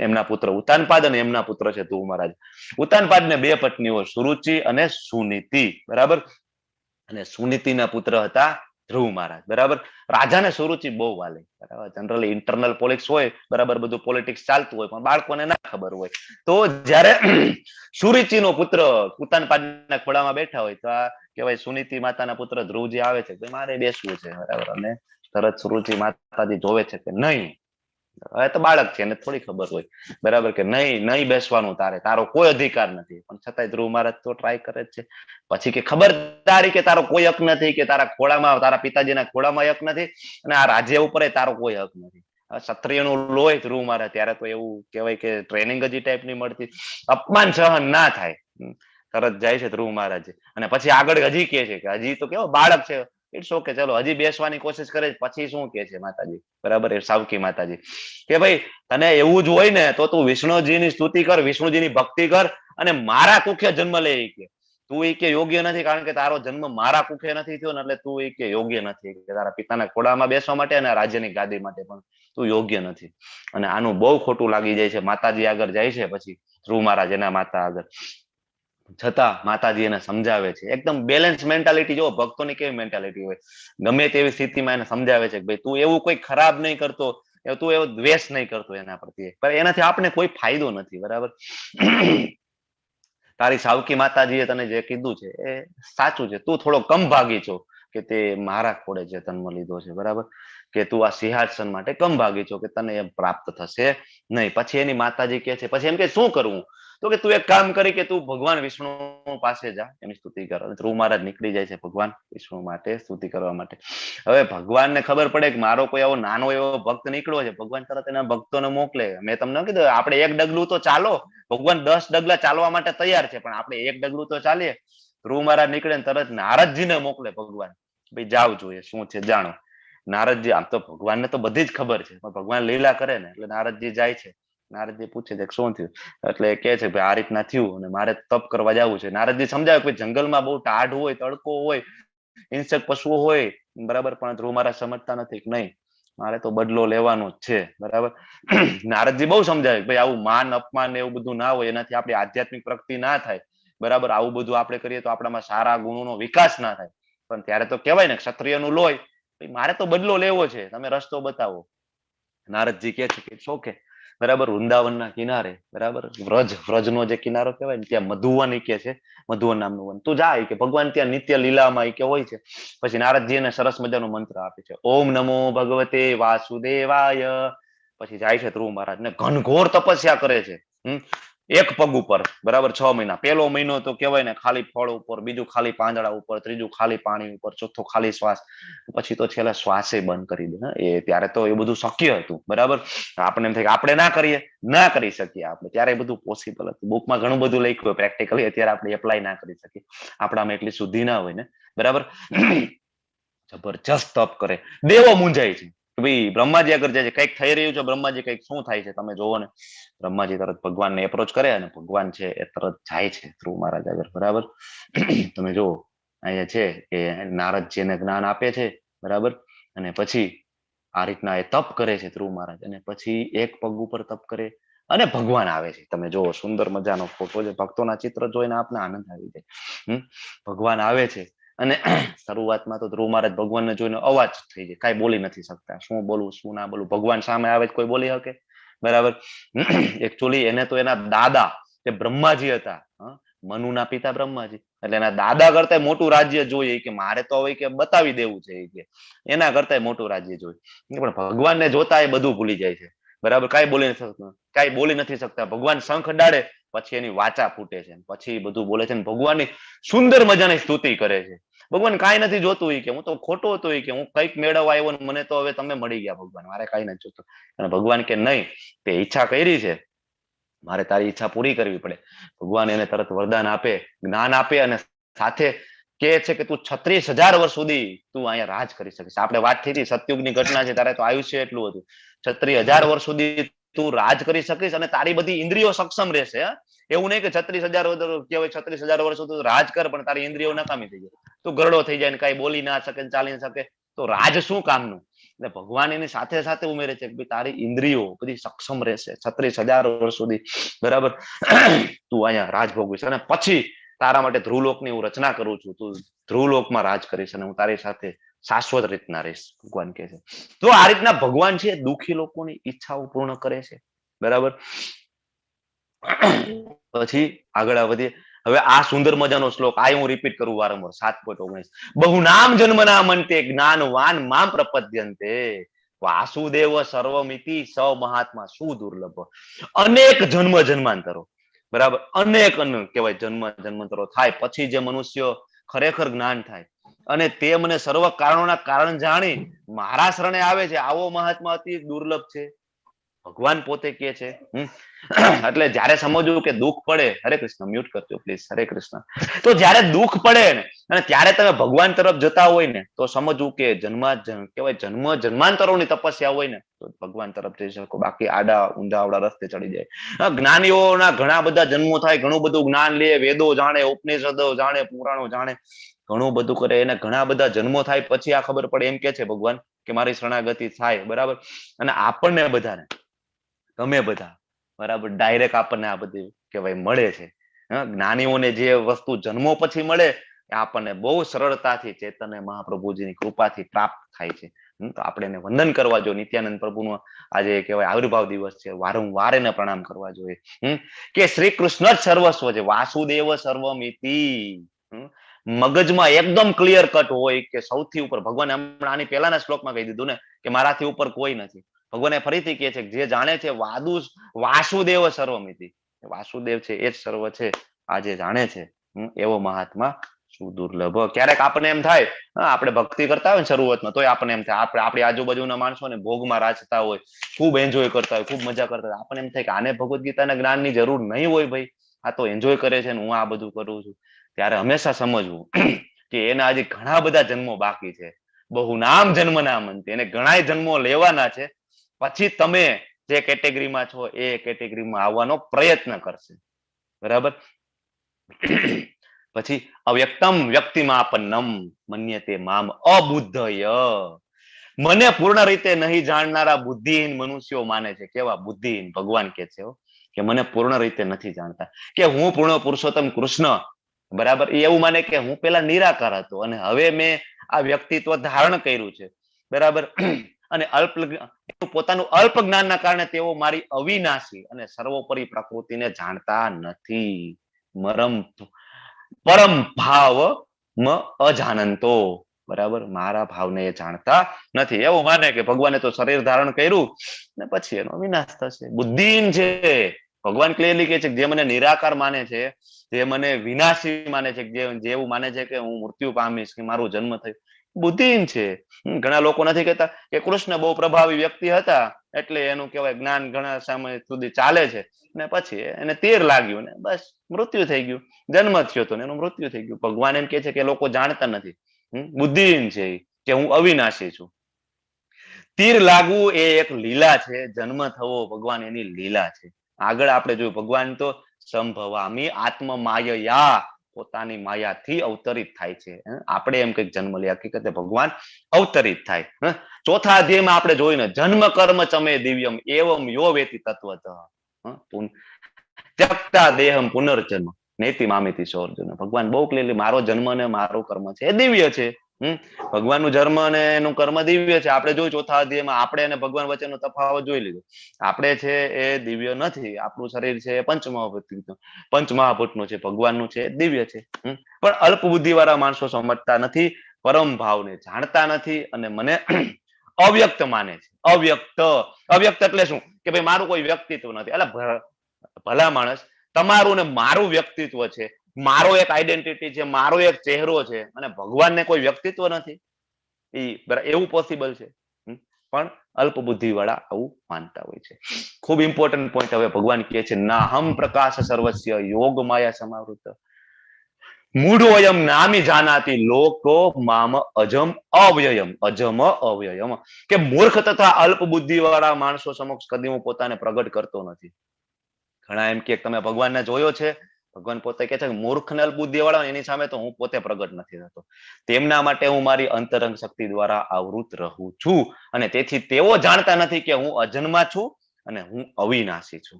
એમના પુત્ર ઉત્તાનપાદ અને એમના પુત્ર છે ધ્રુવ મહારાજ. ઉત્તાનપાદ ને 2 પત્નીઓ, સુરુચિ અને સુનીતિ, બરાબર. અને સુનીતિના પુત્ર હતા ધ્રુવ મહારાજ, બરાબર. રાજાને સુરુચિ બહુ વાલી, બરાબર. જનરલી ઇન્ટરનલ પોલિટિક્સ હોય, બરાબર, બધું પોલિટિક્સ ચાલતું હોય, પણ બાળકોને ના ખબર હોય. તો જયારે સુરુચિનો પુત્ર ઉત્તાનપાદના ખોળામાં બેઠા હોય તો આ કહેવાય સુનીતિ માતાના પુત્ર ધ્રુવજી આવે છે કે મારે બેસવું છે, બરાબર. અને તરત સુરુચિ માતાજી જોવે છે કે નહીં, હવે તો બાળક છે એને થોડી ખબર હોય, બરાબર, કે નહીં નહીં બેસવાનું તારે, તારો કોઈ અધિકાર નથી. પણ છતાંય ધ્રુવ મહારાજ તો ટ્રાય કરે જ છે. પછી કે ખબરદારી કે તારો કોઈ હક નથી, કે તારા ખોળામાં, તારા પિતાજીના ખોળામાં હક નથી અને આ રાજ્ય ઉપર તારો કોઈ હક નથી. ક્ષત્રિયનું લોહી ધ્રુવ મહારાજ, ત્યારે તો એવું કહેવાય કે ટ્રેનિંગ જ એ ટાઈપની મળતી, અપમાન સહન ના થાય. તરત જાય છે ધ્રુવ મહારાજ. અને પછી આગળ હજી કહે છે કે હજી તો કેવો બાળક છે, it's okay, ચલો હજી બેસવાની કોશિશ કરે છે. પછી શું કે છે માતાજી, બરાબર, એ સાવકી માતાજી કે ભાઈ તને એવું જ હોય ને તો તું વિષ્ણુજીની સ્તુતિ કર, વિષ્ણુજીની ભક્તિ કર અને મારા કુખે જન્મ લે. કે તું એ કે યોગ્ય નથી, કારણ કે તારો જન્મ મારા કુખે નથી થયો ને, એટલે તું એ કે યોગ્ય નથી કે તારા પિતાના ખોળામાં બેસવા માટે અને રાજ્યની ગાદી માટે પણ તું યોગ્ય નથી. અને આનું બહુ ખોટું લાગી જાય છે. માતાજી આગળ જાય છે પછી ધ્રુવ મહારાજ એના માતા આગળ, છતાં માતાજી એને સમજાવે છે. એકદમ બેલેન્સ મેન્ટાલિટી, જો ભક્તોની કેવી મેન્ટાલિટી હોય, ગમે તેવી સ્થિતિમાં એને સમજાવે છે કે ભાઈ તું એવું કોઈ ખરાબ નહીં કરતો, તું એવો દ્વેષ નહીં કરતો એના પ્રત્યે, પણ એનાથી આપને કોઈ ફાયદો નથી, બરાબર. તારી સાવકી માતાજીએ તને જે કીધું છે એ સાચું છે, તું થોડો કમ ભાગી છો કે તે મારા ખોળે જે જન્મ લીધો છે, બરાબર, કે તું આ સિંહાસન માટે કમ ભાગી છો કે તને એમ પ્રાપ્ત થશે નહીં. પછી એની માતાજી કહે છે, પછી એમ કે શું કરવું? તો કે તું એક કામ કરી કે તું ભગવાન વિષ્ણુ પાસે જા, એની સ્તુતિ કર. ધ્રુવ મહારાજ નીકળી જાય છે ભગવાન વિષ્ણુ માટે સ્તુતિ કરવા માટે. હવે ભગવાનને ખબર પડે કે મારો કોઈ આવો નાનો એવો ભક્ત નીકળ્યો છે, ભગવાન તરત એના ભક્તોને મોકલે. મેં તમને કીધું આપણે એક ડગલું તો ચાલો, ભગવાન 10 ડગલા ચાલવા માટે તૈયાર છે, પણ આપણે એક ડગલું તો ચાલીએ. ધ્રુવ મહારાજ નીકળે ને તરત નારદજીને મોકલે ભગવાન, ભાઈ જાવ જોઈએ શું છે જાણો. નારદજી, આમ તો ભગવાનને તો બધી જ ખબર છે, પણ ભગવાન લીલા કરે ને, એટલે નારદજી જાય છે. નારદજી પૂછે છે શું થયું? એટલે કે છે ભાઈ આ રીતના થયું અને મારે તપ કરવા જવું છે. નારદજી સમજાવે કે જંગલમાં બહુ ટાઢ હોય, તડકો હોય, હિંસક પશુઓ હોય, બરાબર, પણ ધ્રુવ મહારાજ સમજતા નથી કે નહીં મારે તો બદલો લેવાનો જ છે, બરાબર. નારદજી બહુ સમજાવે ભાઈ આવું માન અપમાન એવું બધું ના હોય, એનાથી આપણી આધ્યાત્મિક પ્રગતિ ના થાય, બરાબર, આવું બધું આપણે કરીએ તો આપણામાં સારા ગુણોનો વિકાસ ના થાય. પણ ત્યારે તો કહેવાય ને ક્ષત્રિયનું લોહી, મારે તો બદલો લેવો છે, તમે રસ્તો બતાવો. નારદજી કહે છે કે ઓકે, બરાબર, વૃંદાવનના કિનારે, બરાબર, વ્રજનો જે કિનારો કહેવાય ને ત્યાં મધુવન કે છે, મધુવન નામનું વન, તું જાય કે ભગવાન ત્યાં નિત્ય લીલામાં કે હોય છે. પછી નારદજી એને સરસ મજાનો મંત્ર આપે છે, ઓમ નમો ભગવતે વાસુદેવાય. પછી જાય છે ધ્રુવ મહારાજ ને ઘનઘોર તપસ્યા કરે છે. એક પગ ઉપર, બરાબર, 6 મહિના. પહેલો મહિનો તો કહેવાય ને ખાલી ફળ ઉપર, બીજું ખાલી પાંદડા ઉપર, ત્રીજું ખાલી પાણી ઉપર, ચોથો ખાલી શ્વાસ, પછી તો છેલ્લા શ્વાસે બંધ કરી દે. એ ત્યારે તો એ બધું શક્ય હતું, બરાબર. આપણે એમ થાય કે આપણે ના કરીએ, ના કરી શકીએ આપણે, ત્યારે એ બધું પોસિબલ હતું. બુકમાં ઘણું બધું લખ્યું હોય, પ્રેક્ટિકલી અત્યારે આપણે એપ્લાય ના કરી શકીએ, આપણામાં એટલી શુદ્ધિ ના હોય ને, બરાબર. જબરજસ્ત તપ કરે, દેવો મૂંઝાય છે કે ભાઈ બ્રહ્માજી આગળ જાય છે, કંઈક થઈ રહ્યું છે, બ્રહ્માજી કંઈક શું થાય છે તમે જોવો ને. બ્રહ્માજી તરત ભગવાનને એપ્રોચ કરે અને ભગવાન છે એ તરત જાય છે ધ્રુવ મહારાજ આગળ, બરાબર. તમે જુઓ અહીંયા છે કે નારદજીને જ્ઞાન આપે છે, બરાબર. અને પછી આ રીતના એ તપ કરે છે ધ્રુવ મહારાજ, અને પછી એક પગ ઉપર તપ કરે અને ભગવાન આવે છે. તમે જુઓ સુંદર મજાનો ફોટો છે, ભક્તોના ચિત્ર જોઈને આપને આનંદ આવી જાય. ભગવાન આવે છે અને શરૂઆતમાં તો ધ્રુવ મહારાજ ભગવાનને જોઈને અવાજ થઈ જાય, કાંઈ બોલી નથી શકતા, શું બોલવું શું ના બોલવું, ભગવાન સામે આવે કોઈ બોલી શકે? બરાબર. એકચુઅલી એને તો એના દાદા જે બ્રહ્માજી હતા, મનુના પિતા બ્રહ્માજી, એટલે એના દાદા કરતા મોટું રાજ્ય જોઈએ કે મારે તો હવે કે બતાવી દેવું છે કે એના કરતા મોટું રાજ્ય જોઈએ. પણ ભગવાનને જોતા એ બધું ભૂલી જાય છે, બરાબર. કાંઈ બોલી નથી શકતા, કાંઈ બોલી નથી શકતા. ભગવાન શંખ અડાડે પછી એની વાચા ફૂટે છે, પછી બધું બોલે છે, ભગવાનની સુંદર મજાની સ્તુતિ કરે છે. ભગવાન કાંઈ નથી જોતું કે હું તો ખોટો હતો, કે હું કંઈક મેળવવા આવ્યો ને મને તો હવે તમે મળી ગયા ભગવાન, મારે કાંઈ નથી જોતું. અને ભગવાન કે નહીં, તે ઈચ્છા કરી છે, મારે તારી ઈચ્છા પૂરી કરવી પડે. ભગવાન એને તરત વરદાન આપે, જ્ઞાન આપે અને સાથે કહે છે કે તું 36,000 વર્ષ સુધી તું અહીંયા રાજ કરી શકીશ. આપણે વાત થઈ હતી સતયુગની ઘટના છે, તારે તો આયુષ્ય એટલું હતું, 36,000 વર્ષ સુધી તું રાજ કરી શકીશ અને તારી બધી ઇન્દ્રિયો સક્ષમ રહેશે. એવું નહીં કે 36,000 કહેવાય, 36,000 વર્ષ સુધી રાજ કર પણ તારી ઇન્દ્રિયો નકામી થઈ જાય, તું ગરડો થઈ જાય ને કાંઈ બોલી ના શકે, ચાલી ના શકે, તો રાજ શું કામનું? એટલે ભગવાન એની સાથે સાથે ઉમેરે છે કે ભાઈ તારી ઇન્દ્રિયો બધી સક્ષમ રહેશે 36,000 વર્ષ સુધી, બરાબર. તું અહીંયા રાજ ભોગવીશ અને પછી તારા માટે ધ્રુવલોકની હું રચના કરું છું, તું ધ્રુવલોકમાં રાજ કરીશ અને હું તારી સાથે શાશ્વત રીતના રહીશ, ભગવાન કહે છે. તો આ રીતના ભગવાન છે દુઃખી લોકોની ઈચ્છાઓ પૂર્ણ કરે છે, બરાબર. પછી આગળ વધીએ. હવે આ સુંદર મજાનો શ્લોક આ હું રિપીટ કરું વારંવાર, 7.19. બહુનામ જન્મના મંતે જ્ઞાનવાન મામ પ્રપદ્યંતે વાસુદેવ સર્વમિતિ સ મહાત્મા સુદુર્લભ. અનેક જન્મ જન્માંતરો, બરાબર, અનેક કહેવાય જન્મ જન્માંતરો થાય પછી જે મનુષ્ય ખરેખર જ્ઞાન થાય અને તે મને સર્વ કારણોના કારણ જાણી મારા શરણે આવે છે, આવો મહાત્મા અતિ દુર્લભ છે, ભગવાન પોતે કહે છે. એટલે જયારે સમજવું કે દુઃખ પડે, હરે કૃષ્ણ મ્યુટ કરજો પ્લીઝ, હરે કૃષ્ણ. તો જયારે દુઃખ પડે ને અને ત્યારે તમે ભગવાન તરફ જતા હોય ને, તો સમજવું કે જન્મ કહેવાય જન્મ જન્માંતરોની તપસ્યા હોય ને તો ભગવાન તરફ જઈ શકો, બાકી આડા ઊંધા આવડા રસ્તે ચડી જાય. જ્ઞાનીઓના ઘણા બધા જન્મો થાય, ઘણું બધું જ્ઞાન લે, વેદો જાણે, ઉપનિષદો જાણે, પુરાણો જાણે, ઘણું બધું કરે, એને ઘણા બધા જન્મો થાય પછી આ ખબર પડે, એમ કે છે ભગવાન કે મારી શરણાગતિ થાય, બરાબર. અને આપણને બધાને, તમે બધા, બરાબર, ડાયરેક્ટ આપણને આ બધું કહેવાય મળે છે. જ્ઞાનીઓને જે વસ્તુ જન્મો પછી મળે એ આપણને બહુ સરળતાથી ચૈતન્ય મહાપ્રભુજીની કૃપાથી પ્રાપ્ત થાય છે. તો આપણે એને વંદન કરવા જોઈએ. નિત્યાનંદ પ્રભુનો આજે કહેવાય આવિર્ભાવ દિવસ છે, વારંવાર એને પ્રણામ કરવા જોઈએ. કે શ્રી કૃષ્ણ જ સર્વસ્વ છે, વાસુદેવ સર્વમિતિ. મગજમાં એકદમ ક્લિયર કટ હોય કે સૌથી ઉપર ભગવાન, હમણાં આની પહેલાના શ્લોકમાં કહી દીધું ને કે મારાથી ઉપર કોઈ નથી. ભગવાન ફરીથી કહે છે જે જાણે છે વાસુદેવ સર્વમિતિ, વાસુદેવ છે એ જ સર્વ છે, આ જે જાણે છે એવો મહાત્મા સુદુર્લભ. ક્યારેક આપણને એમ થાય, આપણે ભક્તિ કરતા હોય ને શરૂઆતમાં, તોય આપણને એમ થાય, આપણે આપણી આજુબાજુના માણસોને ભોગમાં રાચતા હોય, ખૂબ એન્જોય કરતા હોય, ખૂબ મજા કરતા હોય, આપણને એમ થાય કે આને ભગવદ્ ગીતાના જ્ઞાનની જરૂર નહીં હોય ભાઈ, આ તો એન્જોય કરે છે ને હું આ બધું કરું છું. ત્યારે હંમેશા સમજવું કે એના હજી ઘણા બધા જન્મો બાકી છે, બહુ નામ જન્મ ના મંતે, એને ઘણાય જન્મો લેવાના છે, પછી તમે જે કેટેગરીમાં છો એ કેટેગરીમાં આવવાનો પ્રયત્ન કરશે, બરાબર. પછી અવ્યક્તમ વ્યક્તિમાપન્નમ મન્યતે મામ અબુદ્ધય, મને પૂર્ણ રીતે નહીં જાણનારા બુદ્ધિહીન મનુષ્યો માને છે. કેવા બુદ્ધિહીન? ભગવાન કે છે કે મને પૂર્ણ રીતે નથી જાણતા, કે હું પૂર્ણ પુરુષોત્તમ કૃષ્ણ, બરાબર. એ એવું માને કે હું પેલા નિરાકાર હતો અને હવે મેં આ વ્યક્તિત્વ ધારણ કર્યું છે, બરાબર. અને અલ્પ પોતાનું અલ્પ જ્ઞાનના કારણે તેઓ મારી અવિનાશી અને સર્વોપરી પ્રકૃતિને જાણતા નથી. મરમ પરમ ભાવ મ અજાનંતો, બરાબર, મારા ભાવને એ જાણતા નથી. એવું માને કે ભગવાને તો શરીર ધારણ કર્યું ને પછી એનો વિનાશ થશે. બુદ્ધિહીન છે, ભગવાન ક્લિયરલી કહે છે કે જે મને નિરાકાર માને છે, જે મને વિનાશી માને છે, જે જેવું માને છે કે હું મૃત્યુ પામીશ કે મારું જન્મ થયું, બુદ્ધિહીન છે. ઘણા લોકો નથી કહેતા કે કૃષ્ણ બહુ પ્રભાવી વ્યક્તિ હતા એટલે એનું કહેવાય જ્ઞાન ઘણા સમય સુધી ચાલે છે, ને પછી એને તીર લાગ્યું ને બસ મૃત્યુ થઈ ગયું. જન્મ થયો તો ને એનું મૃત્યુ થઈ ગયું. ભગવાન એમ કે છે કે લોકો જાણતા નથી, બુદ્ધિહીન છે કે હું અવિનાશી છું. તીર લાગવું એ એક લીલા છે, જન્મ થવો ભગવાન એની લીલા છે. આગળ આપણે જોયું ભગવાન તો સંભવામી આત્મ માયયા, પોતાની માયાથી અવતરિત થાય છે. આપણે એમ કંઈક જન્મ લે, હકીકતે ભગવાન અવતરિત થાય. ચોથા અધ્યાયમાં આપણે જોયું ને, જન્મ કર્મ ચમે દિવ્યમ એવમ યો વેતિ તત્વતઃ ત્યક્તા દેહમ પુનર્જન્મ નેતિ મામેતિ સોર્જુન. ભગવાન બહુ ક્લિયરલી મારો જન્મ અને મારો કર્મ છે એ દિવ્ય છે. ભગવાનનું જન્મ અને એનું કર્મ દિવ્ય છે. આપણે જોયું ચોથા અધ્યાયમાં આપણે અને ભગવાન વચ્ચેનો તફાવત જોઈ લીધો. આપણે છે એ દિવ્ય નથી, આપણું શરીર છે એ પંચમહાભૂતનું છે, ભગવાનનું છે દિવ્ય છે. પણ અલ્પ બુદ્ધિ વાળા માણસો સમજતા નથી, પરમ ભાવને જાણતા નથી અને મને અવ્યક્ત માને છે. અવ્યક્ત, અવ્યક્ત એટલે શું? કે ભાઈ મારું કોઈ વ્યક્તિત્વ નથી. એટલે ભલા માણસ, તમારું ને મારું વ્યક્તિત્વ છે, મારો એક આઈડેન્ટિટી છે, મારો એક ચહેરો છે, અને ભગવાનને કોઈ વ્યક્તિત્વ નથી, એ એવું પોસિબલ છે? પણ અલ્પ બુદ્ધિ વાળા આવું માનતા હોય છે. ખૂબ ઇમ્પોર્ટન્ટ પોઈન્ટ હવે ભગવાન કહે છે, નાહમ પ્રકાશ સર્વસ્ય યોગ માયા સમાવૃત મૂઢોયમ નામી જાનાતી લોકો મામ અજમ અવ્યયમ. અજમ અવ્યયમ કે મૂર્ખ તથા અલ્પ બુદ્ધિ વાળા માણસો સમક્ષ કદી હું પોતાને પ્રગટ કરતો નથી. ઘણા એમ કે તમે ભગવાનને જોયો છે? ભગવાન પોતે કહે છે કે મૂર્ખ ને અલ્પ બુદ્ધિ વાળા એની સામે તો હું પોતે પ્રગટ નથી થતો, તેમના માટે હું મારી અંતરંગ શક્તિ દ્વારા આવૃત રહું છું અને તેથી તેઓ જાણતા નથી કે હું અજન્મા છું અને હું અવિનાશી છું.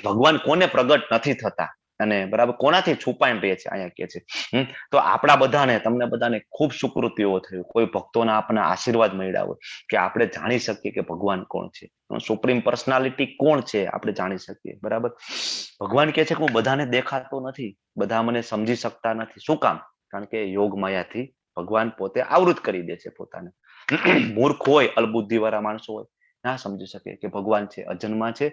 ભગવાન કોને પ્રગટ નથી થતા અને બરાબર કોનાથી છુપાઈને રહે છે અહીંયા કે છે. તો આપણા બધાને, તમને બધાને ખૂબ સુકૃતિઓ થયું, કોઈ ભક્તોના આપણને આશીર્વાદ મળ્યા હોય કે આપણે જાણી શકીએ કે ભગવાન કોણ છે, સુપ્રીમ પર્સનાલિટી કોણ છે આપણે જાણી શકીએ. બરાબર, ભગવાન કહે છે કે હું બધાને દેખાતો નથી, બધા મને સમજી શકતા નથી. શું કામ? કારણ કે યોગ માયાથી ભગવાન પોતે આવૃત કરી દે છે પોતાને. મૂર્ખ હોય, અલ્પબુદ્ધિ વાળા માણસો હોય, ના સમજી શકે કે ભગવાન છે અજન્મા છે,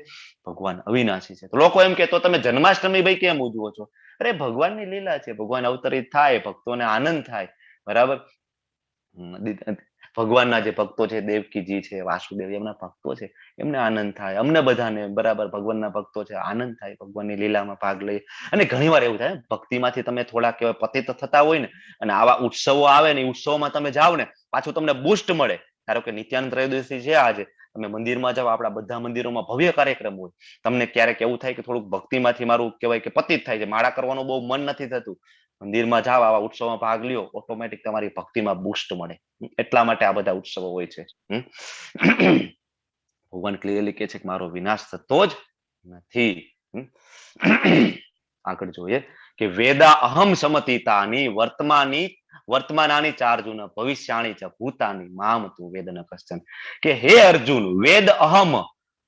ભગવાન અવિનાશી છે. તો લોકો એમ કે તો તમે જન્માષ્ટમી ભાઈ કેમ ઉજવો છો? અરે ભગવાનની લીલા છે, ભગવાન અવતરિત થાય, ભક્તોને આનંદ થાય. બરાબર, ભગવાનના જે ભક્તો છે, દેવકીજી છે, વાસુદેવ, એમના ભક્તો છે, એમને આનંદ થાય, અમને બધાને બરાબર ભગવાનના ભક્તો છે આનંદ થાય, ભગવાનની લીલામાં ભાગ લઈએ. અને ઘણી વાર એવું થાય, ભક્તિમાંથી તમે થોડા કહેવાય પતિત થતા હોય ને, અને આવા ઉત્સવો આવે ને, ઉત્સવમાં તમે જાઓ ને, પાછું તમને બુસ્ટ મળે. ધારો કે નિત્યાનંદ ત્રયોદશી છે આજે, તમે મંદિરમાં જાઓ, આપણા બધા મંદિરોમાં ભવ્ય કાર્યક્રમ હોય, તમને ક્યારેક એવું થાય કે થોડુંક ભક્તિમાંથી મારું કહેવાય કે પતિત થાય છે, માળા કરવાનું બહુ મન નથી થતું, મંદિરમાં જાઓ, આવા ઉત્સવમાં ભાગ લ્યો, ઓટોમેટિક તમારી ભક્તિમાં બુસ્ટ મળે. એટલા માટે આ બધા ઉત્સવો હોય છે. ભગવાન ક્લિયરલી કહે છે કે મારો વિનાશ થતો જ નથી. આગળ જોઈએ કે વેદા અહમ સમતીતાની વર્તમાની વર્તમાનાની ચાર્જુન ભવિષ્યાણી ચ ભૂતાની મામ તું વેદ ન કશ્ચન. કે હે અર્જુન, વેદ અહમ,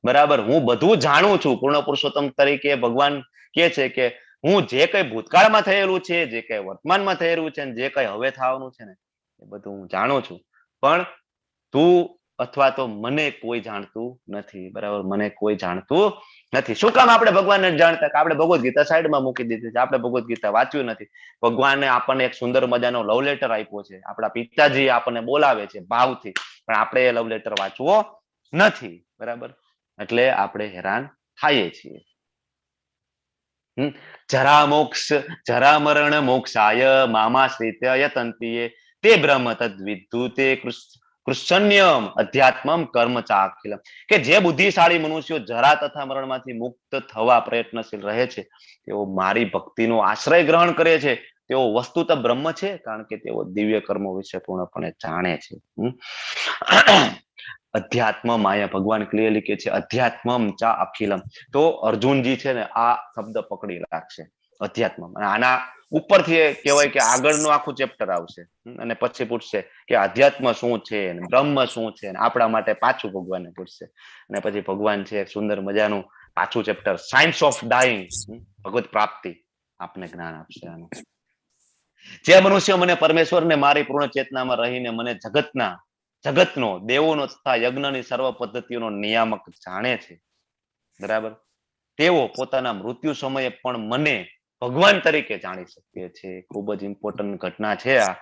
બરાબર, હું બધું જાણું છું. પૂર્ણ પુરુષોત્તમ તરીકે ભગવાન કે છે કે હું જે કઈ ભૂતકાળમાં થયેલું છે, જે કઈ વર્તમાનમાં થયેલું છે, જે કઈ હવે થવાનું છે ને, એ બધું હું જાણું છું, પણ તું અથવા તો મને કોઈ જાણતું નથી. બરાબર, મને કોઈ જાણતું નથી. શું કામ આપણે ભગવાનને જાણતા? કે આપણે ભગવદ્ ગીતા સાઈડમાં મૂકી દીધી છે, આપણે ભગવદ્ ગીતા વાંચ્યું નથી. ભગવાને આપણને એક સુંદર મજાનો લવ લેટર આપ્યો છે, આપણા પિતાજી આપણને બોલાવે છે ભાવથી, પણ આપણે એ લવ લેટર વાંચવો નથી. બરાબર, એટલે આપણે હેરાન થાઈએ છીએ. જરા મોક્ષ જરા મરણ મોક્ષાય મામાશ્રિત્ય યતંતિએ તે બ્રહ્મ તદ્વિદ્ધુ તે કૃષ્ણ્યમ અધ્યાત્મમ કર્મ ચાખિલમ. કે જે બુદ્ધિશાળી મનુષ્યો જરા તથા મરણમાંથી મુક્ત થવા પ્રયત્નશીલ રહે છે, તેઓ મારી ભક્તિનો આશ્રય ગ્રહણ કરે છે, તેઓ વસ્તુતઃ બ્રહ્મ છે, કારણ કે તેઓ દિવ્ય કર્મો વિશે પૂર્ણપણે જાણે છે. અધ્યાત્મ માયા, ભગવાન ક્લિયરલી કે છે અધ્યાત્મમ ચા અખિલમ. તો અર્જુનજી છે ને આ શબ્દ પકડી રાખશે, અધ્યાત્મ. અને આના ઉપરથી કહેવાય કે આગળનું આખું ચેપ્ટર આવશે અને પછી પૂછશે કે અધ્યાત્મ શું છે, બ્રહ્મ શું છે, આપણા માટે પાછું ભગવાનને પૂછશે. અને પછી ભગવાન છે એક સુંદર મજાનું પાછું ચેપ્ટર સાયન્સ ઓફ ડાઈંગ, ભગવત પ્રાપ્તિ, આપને જ્ઞાન આપશે આનું. જે મનુષ્ય મને પરમેશ્વરને મારી પૂર્ણ ચેતનામાં રહીને મને જગતનો, દેવોનો તથા યજ્ઞની સર્વ પદ્ધતિઓનો નિયામક જાણે છે, બરાબર, તેઓ પોતાના મૃત્યુ સમયે પણ મને ભગવાન તરીકે જાણી શકે છે. ખૂબ જ ઇમ્પોર્ટન્ટ ઘટના છે આ.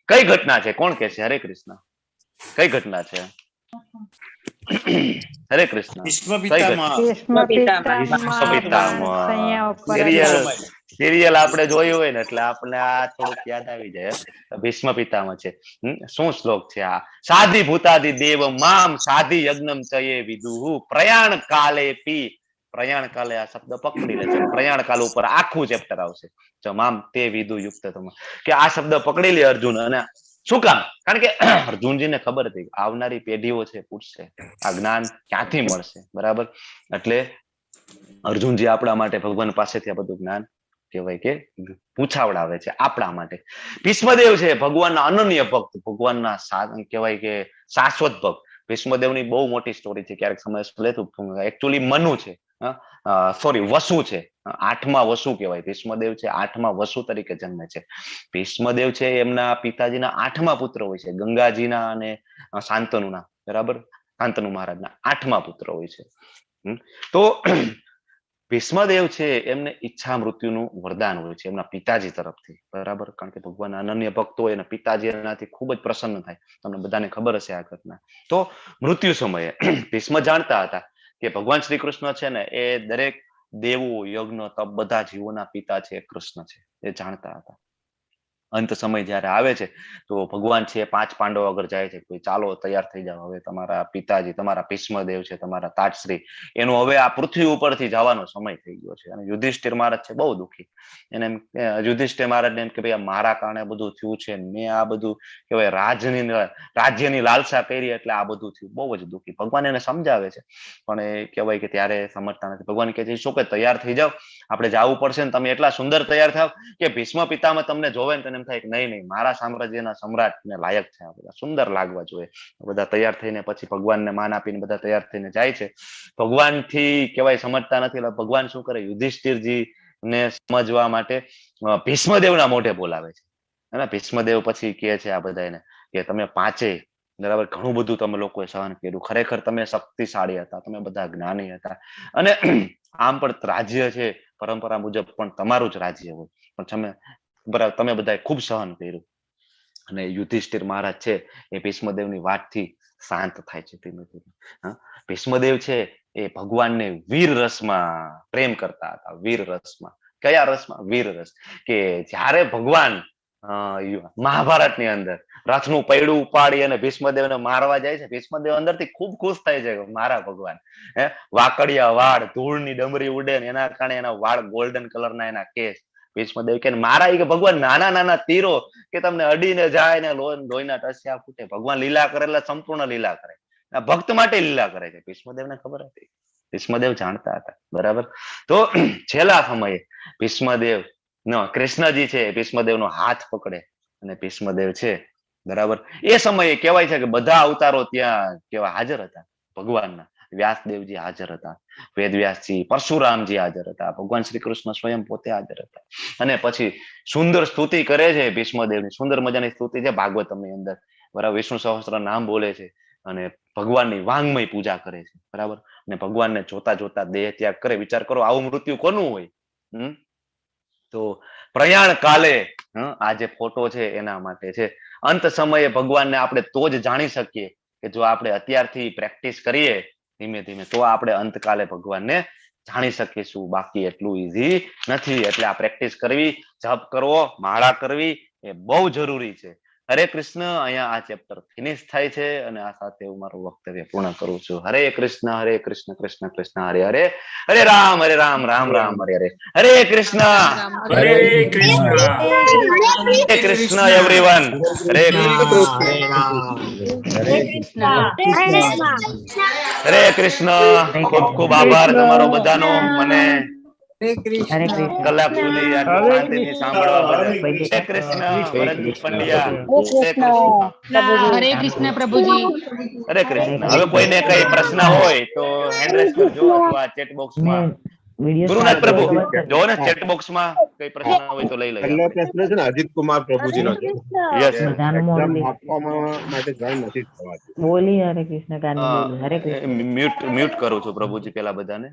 કઈ ઘટના છે? કોણ કે છે? હરે કૃષ્ણ. કઈ ઘટના છે? હરે કૃષ્ણ. સિરિયલ આપણે જોયું હોય ને એટલે આપણે આ થોડુંક યાદ આવી જાય. ભીષ્મ પિતામહ છે. શું શ્લોક છે આ? સાધી ભૂતાદિ દેવ મામ સાધી યજ્ઞમ ચયે વિદુહુ પ્રયાણ કાલે પી. પ્રયાણ કાલે આ શબ્દ પકડી લે છે. પ્રયાણ કાલ ઉપર આખું ચેપ્ટર આવશે. મામ તે વિદુ યુક્ત તમ, કે આ શબ્દ પકડી લે અર્જુન. અને શું કામ? કારણ કે અર્જુનજીને ખબર હતી આવનારી પેઢીઓ છે પૂછશે આ જ્ઞાન ક્યાંથી મળશે, બરાબર? એટલે અર્જુનજી આપણા માટે ભગવાન પાસેથી આ બધું જ્ઞાન કહેવાય કે પૂછાવડાવે છે આપણા માટે. ભીષ્મદેવ છે ભગવાનના અનન્ય ભક્ત, ભગવાનના કહેવાય કે શાશ્વત ભક્ત. ભીષ્મદેવની બહુ મોટી સ્ટોરી છે, ક્યારેક સમય લેતું. એકચ્યુઅલી મનુ છે, સોરી વસુ છે, આઠમા વસુ કહેવાય. ભીષ્મદેવ છે આઠમા વસુ તરીકે જન્મે છે. ભીષ્મદેવ છે એમના પિતાજીના આઠમા પુત્ર હોય છે, ગંગાજીના અને શાંતનુના, બરાબર? શાંતનુ મહારાજના આઠમા પુત્ર હોય છે. તો ભીષ્મદેવ છે એમને ઈચ્છા મૃત્યુનું વરદાન હોય છે એમના પિતાજી તરફથી, બરાબર? કારણ કે ભગવાન અનન્ય ભક્ત હોય અને પિતાજી એનાથી ખૂબ જ પ્રસન્ન થાય. તમને બધાને ખબર હશે આ ઘટના. તો મૃત્યુ સમયે ભીષ્મ જાણતા હતા કે ભગવાન શ્રી કૃષ્ણ છે ને એ દરેક દેવો, યજ્ઞ, તપ બધા જીવોના પિતા છે, કૃષ્ણ છે, એ જાણતા હતા. અંત સમય જયારે આવે છે તો ભગવાન છે 5 પાંડવો આગળ જાય છે, ચાલો તૈયાર થઈ જાઓ, હવે તમારા પિતાજી, તમારા ભીષ્મદેવ છે, તમારા તાજશ્રી, એનો હવે આ પૃથ્વી ઉપરથી જવાનો સમય થઈ ગયો છે. અને યુધિષ્ઠિર મહારાજ છે બહુ દુઃખી. એને યુધિષ્ઠિર મહારાજને એમ કે ભાઈ મારા કારણે બધું થયું છે, મેં આ બધું કહેવાય રાજ્યની લાલસા કરી એટલે આ બધું થયું. બહુ જ દુઃખી. ભગવાન એને સમજાવે છે પણ એ કહેવાય કે ત્યારે સમજતા નથી. ભગવાન કહે છે શું કે તૈયાર થઈ જાવ, આપણે જવું પડશે ને, તમે એટલા સુંદર તૈયાર થાવ કે ભીષ્મ પિતામહ તમને જોવે ને તને થાય કે નહીં નહીં, મારા સામ્રાજ્યના સમ્રાટ ને લાયક છે, આ બધા સુંદર લાગવા જોઈએ. બધા તૈયાર થઈને પછી ભગવાનને માન આપીને બધા તૈયાર થઈને જાય છે. ભગવાનથી કહેવાય સમજતા નથી એટલે ભગવાન શું કરે, યુધિષ્ઠિરજી ને સમજવા માટે ભીષ્મદેવના મોઢે બોલાવે છે. અને ભીષ્મદેવ પછી કહે છે આ બધાને કે તમે પાંચેય, બરાબર, ઘણું બધું તમે લોકોએ સહન કર્યું, ખરેખર તમે શક્તિશાળી હતા, તમે બધા જ્ઞાની હતા, અને આમ પણ રાજ્ય છે પરંપરા મુજબ પણ તમારું જ રાજ્ય હોય, પણ તમે બરાબર તમે બધાએ ખૂબ સહન કર્યું. અને યુધિષ્ઠિર મહારાજ છે એ ભીષ્મદેવની વાતથી શાંત થાય છે ધીમે ધીમે. ભીષ્મદેવ છે એ ભગવાનને વીર રસમાં પ્રેમ કરતા હતા. વીર રસમાં, કયા રસમાં? વીર રસ. કે જ્યારે ભગવાન મહાભારતની અંદર રથનું પૈડું ઉપાડી અને ભીષ્મદેવને મારવા જાય છે, ભીષ્મદેવ અંદરથી ખૂબ ખુશ થાય છે, મારા ભગવાન, હે વાકડિયા વાળ, ધૂળની ડમરી ઉડે ને એના કારણે એના વાળ ગોલ્ડન કલરના એના કેસ. ભીષ્મદેવ કે મારા કે ભગવાન નાના નાના તીરો કે તમને અડીને જાય ને લોહીના ટસિયા ફૂટે. ભગવાન લીલા કરે એટલે સંપૂર્ણ લીલા કરે, ભક્ત માટે લીલા કરે છે. ભીષ્મદેવને ખબર હતી, ભીષ્મદેવ જાણતા હતા, બરાબર? તો છેલ્લા સમયે ભીષ્મદેવ નો કૃષ્ણજી છે ભીષ્મદેવ નો હાથ પકડે અને ભીષ્મદેવ છે, બરાબર, એ સમયે કહેવાય છે કે બધા અવતારો ત્યાં કેવા હાજર હતા ભગવાનના. વ્યાસદેવજી હાજર હતા, વેદવ્યાસજી, પરશુરામજી હાજર હતા, ભગવાન શ્રી કૃષ્ણ સ્વયં પોતે હાજર હતા. અને પછી સુંદર સ્તુતિ કરે છે ભીષ્મદેવની, સુંદર મજાની સ્તુતિ છે ભાગવતમની અંદર, બરાબર? વિષ્ણુ સહસ્ત્ર નામ બોલે છે અને ભગવાનની વાંગમય પૂજા કરે છે, બરાબર? અને ભગવાનને જોતા જોતા દેહ ત્યાગ કરે. વિચાર કરો, આવું મૃત્યુ કોનું હોય? તો પ્રયાણ કાલે આ જે ફોટો છે એના માટે છે. અંત સમયે ભગવાનને આપણે તો જ જાણી શકીએ કે જો આપણે અત્યારથી પ્રેક્ટિસ કરીએ ધીમે ધીમે, તો આપણે અંતકાલે ભગવાનને જાણી શકીશું. બાકી એટલું ઈઝી નથી. એટલે આ પ્રેક્ટિસ કરવી, જપ કરવો, માળા કરવી એ બહુ જરૂરી છે. હરે કૃષ્ણ. અહીંયા આ ચેપ્ટર ફિનિશ થાય છે અને આ સાથે હું મારું વક્તવ્ય પૂર્ણ કરું છું. હરે કૃષ્ણ હરે કૃષ્ણ કૃષ્ણ કૃષ્ણ હરે હરે, હરે રામ હરે રામ રામ રામ હરે હરે, હરે કૃષ્ણ હરે કૃષ્ણ હરે કૃષ્ણ એવરીવન, હરે કૃષ્ણ હરે કૃષ્ણ. ખૂબ ખૂબ આભાર તમારો બધાનો, મને કલાક સુધી શાંતિથી સાંભળવા બદલ. હરે કૃષ્ણ ભરત પંડ્યા, હરે કૃષ્ણ પ્રભુજી, હરે કૃષ્ણ. હવે કોઈને કઈ પ્રશ્ન હોય તો હેન્ડ રેઝ કરજો અથવા ચેટ બોક્સમાં. ગુરુનાથ પ્રભુ જો ને ચેટ બોક્સમાં કઈ પ્રશ્ન હોય તો લઈ લઈએ. પહેલો પ્રશ્ન છે ને અજીત કુમાર પ્રભુજીનો છે. યસ, એક્ઝામ આપવામાં માટે જોઈન નથી થવાતું. બોલી હરે કૃષ્ણ કાની બોલી હરે કૃષ્ણ. મ્યુટ મ્યુટ કરું છું પ્રભુજી પેલા બધાને.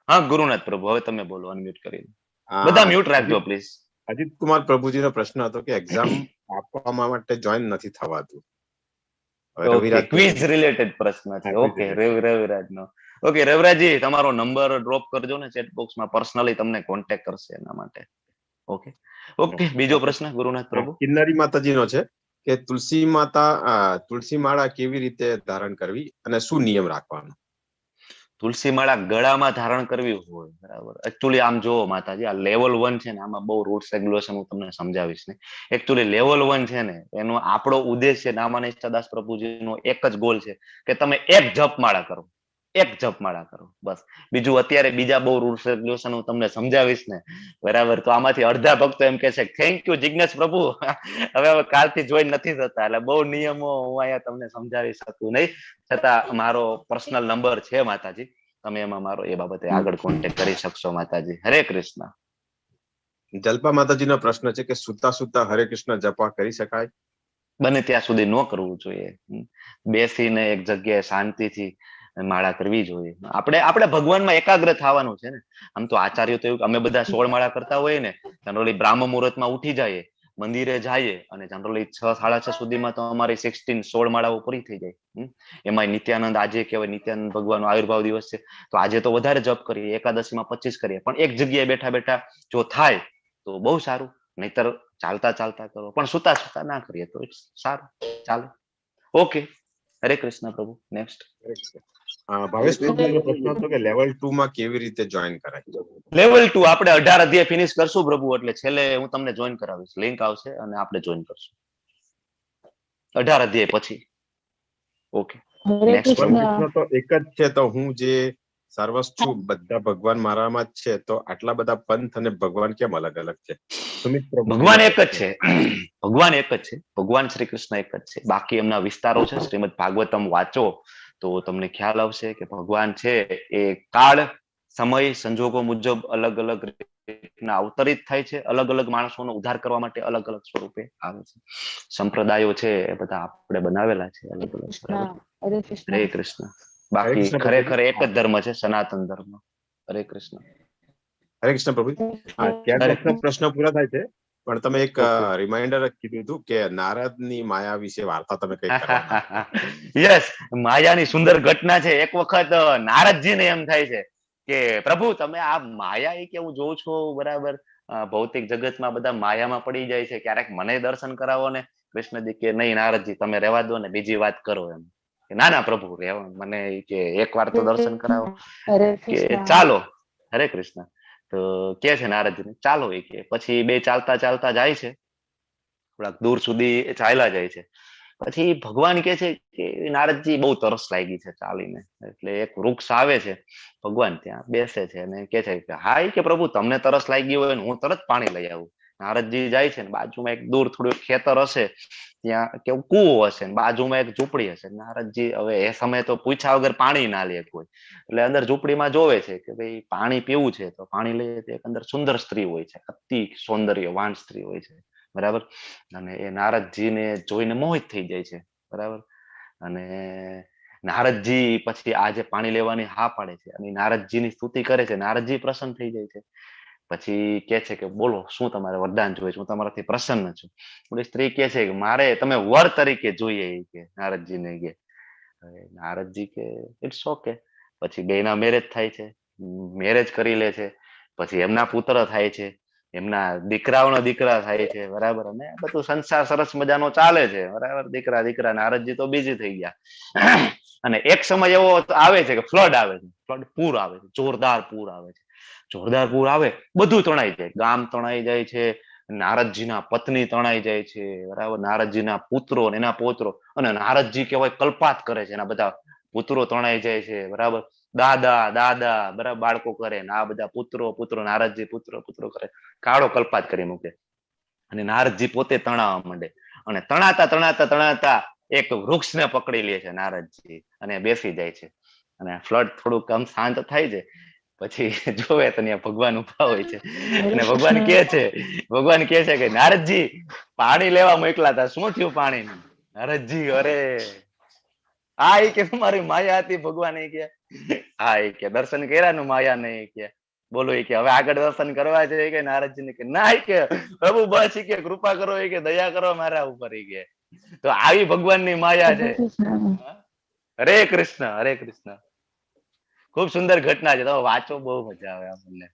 હા, ગુરુનાથ પ્રભુ, હવે તમે બોલો અનમ્યુટ કરીને. બધા મ્યુટ રાખજો પ્લીઝ. અજીત કુમાર પ્રભુજીનો પ્રશ્ન હતો કે એક્ઝામ આપવા માટે જોઈન નથી થવાતું. રવિરાજ, ક્વિઝ રિલેટેડ પ્રશ્ન છે. ઓકે, રવિરાજ નો. ઓકે રવિરાજજી, તમારો નંબર ડ્રોપ કરજો ને ચેટ બોક્સમાં, પર્સનલી તમને કોન્ટેક્ટ કરશે એના માટે. ઓકે ઓકે, બીજો પ્રશ્ન ગુરુનાથ પ્રભુ. કિન્નરી માતાજીનો છે કે તુલસી માતા, તુલસી માળા કેવી રીતે ધારણ કરવી અને શું નિયમ રાખવાનો? તુલસી માળા ગળામાં ધારણ કરવી હોય, બરાબર. એકચ્યુઅલી આમ જો માતાજી, આ લેવલ 1 છે ને, આમાં બહુ રૂલ્સ રેગ્યુલેશન હું તમને સમજાવીશ ને. એકચ્યુઅલી લેવલ 1 છે ને, એનો આપણો ઉદ્દેશ છે, નામાનિષ્ઠા દાસ પ્રભુજીનો એક જ ગોલ છે કે તમે એક જપમાળા કરો, એક જપમાળા કરો, બસ. બીજું અત્યારે બીજા બહુ રૂલ્સ રેગ્યુલેશન હું તમને સમજાવીશ ને, બરાબર, તો આમાંથી અડધા ભક્તો એમ કહેશે thank you Jignesh પ્રભુ, હવે હવે કાલથી જોઈન નથી થતા. એટલે બહુ નિયમો હું અહીંયા તમને સમજાવી શકું નહીં, છતાં મારો પર્સનલ નંબર છે માતાજી, તમે એમાં મારો એ બાબતે આગળ કોન્ટેક્ટ કરી શકશો માતાજી. હરે કૃષ્ણ. જલ્પા માતાજીનો પ્રશ્ન છે કે સુતા સુતા હરે કૃષ્ણ જપા કરી શકાય? બને ત્યાં સુધી ન કરવું જોઈએ. બેસીને એક જગ્યાએ શાંતિથી માળા કરવી જોઈએ. આપણે આપણે ભગવાનમાં એકાગ્ર થવાનું છે ને. આમ તો આચાર્ય તો એવું, અમે બધા 16 માળા કરતા હોઈએ ને, જનરલી બ્રાહ્મ મુહૂર્તમાં ઉઠી જઈએ, મંદિરે જઈએ, અને જનરલી 6, 6:30 સુધીમાં તો અમારી 16 માળાઓ પૂરી થઈ જાય. એમાં નિત્યાનંદ આજે કહેવાય, નિત્યાનંદ ભગવાનનો આવિર્ભાવ દિવસ છે, તો આજે તો વધારે જપ કરીએ, એકાદશીમાં 25 કરીએ. પણ એક જગ્યાએ બેઠા બેઠા જો થાય તો બહુ સારું, નહીતર ચાલતા ચાલતા કરો, પણ સુતા સુતા ના કરીએ તો સારું. ચાલો, ઓકે, હરે કૃષ્ણ પ્રભુ. નેક્સ્ટ. ભાવેશ પ્રભુનો પ્રશ્ન હતો કે લેવલ 2 માં કેવી રીતે જોઈન કરાય? લેવલ 2 આપણે 18 અધ્યાય ફિનિશ કરશું પ્રભુ, એટલે છેલ્લે હું તમને જોઈન કરાવીશ, લિંક આવશે અને આપણે જોઈન કરશું 18 અધ્યાય પછી. ઓકે, નેક્સ્ટ તો એક જ છે, તો હું જે સર્વસ્વ છું, બધા ભગવાન મારામાં જ છે, તો આટલા બધા પંથ અને ભગવાન કેમ અલગ અલગ છે? સુમિત પ્રભુ. ભગવાન એક જ છે, ભગવાન એક જ છે, ભગવાન શ્રી કૃષ્ણ એક જ છે, બાકી એમના વિસ્તારો છે. શ્રીમદ ભાગવતમ વાંચો તો તમને ખ્યાલ આવશે કે ભગવાન છે એ કાળ, સમય, સંજોગો મુજબ અલગ અલગ રીતના અવતરિત થાય છે, અલગ અલગ માણસોનો ઉદ્ધાર કરવા માટે અલગ અલગ સ્વરૂપે આવે છે. સંપ્રદાયો છે એ બધા આપણે બનાવેલા છે અલગ અલગ. હરે કૃષ્ણ. બાકી ખરેખર એક જ ધર્મ છે, સનાતન ધર્મ. હરે કૃષ્ણ. હરે કૃષ્ણ પ્રભુ. પ્રશ્ન પૂરા થાય છે, પણ તમે એક રિમાઇન્ડર કીધું હતું કે નારદની માયા વિશે વાર્તા તમે કઈ. યસ, માયાની સુંદર ઘટના છે. એક વખત નારદજીને એમ થાય છે કે પ્રભુ તમે આ માયા એ કેવું જોઉં છો, બરાબર, ભૌતિક જગતમાં બધા માયામાં પડી જાય છે, ક્યારેક મને દર્શન કરાવો ને. કૃષ્ણજી કે નહીં નારદજી, તમે રહેવા દો ને, બીજી વાત કરો એમ. ના ના પ્રભુ, રહેવા મને કે એક વાર તો દર્શન કરાવો. કે ચાલો. હરે કૃષ્ણ. તો કે છે નારદજીને ચાલો એ કે. પછી બે ચાલતા ચાલતા જાય છે, થોડાક દૂર સુધી ચાલ્યા જાય છે. પછી ભગવાન કે છે કે નારદજી બહુ તરસ લાગી છે ચાલીને, એટલે એક વૃક્ષ આવે છે, ભગવાન ત્યાં બેસે છે અને કે છે કે હાય કે પ્રભુ તમને તરસ લાગી હોય ને હું તરત પાણી લઈ આવું. નારદજી જાય છે ને બાજુમાં એક દૂર થોડું ખેતર હશે, ત્યાં કે કૂવો હશે ને બાજુમાં એક ઝૂંપડી હશે. નારદજી હવે એ સમયે તો પૂછ્યા વગર પાણી ના લે કોઈ, એટલે અંદર ઝૂંપડીમાં જોવે છે કે ભાઈ પાણી પીવું છે તો પાણી લઈએ. તો એક અંદર સુંદર સ્ત્રી હોય છે, અતિ સૌંદર્યવાન સ્ત્રી હોય છે, બરાબર. અને એ નારદજીને જોઈને મોહિત થઈ જાય છે, બરાબર. અને નારદજી પછી આજે પાણી લેવાની હા પાડે છે અને નારદજીની સ્તુતિ કરે છે, નારદજી પ્રસન્ન થઈ જાય છે. પછી કે છે કે બોલો શું તમારે વરદાન જોઈએ છે, હું તમારાથી પ્રસન્ન છું. ઓલી સ્ત્રી કે છે કે મારે તમે વર તરીકે જોઈએ એ કે નારદજીને કે. નારદજી કે it's okay. પછી બેના મેરેજ થાય છે, મેરેજ કરી લે છે, પછી એમના પુત્ર થાય છે, એમના દીકરાઓના દીકરા થાય છે, બરાબર. અને બધું સંસાર સરસ મજાનો ચાલે છે, બરાબર. દીકરા દીકરા નારદજી તો બીજી થઈ ગયા. અને એક સમય એવો આવે છે કે ફ્લડ આવે છે, ફ્લડ પૂર આવે છે, જોરદાર પૂર આવે છે, જોરદાર પૂર આવે, બધું તણાઈ જાય, ગામ તણાઈ જાય છે, નારદજીના પત્ની તણાઈ જાય છે, બરાબર, નારદજીના પુત્રો અને એના પૌત્રો, અને નારદજી કહેવાય કલ્પાત કરે છે, એના બધા પુત્રો તણાઈ જાય છે, બરાબર, દાદા દાદા બરાબર બાળકો કરે ને આ બધા પુત્રો પુત્રો નારદજી પુત્રો પુત્રો કરે, કાળો કલ્પાત કરી મૂકે. અને નારદજી પોતે તણાવા માંડે અને તણાતા તણાતા તણાતા એક વૃક્ષને પકડી લે છે નારદજી અને બેસી જાય છે. અને ફ્લડ થોડુંક આમ શાંત થાય છે, પછી જોવે તો ત્યાં ભગવાન ઉભા હોય છે અને ભગવાન કહે છે, ભગવાન કહે છે કે નારદજી પાણી લેવા મોકલા હતા, શું થયું પાણી? નારદજી અરે આ એ કે મારી માયા હતી ભગવાન એ કે હા, એ કે દર્શન કર્યા ને માયા ને, એ કે બોલો, એ કે હવે આગળ દર્શન કરવા છે? કે નારદજી ને કે ના, કે પ્રભુ બસ, કે કૃપા કરો, એ કે દયા કરો મારા ઉપર, એ કે. તો આવી ભગવાનની માયા છે. હરે કૃષ્ણ, હરે કૃષ્ણ. ખૂબ સુંદર ઘટના છે, તમે વાંચો, બહુ મજા આવે આપણને.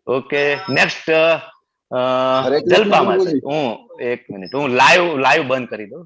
ઓકે, નેક્સ્ટ હરે કૃષ્ણ જલ્પા પ્રભુજી. માતા. હું એક મિનિટ, હું લાઈવ લાઈવ બંધ કરી દઉં.